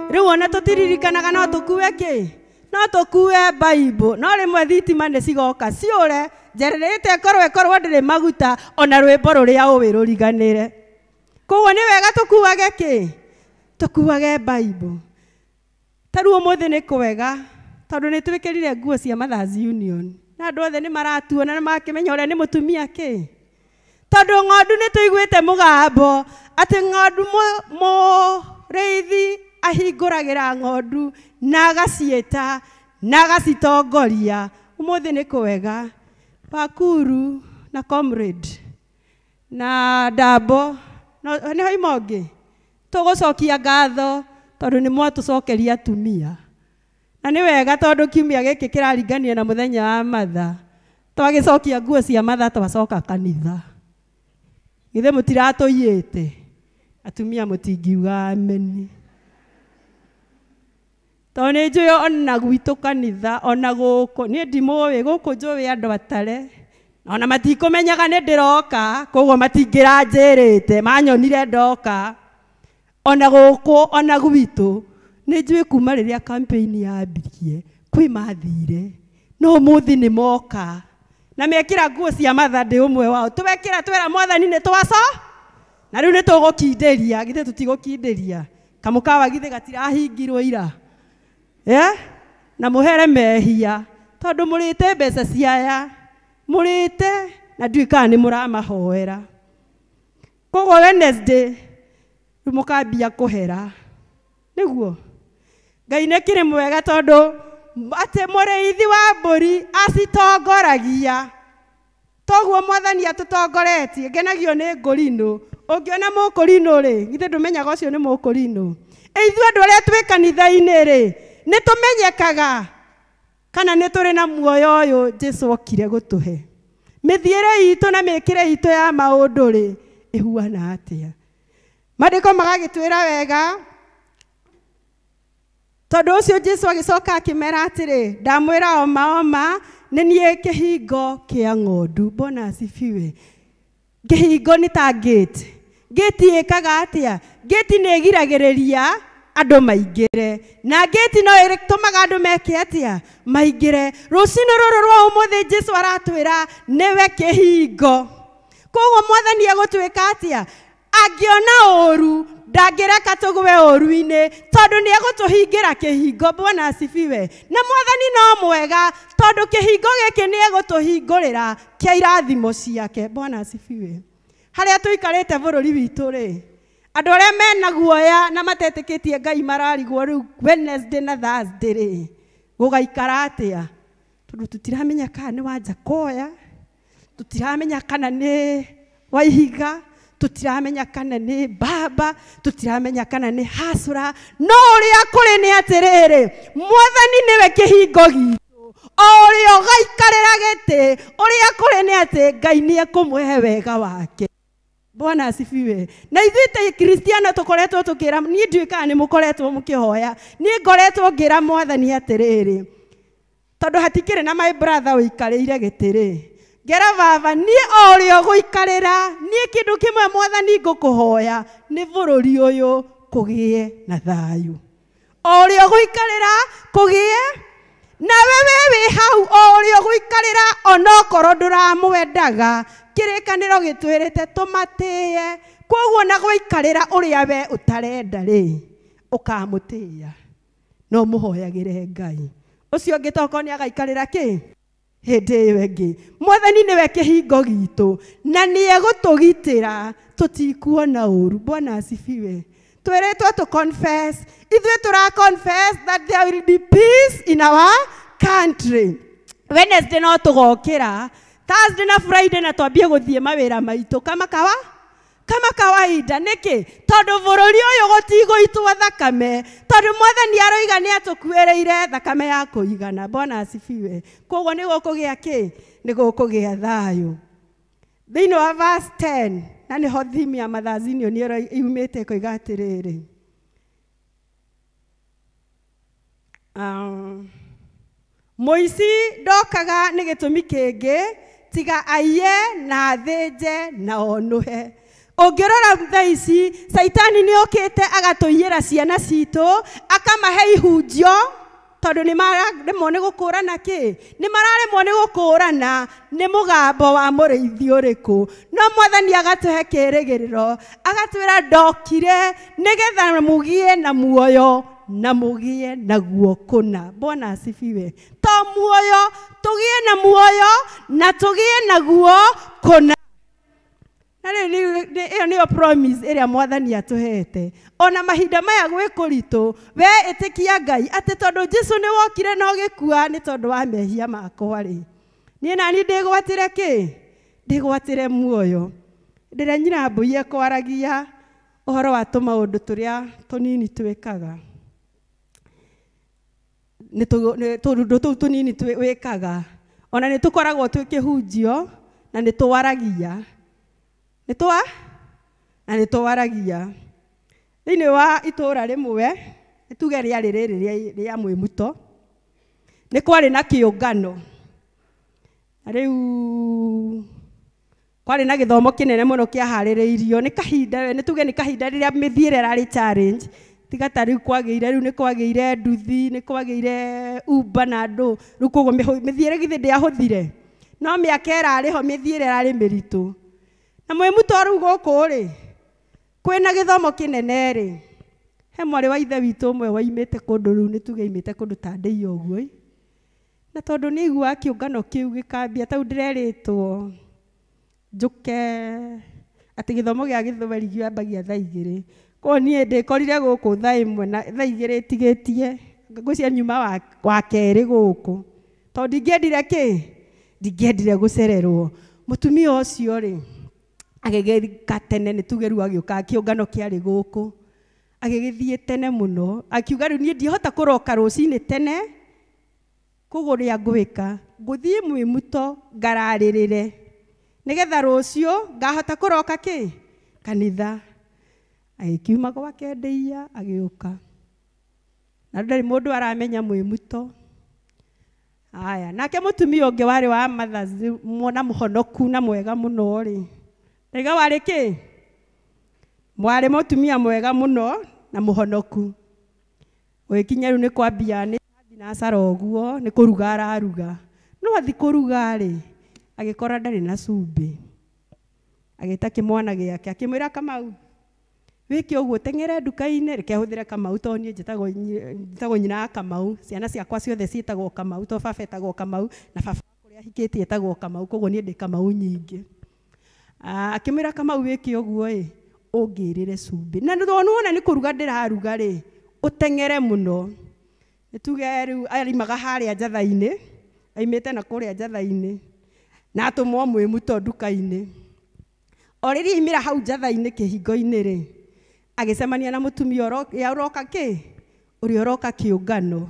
rĩu ona tũtiririkanaga no tũkue kĩ? No tũkue Bible. No rĩmwe thitima nĩ cigoka ciũre, njererete ĩkorwo ndĩrĩ maguta, ona rwĩmbo rũrĩa ũĩ rũriganĩre. Koguo nĩ wega tũkuage kĩ? Tũkuage Bible. Ta rĩu ũmũthĩ nĩ kwega tondũ nĩ twĩkĩrire nguo cia Mothers Union, na andũ othe nĩ maratuona na makĩmenya ũrĩa nĩ mũtumia kĩ. Tondũ ng'ondu nĩ tũiguĩte mũgambo atĩ ng'ondu mũrĩithi ahingũragĩra ng'ondu na agaciĩta na agacitongoria. Ũmũthĩ nĩ kwega. Wakuru na comrade na Ndambo nĩho imongĩ tũgũcokia ngatho tondũ nĩ mwatũcokeria atumia. Na nĩ wega tondũ kiumia gĩkĩ kĩraringania na mũthenya wa Matha. Twagĩcokia nguo cia Matha twacoka kanitha. Githĩ mũtiratũiyĩte? Atumia mũtingiuga ameni. Tondũ nĩ njũĩ ona gwitũ kanitha, ona gũkũ, niĩ ndimũĩ, gũkũ njũĩ andũ atare. Ona matikũmenyaga nĩ ndĩroka, koguo matingĩranjĩrĩte, manyonire ndoka. Ona gũkũ, ona gwitũ, nĩ njũĩ kuma rĩrĩa campaign yambirie, kwĩ mathire, no ũmũthĩ nĩ moka. Na mekĩra nguo cia Matha ndĩ ũmwe wao. Twekĩra twera Mwathani nĩ twaco, na rĩu nĩ tũgũkindĩria, githĩ tũtigũkindĩria. Kamũkawa githĩ gatirahingirwo ira. Na mũhere mehia tondũ mũrĩte mbeca ciaya, mũrĩte na ndiũĩ kana nĩ mũramahoera. Koguo Wednesday rĩu mũkambia kũhera. Nĩguo Ngai nĩ kĩrĩ mwega tondũ atĩ mũrĩithi wa mbũri acitongoragia. Toguo mwathani atũtongoretie ngenagio nĩ ngũrinũ. Ũngĩona mũkũrinũ rĩ, githĩ ndũmenyaga ũcio nĩ mũkũrinũ. Ithuĩ andũ arĩa twĩ kanitha-inĩ rĩ, nĩ tũmenyekaga kana nĩ tũrĩ na muoyo ũyũ Jesũ okire gũtũhe. Mĩthiĩre itũ na mĩkĩre itũ ya maũndũ rĩ, ĩhuana atĩa? Maandĩko magagĩtwĩra wega, tondũ ũcio Jesũ agĩcoka akĩmera atĩrĩ, ndamwĩra oma oma, nĩ niĩ kĩhingo kĩa ng'ondu. Bwana asifiwe. Kĩhingo nĩ ta gate. Gate ĩkaga atĩa? Gate nĩ ĩgiragĩrĩria andũ maingĩre. Na gate no ĩtũmaga andũ meke atĩa? Maingĩre. Rũcinĩ rũrũ rwa ũmũthĩ Jesũ aratwĩra nĩwe kĩhingo. Koguo mwathani egũtwĩka atĩa? Angĩona ũru ndangĩreka tũgwe ũru-inĩ, tondũ nĩ egũtũhingĩra kĩhingo. Bwana asifiwe. Na mwathani no mwega, tondũ kĩhingo gĩkĩ nĩ egũtũhingũrĩra kĩa irathimo ciake. Bwana asifiwe. Harĩa tũikarĩte bũrũri witũ rĩ, andũ arĩa mena guoya na matetĩkĩtie Ngai mararigwo rĩu Wednesday na Thursday rĩ, gũgaikara atĩa? Tondũ tũtiramenya kana nĩ wa Njakoya, tũtiramenya kana nĩ Waihiga, tũtiramenya kana nĩ Baba, tũtiramenya kana nĩ Hasura. No ũrĩa kũrĩ nĩ atĩrĩrĩ, mwathani nĩwe kĩhingo gitũ. O ũrĩa ũgaikarĩra gĩtĩ, ũrĩa kũrĩ nĩ atĩ Ngai nĩ ekũmũhe wega wake. Bwana asifiwe. Na ithuĩ ta Kristiano tũkoretwo tũkĩra, niĩ ndiũĩ kana nĩ mũkoretwo mũkĩhoya, niĩ ngoretwo ngĩra mwathani atĩrĩrĩ, tondũ hatikĩrĩ na my brother ũikarĩire gĩtĩ rĩ, ngera baba, niĩ o ũrĩa ũgũikarĩra, niĩ kĩndũ kĩmwe mwathani ngũkũhoya nĩ bũrũri ũyũ kũgĩe na thayũ. O ũrĩa ũgũikarĩra kũgĩe nawe, we wĩ hau, o ũrĩa ũgũikarĩra onokorwo ndũramwendaga, kĩrĩkanĩro gĩtwĩrĩte tũmatĩe. Koguo na gũikarĩra ũrĩa we ũtarenda rĩ, ũkamũtĩĩa, no mũhoyagĩre Ngai. Ũcio ũngĩ tokorwo nĩ agaikarĩra kĩ hĩndĩ ĩyo ĩngĩ. Mwathani nĩwe kĩhingo gitũ na nĩ egũtũgitĩra, tũtikuona ũru. Bwana asifiwe. Twĩrĩtwo tũ confess, ithuĩ tũra confess that there will be peace in our country. Wednesday no tũgokĩra, Thursday na Friday na twambie gũthiĩ mawĩra maitũ kama kawa kama kawaida. Nĩkĩ? Tondũ bũrũri ũyũ gũtigũitwo thakame, tondũ mwathani aroiga nĩ atũkuĩrĩire thakame ya kũigana. Bwana asifiwe. Koguo nĩ gũkũgĩa kĩ? Nĩ gũkũgĩa thayũ. Thĩinĩ wa verse 10, na nĩho theme ya Mothers Union yumĩte ĩkoiga atĩrĩrĩ, mũici ndokaga nĩ gĩtũmi kĩngĩ tiga aiye na athĩnje na onũhe. Ũngĩrora thaa ici, Caitani nĩ okĩte agatũiyĩra ciana citũ, akamahe ihunjio, tondũ nĩ mararemwo nĩ gũkũrana kĩ? Nĩ mararemwo nĩ gũkũrana nĩ mũgambo wa mũrĩithi ũrĩkũ. No mwathani agatũhe kĩĩrĩgĩrĩro, agatwĩra ndokire nĩgetha mũgĩe na muoyo na mũgĩe naguo kũna. Bwana asifiwe. To muoyo, tũgĩe na muoyo na tũgĩe naguo kũna. Na rĩu ĩyo nĩyo promise ĩrĩa mwathani atũhete. Ona mahinda maya gwĩ kũritũ, we ĩtĩkia Ngai atĩ tondũ Jesũ nĩ wokire na ũgĩkua nĩ tondũ wa mehia makwa rĩ, niĩ nani ndĩgwatĩre kĩ? Ndĩgwatĩre muoyo. Ndĩrĩa nyina mbui ekwaragia ũhoro wa tũmaũndũ tũrĩa tũnini twĩkaga, nĩ tũndũ tũu tũnini wĩkaga, ona nĩ tũkoragwo twĩ kĩhunjio na nĩ twaragia, nĩ twa na nĩ twaragia. Thĩinĩ wa itũũra rĩmwe, nĩ tuge rĩarĩ rĩrĩ rĩa Mwĩmuto, nĩ kwarĩ na kĩũngano. Na rĩu kwarĩ na gĩthomo kĩnene mũno kĩaharĩrĩirio. Nĩ kahinda, nĩ tuge nĩ kahinda rĩrĩa mĩthiĩre ĩrarĩ challenge. Tiga ta rĩu kwagĩire, rĩu nĩ kwagĩire nduthi, nĩ kwagĩire Uber na andũ. Rĩu koguo mĩthiĩre githĩ ndĩahũthire, no mĩaka ĩrarĩ ho mĩthiĩre ĩrarĩ mĩritũ. Na Mwĩmuto rĩu gũkũ rĩ, kwĩna gĩthomo kĩnene rĩ, he mwarĩ wa ithe witũ ũmwe waimĩte kũndũ, rĩu nĩ tuge aimĩte kũndũ ta Ndĩi ũguo. Na tondũ nĩ aiguaga kĩũngano kĩu gĩkambia, tau ndĩrerĩtwo njũke atĩ gĩthomo gĩa gĩthweri kĩambagia thaa 2. Koguo niĩ ndĩkorire gũkũ thaa 1 na thaa 2 ĩtigĩtie, ngwĩciria nyuma wa kerĩ gũkũ, tondũ ndingĩendire kĩ? Ndingĩendire gũcererwo. Mũtumia ũcio rĩ agĩgĩka tene nĩ tuge rĩu agĩũka kĩũngano kĩarĩ gũkũ agĩgĩthiĩ tene mũno akiuga rĩu niĩ ndihota kũroka rũcinĩ tene koguo ũrĩa ngwĩka ngũthiĩ Mwĩmuto ngararĩrĩre nĩgetha rũciũ ngahota kũroka kĩ kanitha. Agĩkiuma gwake ndĩia agĩũka na ndarĩ mũndũ aramenya Mwĩmuto. Aya nake mũtumia ũngĩ warĩ wa Mothers na mũhonoku na mwega mũno rĩ ndaiga warĩ kĩ mwarĩ mũtumia mwega mũno na mũhonoku. Ũgĩkinya rĩu nĩ kwambia nĩ thinacara ũguo nĩ kũruga araruga no athi kũruga rĩ agĩkora ndarĩ na cumbĩ. Agĩta kĩmwana gĩake akĩmwĩra Kamau wĩke ũguo teng'ere nduka-inĩ reke hũthĩre Kamau tondũ niĩ njĩtagwo nyina wa Kamau ciana ciakwa ciothe ciĩtagwo Kamau tondũ baba etagwo Kamau na baba kũrĩa ahikĩtie etagwo Kamau koguo niĩ ndĩ Kamau nyingĩ. Akĩmwĩra Kamau wĩke ũguo ĩ ũngĩrĩre cumbĩ na nĩ wona nĩ kũruga ndĩraruga rĩ ũteng'ere mũno. Nĩ tuge rĩu arimaga harĩa njatha-inĩ aimĩte na kũrĩa njatha-inĩ na atũmwo Mwĩmuto nduka-inĩ. O rĩrĩa aimĩra hau njatha-inĩ kĩhingo-inĩ rĩ agĩcemania na mũtumia ũrĩa ũroka kĩ ũrĩa ũroka kĩũngano.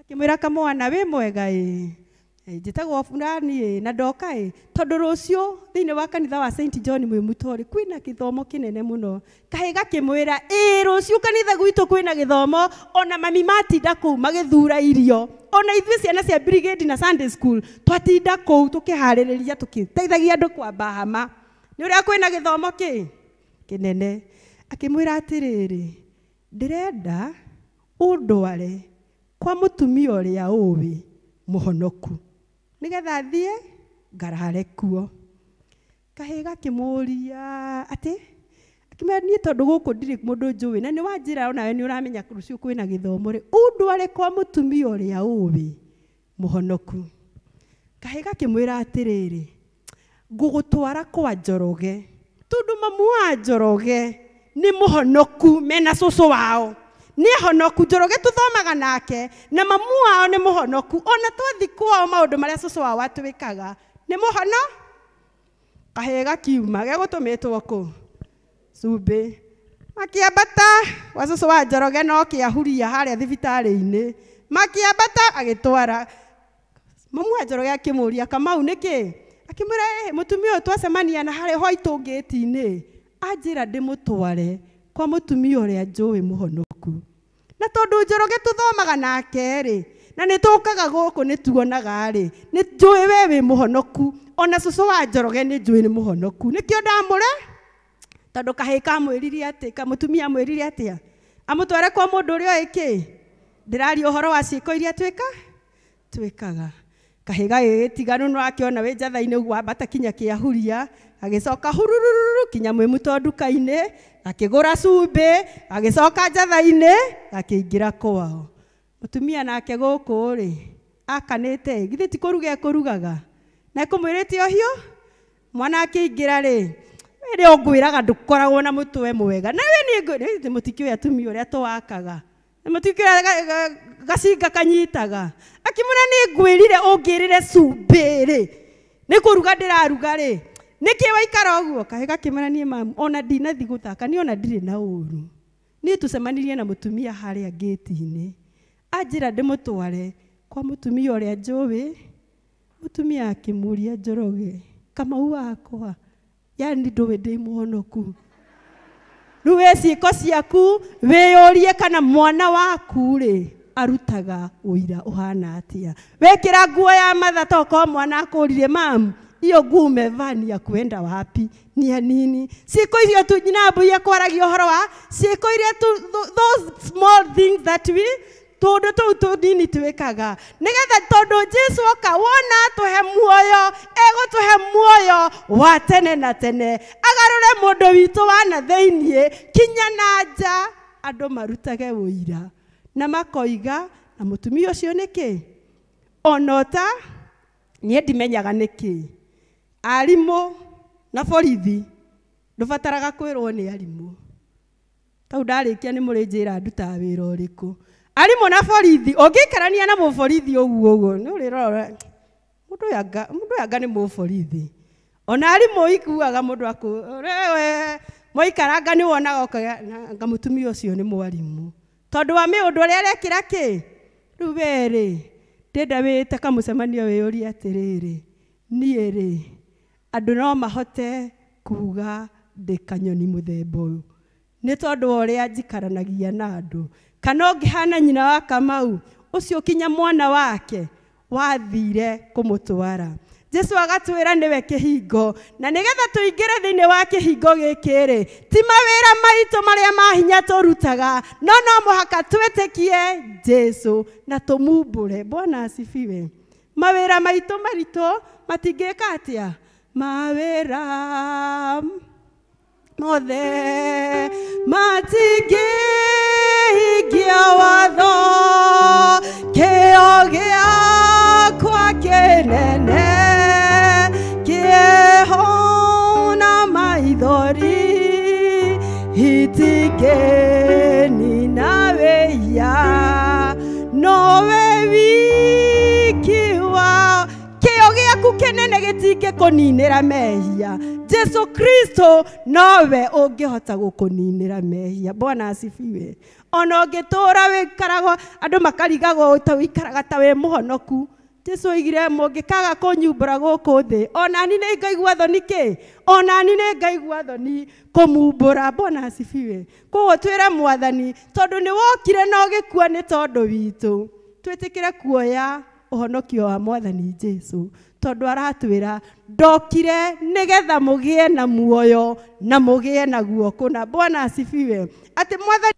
Akĩmwĩra kamwana wĩ mwega ĩ njĩtagwo fulani ĩ na ndoka ĩ tondũ rũciũ thĩinĩ wa kanitha wa St John Mwĩmuto rĩ kwĩna gĩthomo kĩnene mũno. Kahĩ gakĩmwĩra ĩ rũciũ kanitha gwitũ kwĩna gĩthomo ona mami matinda kũu magĩthura irio ona ithuĩ ciana cia brigade na Sunday school twatinda kũu tũkĩharĩrĩria tũkĩteithagia andũ kwamba hama nĩ ũrĩa kwĩna gĩthomo kĩ kĩnene. Akĩmwĩra atĩrĩrĩ ndĩrenda ũndware kwa mũtumia ũrĩa ũĩ mũhonoku nĩgetha thiĩ ngarare kuo. Kahĩ gakĩmũria atĩ akĩmwĩra niĩ tondũ gũkũ ndirĩ mũndũ njũĩ na nĩ wanjĩra onawe nĩ ũramenya rũciũ kwĩna gĩthomo rĩ ũndware kwa mũtumia ũrĩa ũĩ mũhonoku. Kahĩ gakĩmwĩra atĩrĩrĩ ngũgũtwara kwa Njoroge tondũ mamu wa Njoroge nĩ mũhonoku mena cũcũ wao nĩ ahonoku. Njoroge tũthomaga nake na mamu wao nĩ mũhonoku ona twathi kwao maũndũ marĩa cũcũ wao atwĩkaga nĩ mũhono. Kahĩ gakiuma gegũtũmĩtwo kũ cumbĩ makĩambata gwa cũcũ wa Njoroge no kĩahuria harĩa thibitarĩ-inĩ makĩambata agĩtwara mamu wa Njoroge akĩmũria Kamau nĩkĩ akĩmwĩra ĩ mũtumia ũyũ twacemania na harĩa hwaitũ ngĩti-inĩ anjĩra ndĩmũtware kwa mũtumia ũrĩa njũĩ mũhonoku na tondũ Njoroge tũthomaga nake rĩ na nĩ tũkaga gũkũ nĩ tuonaga rĩ nĩ njũĩ we wĩ mũhonoku ona cũcũ wa Njoroge nĩ njũĩ nĩ mũhonoku nĩkĩo ndamũre tondũ kahĩ kamwĩrire atĩ kamũtumia amwĩrire atĩa amũtware kwa mũndũ ũrĩa ũĩ kĩ ndĩraria ũhoro wa ciĩko iria twĩkaga. Kahĩ gagĩgĩtiga nũ akĩona wĩ njatha-inĩ ũguo ambata kinya kĩahuria agĩcoka hurururu kinya Mwĩmuto nduka-inĩ akĩgũra cumbĩ agĩcoka njatha-inĩ akĩingĩra kwao. Mũtumia nake gũkũ rĩ akanĩte githĩ ti kũruga ekũrugaga na ekũmwĩrĩte ũhiũ mwana akĩingĩra rĩ we rĩ ũngwĩraga ndũkoragwo na mũtwe mwega na we nĩ mũtikĩũĩ atumia ũrĩa tũwakaga mũtikĩũĩ gacinga kanyitaga. Akĩmwĩra nĩ ngwĩrire ũngĩrĩre cumbĩ rĩ nĩ kũruga ndĩraruga rĩ nĩkĩ waikara ũguo. Kahĩ gakĩmwĩra niĩ mamu ona ndinathi gũthaka niĩ ona ndirĩ na ũru niĩ tũcemanirie na mũtumia harĩa ngĩti-inĩ anjĩra ndĩmũtware kwa mũtumia ũrĩa njũĩ. Mũtumia akĩmũria Njoroge Kamau wakwa yani ndũĩ ndĩ mũhonoku rĩu wĩ ciĩko ciaku wĩyũrie kana mwana waku rĩ arutaga ũira ũhana atĩa. Wekĩra nguo ya matha tokorwo mwana akũririe mamu hiyo nguo umevaa ni ya kuenda wapi ni ya nini. Ciĩko icio tu nyina mbui akwaragia ũhoro wa ciĩko iria tu those small things that we tũndũ tũu tũnini twĩkaga nĩgetha tondũ Jesũ oka wona atũhe muoyo egũtũhe muoyo wa tene na tene agarũre mũndũ witũ wa na thĩiniĩ kinya na nja andũ marutage ũira na makoiga na mũtumia ũcio nĩkĩ ona ta niĩ ndimenyaga nĩkĩ arimũ na borithi ndũbataraga kwĩrwo nĩ arimũ tau ndarĩkia nĩ mũrĩnjĩra ndutaga wĩra ũrĩkũ. Arimũ na borithi ũngĩikarania na mũborithi ũguo ũguo nĩ ũrĩrora mũndũ Mundu yanga nĩ mũborithi. Ona arimũ ikuaga mũndũ aku moikaranga nĩ wonaga ũkauga anga mũtumia ũcio nĩ mwarimũ. Tondũ wa maũndũ ũrĩa arekĩra kĩ? Rĩu we rĩ, ndĩrenda wĩte kamũcemanio wĩyũrie atĩrĩrĩ, niĩ rĩ, andũ no mahote kuga ndĩ kanyoni mũthemba ũyũ nĩ tondũ wa ũrĩa njikaranagia na andũ. Kana ũngĩhana nyina wa Kamau ũcio kinya mwana wake wathire kũmũtwara. Jesu agatwĩra nĩwe kĩhingo, na nĩgetha tũingĩre thĩinĩ wa kĩhingo gĩkĩ rĩ, ti mawĩra maitũ marĩa ma hinya tũrutaga, no no mũhaka twĩtĩkie Jesu na tũmumbũre. Bwana asifiwe. Mawĩra maitũ maritũ matingĩka atĩa? Mawĩra mothe matingĩhingia watho, kĩo gĩakwa kĩnene kĩeho na maithori itingĩnina wĩya, nowe wiki wa kĩo gĩaku kĩnene gĩtingĩkũninĩra mehia. Jesu Kristo nowe ũngĩhota gũkũninĩra mehia. Bwana asifiwe. Ona ũngĩtũra wĩikaragwo andũ makarigagwo ta wĩikaraga ta wĩ mũhonoku. Jesu oigire mũngĩkaga kũnyumbũra gũkũ thĩ, onani nĩ ngaigua thoni kĩ? Onani nĩ ngaigua thoni kũmumbũra. Bwana asifiwe. Koguo twĩre Mwathani, tondũ nĩ wokire na ũgĩkua nĩ tondũ witũ, twĩtĩkĩre kuoya ũhonokio wa Mwathani Jesu, tondũ aratwĩra ndokire nĩgetha mũgĩe na muoyo na mũgĩe naguo kũna. Bwana asifiwe. Atĩ Mwathani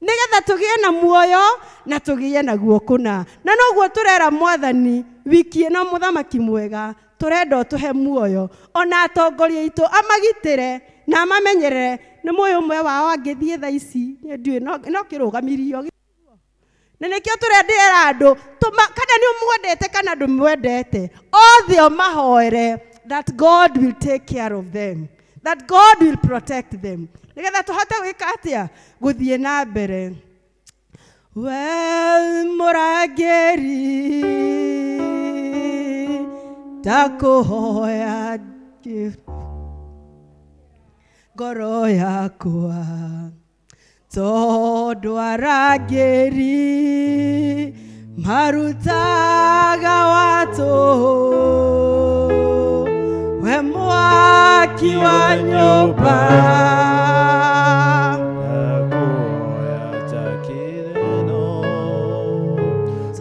nĩgetha tũgĩe na muoyo na tũgĩe naguo kũna. Na noguo tũrera Mwathani wiki ĩno mũthamaki mwega, tũrenda ũtũhe muoyo, ona atongoria aitũ amagitĩre na amamenyerere. Nĩ mũĩ ũmwe wao angĩthiĩ thaa ici ndiũĩ no kĩrũgamirio. Na nĩkĩo tũrendera andũ, kana nĩ ũmwendete kana ndũmwendete, othe ũmahoere that God will take care of them, that God will protect them, nĩgetha tũhote gwĩka atĩa? Gũthiĩ na mbere. We mũrangĩri ndakũhoya ngoro yakwa, tondũ arangĩri marutaga watũ, we mwaki wa nyũmba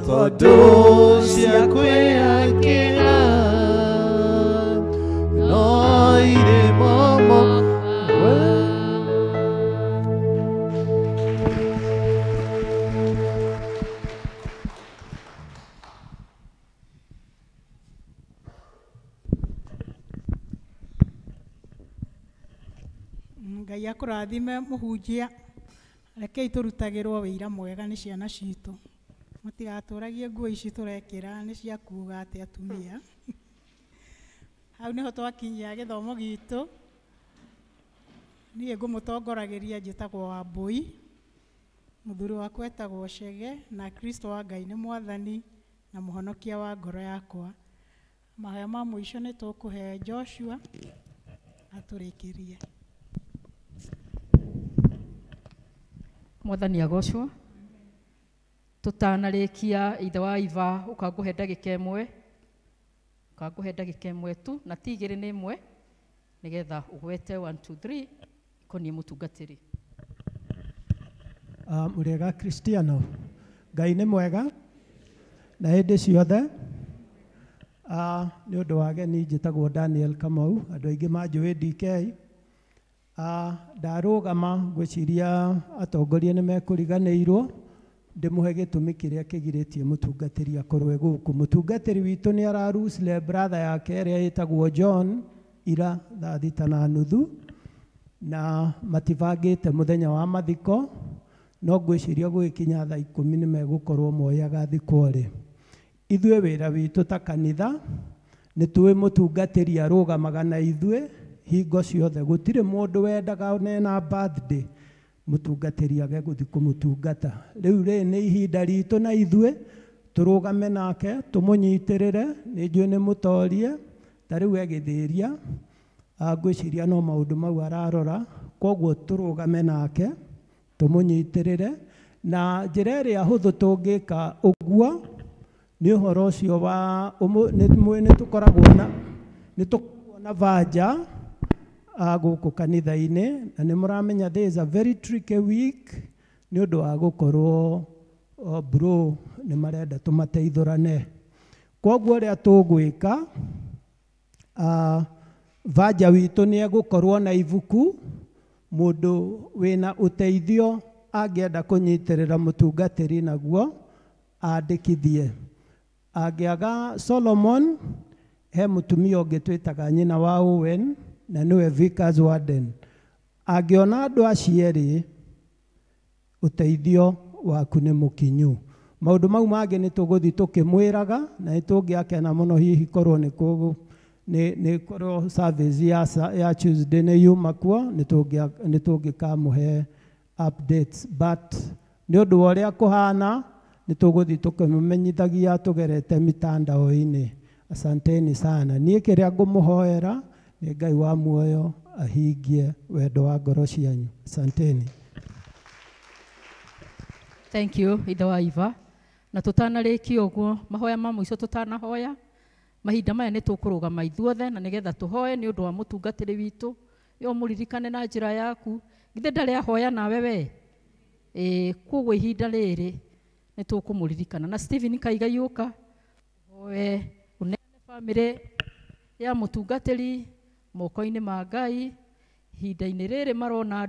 tondũ ciakwĩakĩra no irĩ momo. Ngai akũrathime mũhunjia. Rekei tũrutagĩrwo wĩira mwega nĩ ciana citũ, mũtigatũragie nguo ici tũrekĩra nĩ cia kuga atĩ atumia. Hau nĩho twakinyia gĩthomo gitũ. Niĩ ngũmũtongoragĩria njĩtagwo Wambũi, mũthuri wakwa etagwo Chege, na Kristo wa Ngai nĩ Mwathani na mũhonokia wa ngoro yakwa. Mahoya ma mũico nĩ tũkũhe Joshua atũrĩkĩrie. Mwathani agocwo. Tũtanarĩkia ithe wa Iva ũkangũhe ndagĩka ĩmwe, ũkangũhe ndagĩka ĩmwe tu na ti igĩrĩ nĩ ĩmwe, nĩgetha ũgwete 1 2 3 ikoniĩ mũtungatĩri. Mũrĩega Kristiano, Ngai nĩ mwega na hĩndĩ ciothe. Nĩ ũndũ wa ageni njĩtagwo Daniel Kamau, andũ aingĩ manjũĩ DK. Ndarũgama ngwĩciria atongoria nĩ mekũriganĩirwo, ndĩmũhe gĩtũmi kĩrĩa kĩgirĩtie mũtungatĩri akorwo e gũkũ. Mũtungatĩri witũ nĩ ararusire brother yake ĩrĩa ĩtagwo John ira thaa 6:30, na matibangĩte mũthenya wa mathiko, no ngwĩciria gũgĩkinya thaa 10 nĩ megũkorwo moyaga thikũ rĩ. Ithuĩ wĩra witũ ta kanitha nĩ tũĩ mũtungatĩri arũgamaga na ithuĩ hingo ciothe. Gũtirĩ mũndũ wendaga nena birthday mũtungatĩri age gũthiĩ kũmũtungata. Rĩu rĩ nĩ ihinda ritũ na ithuĩ Tũrũgame nake tũmũnyitĩrĩre, nĩ njũĩ nĩ mũtorie, ta rĩu egĩthĩria, ngwĩciria no maũndũ mau ararora, koguo tũrũgame nake tũmũnyitĩrĩre. Na njĩra ĩrĩa hũthũ tũngĩka ũguo nĩ ũhoro ũcio wa nĩ tũkoragwo na nĩ tũkoragwo na banja gũkũ kanitha-inĩ, na nĩ mũramenya there is a very tricky week nĩ ũndũ wa gũkorwo bro nĩ marenda tũmateithũrane. Koguo ũrĩa tũgwĩka, banja witũ nĩ egũkorwo na ibuku, mũndũ wĩna ũteithio angĩenda kũnyitĩrĩra mũtungatĩri naguo andĩkithie. Angĩaga Solomon, he mũtumia ũngĩ twĩtaga nyina wa Owen, na nĩwe Vickers Warden. Angĩona andũ acio erĩ, ũteithio waku nĩ mũkinyu. Maũndũ mau mangĩ nĩ tũgũthiĩ tũkĩmwĩraga, na nĩ tũngĩakena mũno hihi korwo nĩ nĩ korwo service ya Tuesday nĩ yuma kuo, nĩ tũngĩkamũhe updates. But nĩ ũndũ wa ũrĩa kũhana, nĩ tũgũthiĩ tũkĩmũmenyithagia tũgerete mitandao-inĩ. Asanteni sana. Niĩ kĩrĩa ngũmũhoera nĩ Ngai wa muoyo ahingie wendo wa ngoro cianyu. Asanteni. Thank you, ithe wa Iva. Na tũtanarĩkia ũguo mahoya ma mũico tũtanahoya, mahinda maya nĩ tũkũrũgama ithuothe na nĩgetha tũhoe nĩ ũndũ wa mũtungatĩri witũ. Yo mũririkane na njĩra yaku. Githĩ ndarĩ ahoya nawe we? Koguo ihinda rĩrĩ nĩ tũkũmũririkana. Na Stephen Kaiga yũka hoe ũneane bamĩrĩ ya mũtungatĩri moko-inĩ ma Ngai ihinda-inĩ rĩrĩ marona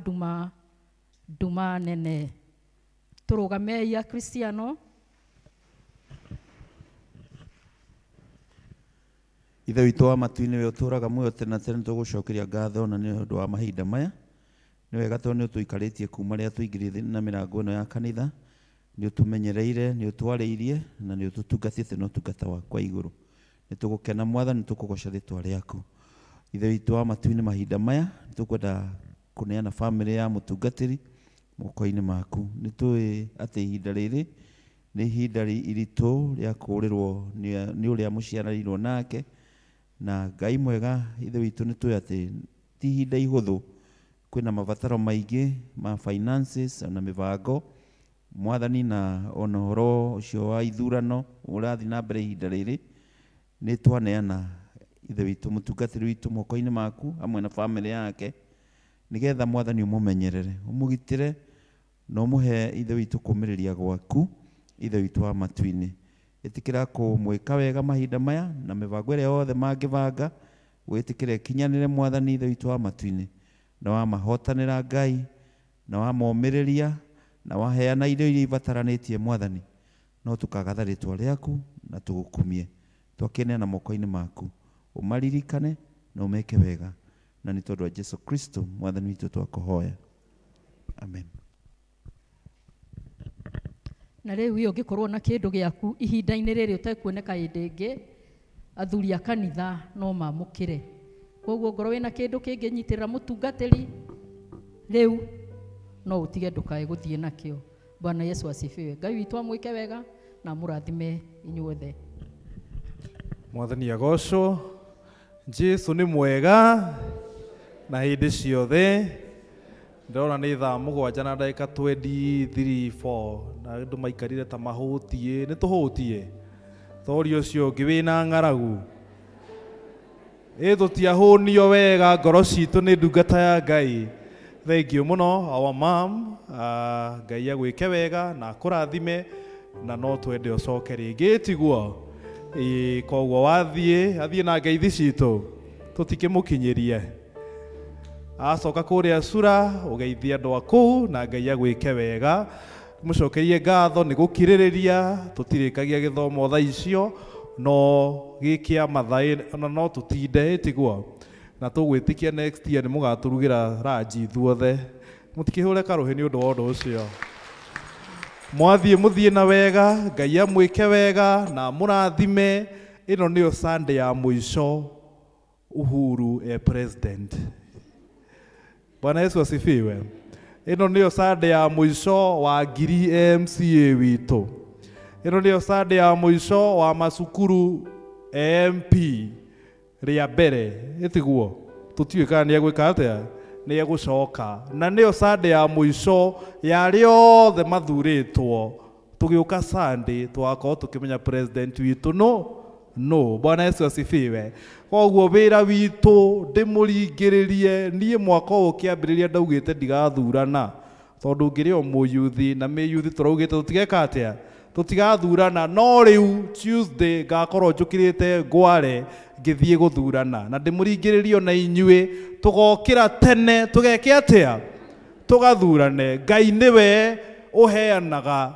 nduma nene. Tũrũgamei a Kristiano. Ithe witũ wa matu-inĩ, we ũtũũraga muoyo tene na tene, tũgũcokeria ngatho na nĩ ũndũ wa mahinda maya. Nĩ wega tondũ nĩ ũtũikarĩtie kuma rĩrĩa tũingĩrire na mĩrango ĩno ya kanitha, nĩ ũtũmenyereire, nĩ ũtwarĩirie na nĩ ũtũtungatĩte na ũtungata waku wa igũrũ. Nĩ tũgũkena Mwathani, tũkũgoca rĩtwa rĩaku. Ithe witũ wa matu-inĩ, mahinda maya nĩ tũkwenda kũneana bamĩrĩ ya mũtungatĩri moko-inĩ maku. Nĩ tũĩ atĩ ihinda rĩrĩ nĩ ihinda iritũ rĩa kũũrĩrwo nĩ ũrĩa mũciaranĩirwo nake, na Ngai mwega Ithe witũ nĩ tũĩ atĩ ti ihinda ihũthũ, kwĩna mabataro maingĩ ma finances na mĩbango Mwathani, na ona ũhoro ũcio wa ithurano ũrathiĩ na mbere ihinda rĩrĩ. Nĩ twaneana Ithe witũ mũtungatĩri witũ moko-inĩ maku hamwe na bamĩrĩ yake, nĩgetha Mwathani ũmũmenyerere, ũmũgitĩre na ũmũhe Ithe witũ kũũmĩrĩria gwaku. Ithe witũ wa matu-inĩ, ĩtĩkĩra kũmwĩka wega mahinda maya na mĩbango ĩrĩa yothe mangĩbanga, wĩtĩkĩre ĩkinyanĩre Mwathani Ithe witũ wa matu-inĩ, na wamahotanĩra Ngai, na wamomĩrĩria, na waheana indo iria ibataranĩtie Mwathani, no tũkagatha rĩtwa rĩaku na tũgũkumie. Twakĩneana moko-inĩ maku, ũmaririkane na ũmeke wega, na nĩ tondũ wa Jesu Kristo Mwathani witũ twakũhoya, amen. Na rĩu ĩ ũngĩkorwo na kĩndũ gĩaku ihinda-inĩ rĩrĩ ũtekuoneka hĩndĩ ĩngĩ, athuri a kanitha no mamũkĩre. Koguo ngorwo wĩna kĩndũ kĩngĩnyitĩrĩra mũtungatĩri rĩu no ũtige ndũkae gũthiĩ nakĩo. Bwana Yesu asifiwe. Ngai witũ amwĩke wega na amũrathime inyuothe. Mwathani agocwo. Jesu nĩ mwega na hĩndĩ ciothe. Ndĩrona nĩ thaa 7 na ndagĩka 23:4 na andũ maikarire ta mahũtiĩ. Nĩ tũhũtiĩ tori ũcio ũngĩ wĩna ng'aragu. Ĩ tũtiahũnio wega ngoro citũ nĩ ndungata ya Ngai. Thank you mũno our mom. Ngai agwĩke wega na akũrathime, na no twende ũcoke rĩngĩ, tiguo? Koguo wathiĩ athiĩ na ngeithi citũ tũtikĩmũkinyĩrie. Acoka kũrĩa cura ũgeithie andũ a kũu na Ngai agwĩke wega. Mũcokerie ngatho nĩ gũkirĩrĩria, tũtirĩkagia gĩthomo thaa icio, no gĩkĩa mathaa ona no tũtinde, tiguo? Na tũgwĩtĩkia next year nĩ mũgatũrugĩra ranji ithuothe. Mũtikĩhũre karũhĩ nĩ ũndũ wa ũndũ ũcio. Mwathiĩ mũthiĩ na wega, Ngai amwĩke wega na amũrathime. Ĩno nĩyo Sunday ya mũico Uhuru e president. Bwana Yesu asifiwe. Ĩno nĩyo Sunday ya mũico wa ngiri MCA witũ. Ĩno nĩyo Sunday ya mũico wa macukuru MP rĩa mbere, ĩtiguo tũtiũĩ kana nĩ egwĩka atĩa, nĩ egũcoka, na nĩyo Sunday ya mũico ya arĩa othe mathurĩtwo. Tũgĩũka Sunday tũgakorwo tũkĩmenya president witũ no. Bwana Yesu asifiwe. Koguo wĩra witũ ndĩmũringĩrĩrie niĩ mwaka ũyũ ũkĩambĩrĩria ndaugĩte ndigathurana, tondũ ngĩrĩ o mũyuthi na mĩyuthi tũraugĩte tũtigeka atĩa, tũtigathurana. No rĩu Tuesday ngakorwo njũkĩrĩte ngware ngĩthiĩ gũthurana, na ndĩmũringĩrĩrie na inyuĩ tũgokĩra tene tũgeke atĩa, tũgathurane. Ngai nĩwe ũheanaga,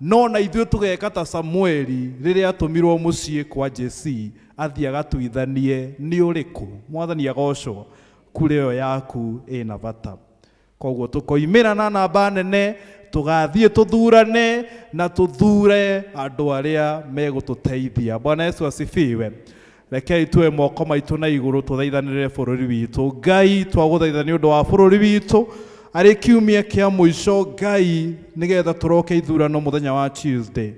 no na ithuĩ tũgeka ta Samueli rĩrĩa atũmirwo mũciĩ kwa Jesi athiĩ agatuithanie nĩ ũrĩkũ. Mwathani agocwo, kura ĩyo yaku ĩna bata. Koguo tũkoimĩra na namba nene, tũgathiĩ tũthurane na tũthure andũ arĩa megũtũteithia. Bwana Yesu asifiwe. Rekei tuoe moko maitũ na igũrũ tũthaithanĩrĩre bũrũri witũ. Ngai, twagũthaitha nĩ ũndũ wa bũrũri witũ arĩ kiumia kĩa mũico Ngai, nĩgetha tũroke ithurano mũthenya wa Tuesday.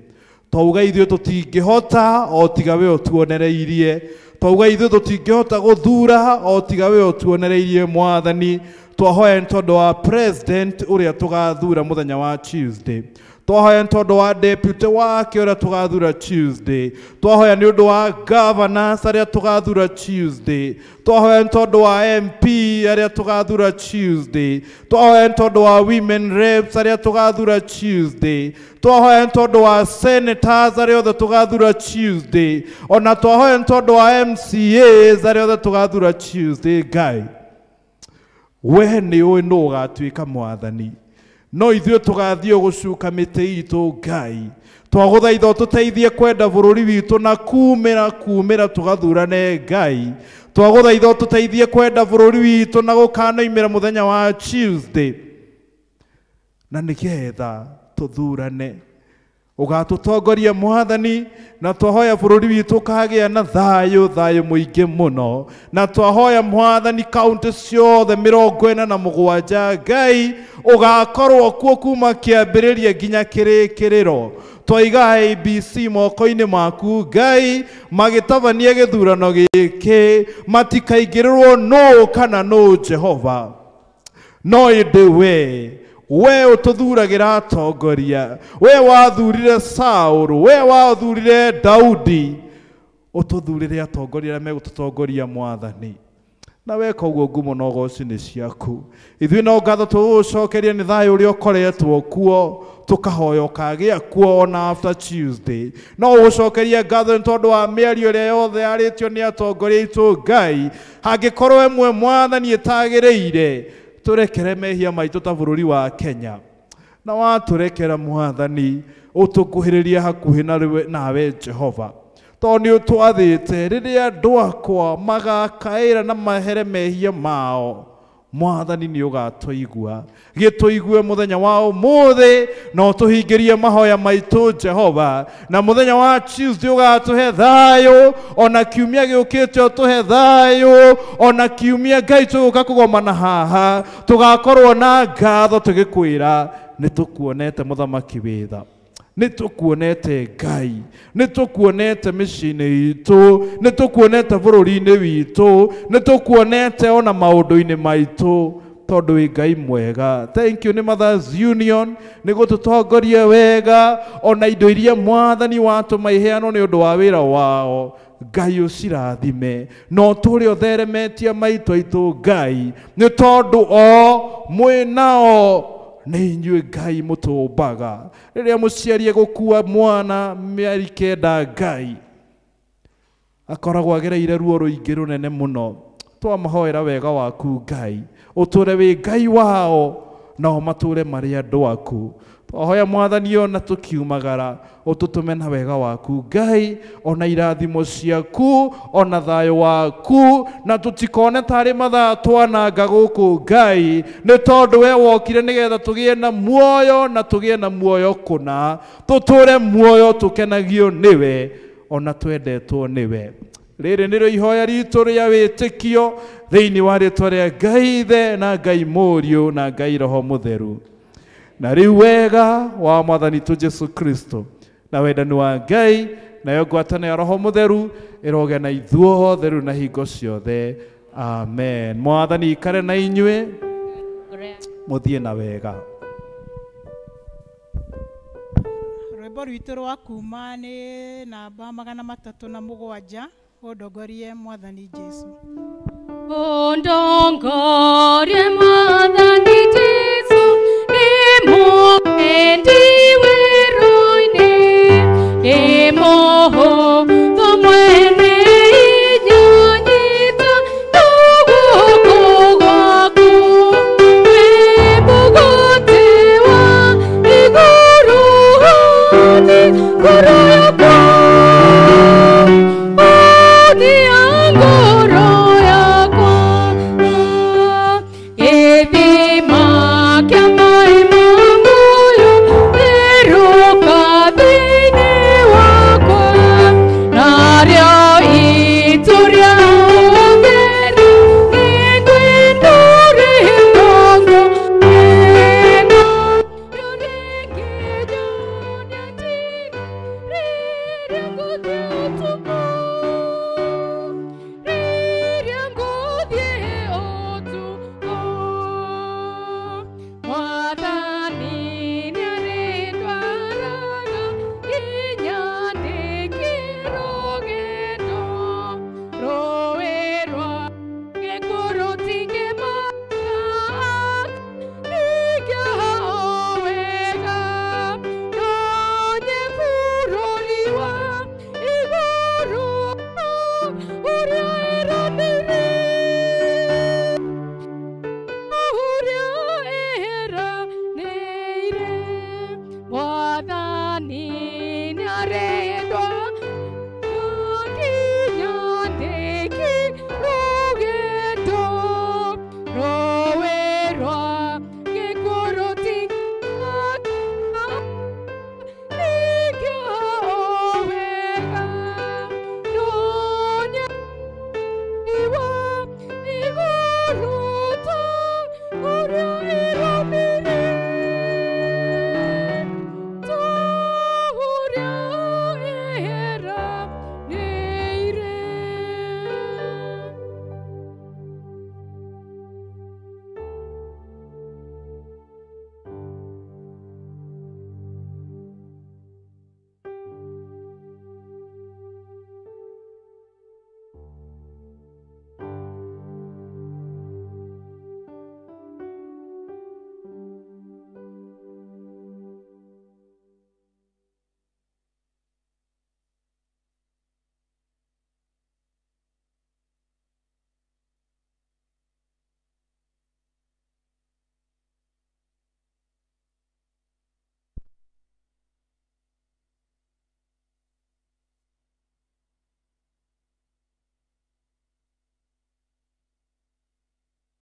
Twauga ithuĩ tũtingĩhota o tiga we ũtuonereirie, twauga ithuĩ tũtingĩhota gũthura o tiga we ũtuonereirie Mwathani. Twahoya nĩ tondũ wa president ũrĩa tũgathura mũthenya wa Tuesday, twahoya nĩ tondũ wa deputy wake ũrĩa tũgathura Tuesday, twahoya nĩ ũndũ wa governors arĩa tũgathura Tuesday, twahoya nĩ tondũ wa MP arĩa tũgathura Tuesday, twahoya nĩ tondũ wa women reps arĩa tũgathura Tuesday, twahoya nĩ tondũ wa senators arĩa othe tũgathura Tuesday, ona twahoya nĩ tondũ wa MCAs arĩa othe tũgathura Tuesday. Ngai, we nĩ ũĩ nũ ũgatuĩka mwathani, no ithuĩ tũgathiĩ gũcuka mĩtĩ itũ. Ngai, twagũthaitha ũtũteithie kwenda bũrũri witũ na kumĩra tũgathurane. Ngai, twagũthaitha ũtũteithie kwenda bũrũri witũ na gũkanoimĩra mũthenya wa Tuesday, na nĩgetha tũthurane. Ũgatũtongoria Mwathani, na twahoya bũrũri witũ ũkagĩa na thayũ, thayũ mũingĩ mũno. Na twahoya Mwathani kaunti ciothe 47 Ngai ũgakorwo kuo kuma kĩambĩrĩria nginya kĩrĩkĩrĩro. Twaiga ABC moko-inĩ maku Ngai, magĩtabania gĩthurano gĩkĩ matikaingĩrĩrwo nũ kana nũ Jehova, no ĩndĩ we ũtũthuragĩra atongoria, we wathurire Saũlũ, we wathurire Daudi, ũtũthurĩre atongoria arĩa megũtũtongoria Mwathani. Na weka ũguo ngumo na ũgoci nĩ ciaku. Ithuĩ no ngatho tũgũcokeria nĩ thayũ ũrĩa ũkoretwo kuo, tũkahoya ũkagĩa kuo ona after Tuesday. No ũgũcokeria ngatho nĩ tondũ wa mĩario ĩrĩa yothe yarĩtio nĩ atongoria aitũ Ngai. Hangĩkorwo ĩmwe Mwathani ĩtagĩrĩire, tũrekere mehia maitũ ta bũrũri wa Kenya, na watũrekera Mwathani ũtũkuhĩrĩrie hakuhĩ nawe Jehova, tondũ nĩ ũtwathĩte rĩrĩa andũ akwa magakaĩra na mahere mehia mao, Mwathani nĩ ũgatũigua. Gĩtũigue mũthenya wa ũmũthĩ na ũtũhingĩrie mahoya maitũ Jehova, na mũthenya wa Tuesday ũgatũhe thayũ, ona kiumia gĩũkĩte ũtũhe thayũ, ona kiumia Ngai tũgũka kũgomana haha tũgakorwo na ngatho tũgĩkwĩra nĩ tũkuonete mũthamaki wĩ tha, nĩ tũkuonete Ngai, nĩ tũkuonete mĩciĩ-inĩ itũ, nĩ tũkuonete bũrũri-inĩ witũ, nĩ tũkuonete ona maũndũ-inĩ maitũ, tondũ wĩ Ngai mwega. Thank you nĩ Mothers Union nĩ gũtũtongoria wega, ona indo iria Mwathani watũma iheanwo nĩ ũndũ wa wĩra wao. Ngai ũcirathime, no tũrĩ ũtheremetie maitũ aitũ Ngai, nĩ tondũ o mwĩnao nĩ inyuĩ Ngai mũtũmbaga. Rĩrĩa mũciari egũkua mwana mĩeri 9 Ngai akoragwo agereire ruo rũingĩ rũnene mũno. Twamahoera wega waku Ngai, ũtũre wĩ Ngai wao, nao matũre marĩ andũ aku. Twahoya Mwathani ona tũkiumagara ũtũtũme na wega waku Ngai, ona irathimo ciaku, ona thayũ waku, na tũtikone tarĩ mathaa twananga gũkũ Ngai, nĩ tondũ we wokire nĩgetha tũgĩe na muoyo, na tũgĩe na muoyo kũna, tũtũre muoyo tũkenagio nĩwe, ona twendetwo nĩwe. Rĩrĩ nĩrĩo ihoya ritũ rĩa wĩtĩkio thĩinĩ wa rĩtwa rĩa Ngai Ithe na Ngai Mũriũ na Ngai Roho Mũtheru. Na rĩu wega wa Mwathani witũ Jesũ Kristo Na wendani wa Ngai nayo ngwatanĩro ya Roho Mũtheru ĩroge na ithuothe rĩu na hingo ciothe. Amen. Mwathani ikare na inyuĩ, mũthiĩ na wega. Rwĩmbo rwitũ rwa kuma nĩ namba 307, ũndongorie Mwathani Jesu. Ũndongorie Mwathani Jesu, nĩ mũgendi werũ-inĩ, nĩ mũhũthũ mwene inya nyita na guoko gwaku, wĩ mũgũte wa igũrũ hũni ngoro yakwa, hũni ya ngoro yakwa, gĩthima kĩa maĩ ma muoyo therũka thĩinĩ wakwa, narĩo itu rĩa ũtheru nĩngwenda ũrĩndongo wega. Rĩrĩa ngũthiĩ ũtukũ, Mwathani nĩarĩndwaraga nginya ndĩkie rũgendo, rũĩ rwa gĩkuũ rũtingĩmaka, ndingĩha o wega, ndonye bũrũri wa igũrũ ũrĩa eranĩire, ũrĩa eranĩire. Mwathani nĩarĩndwaraga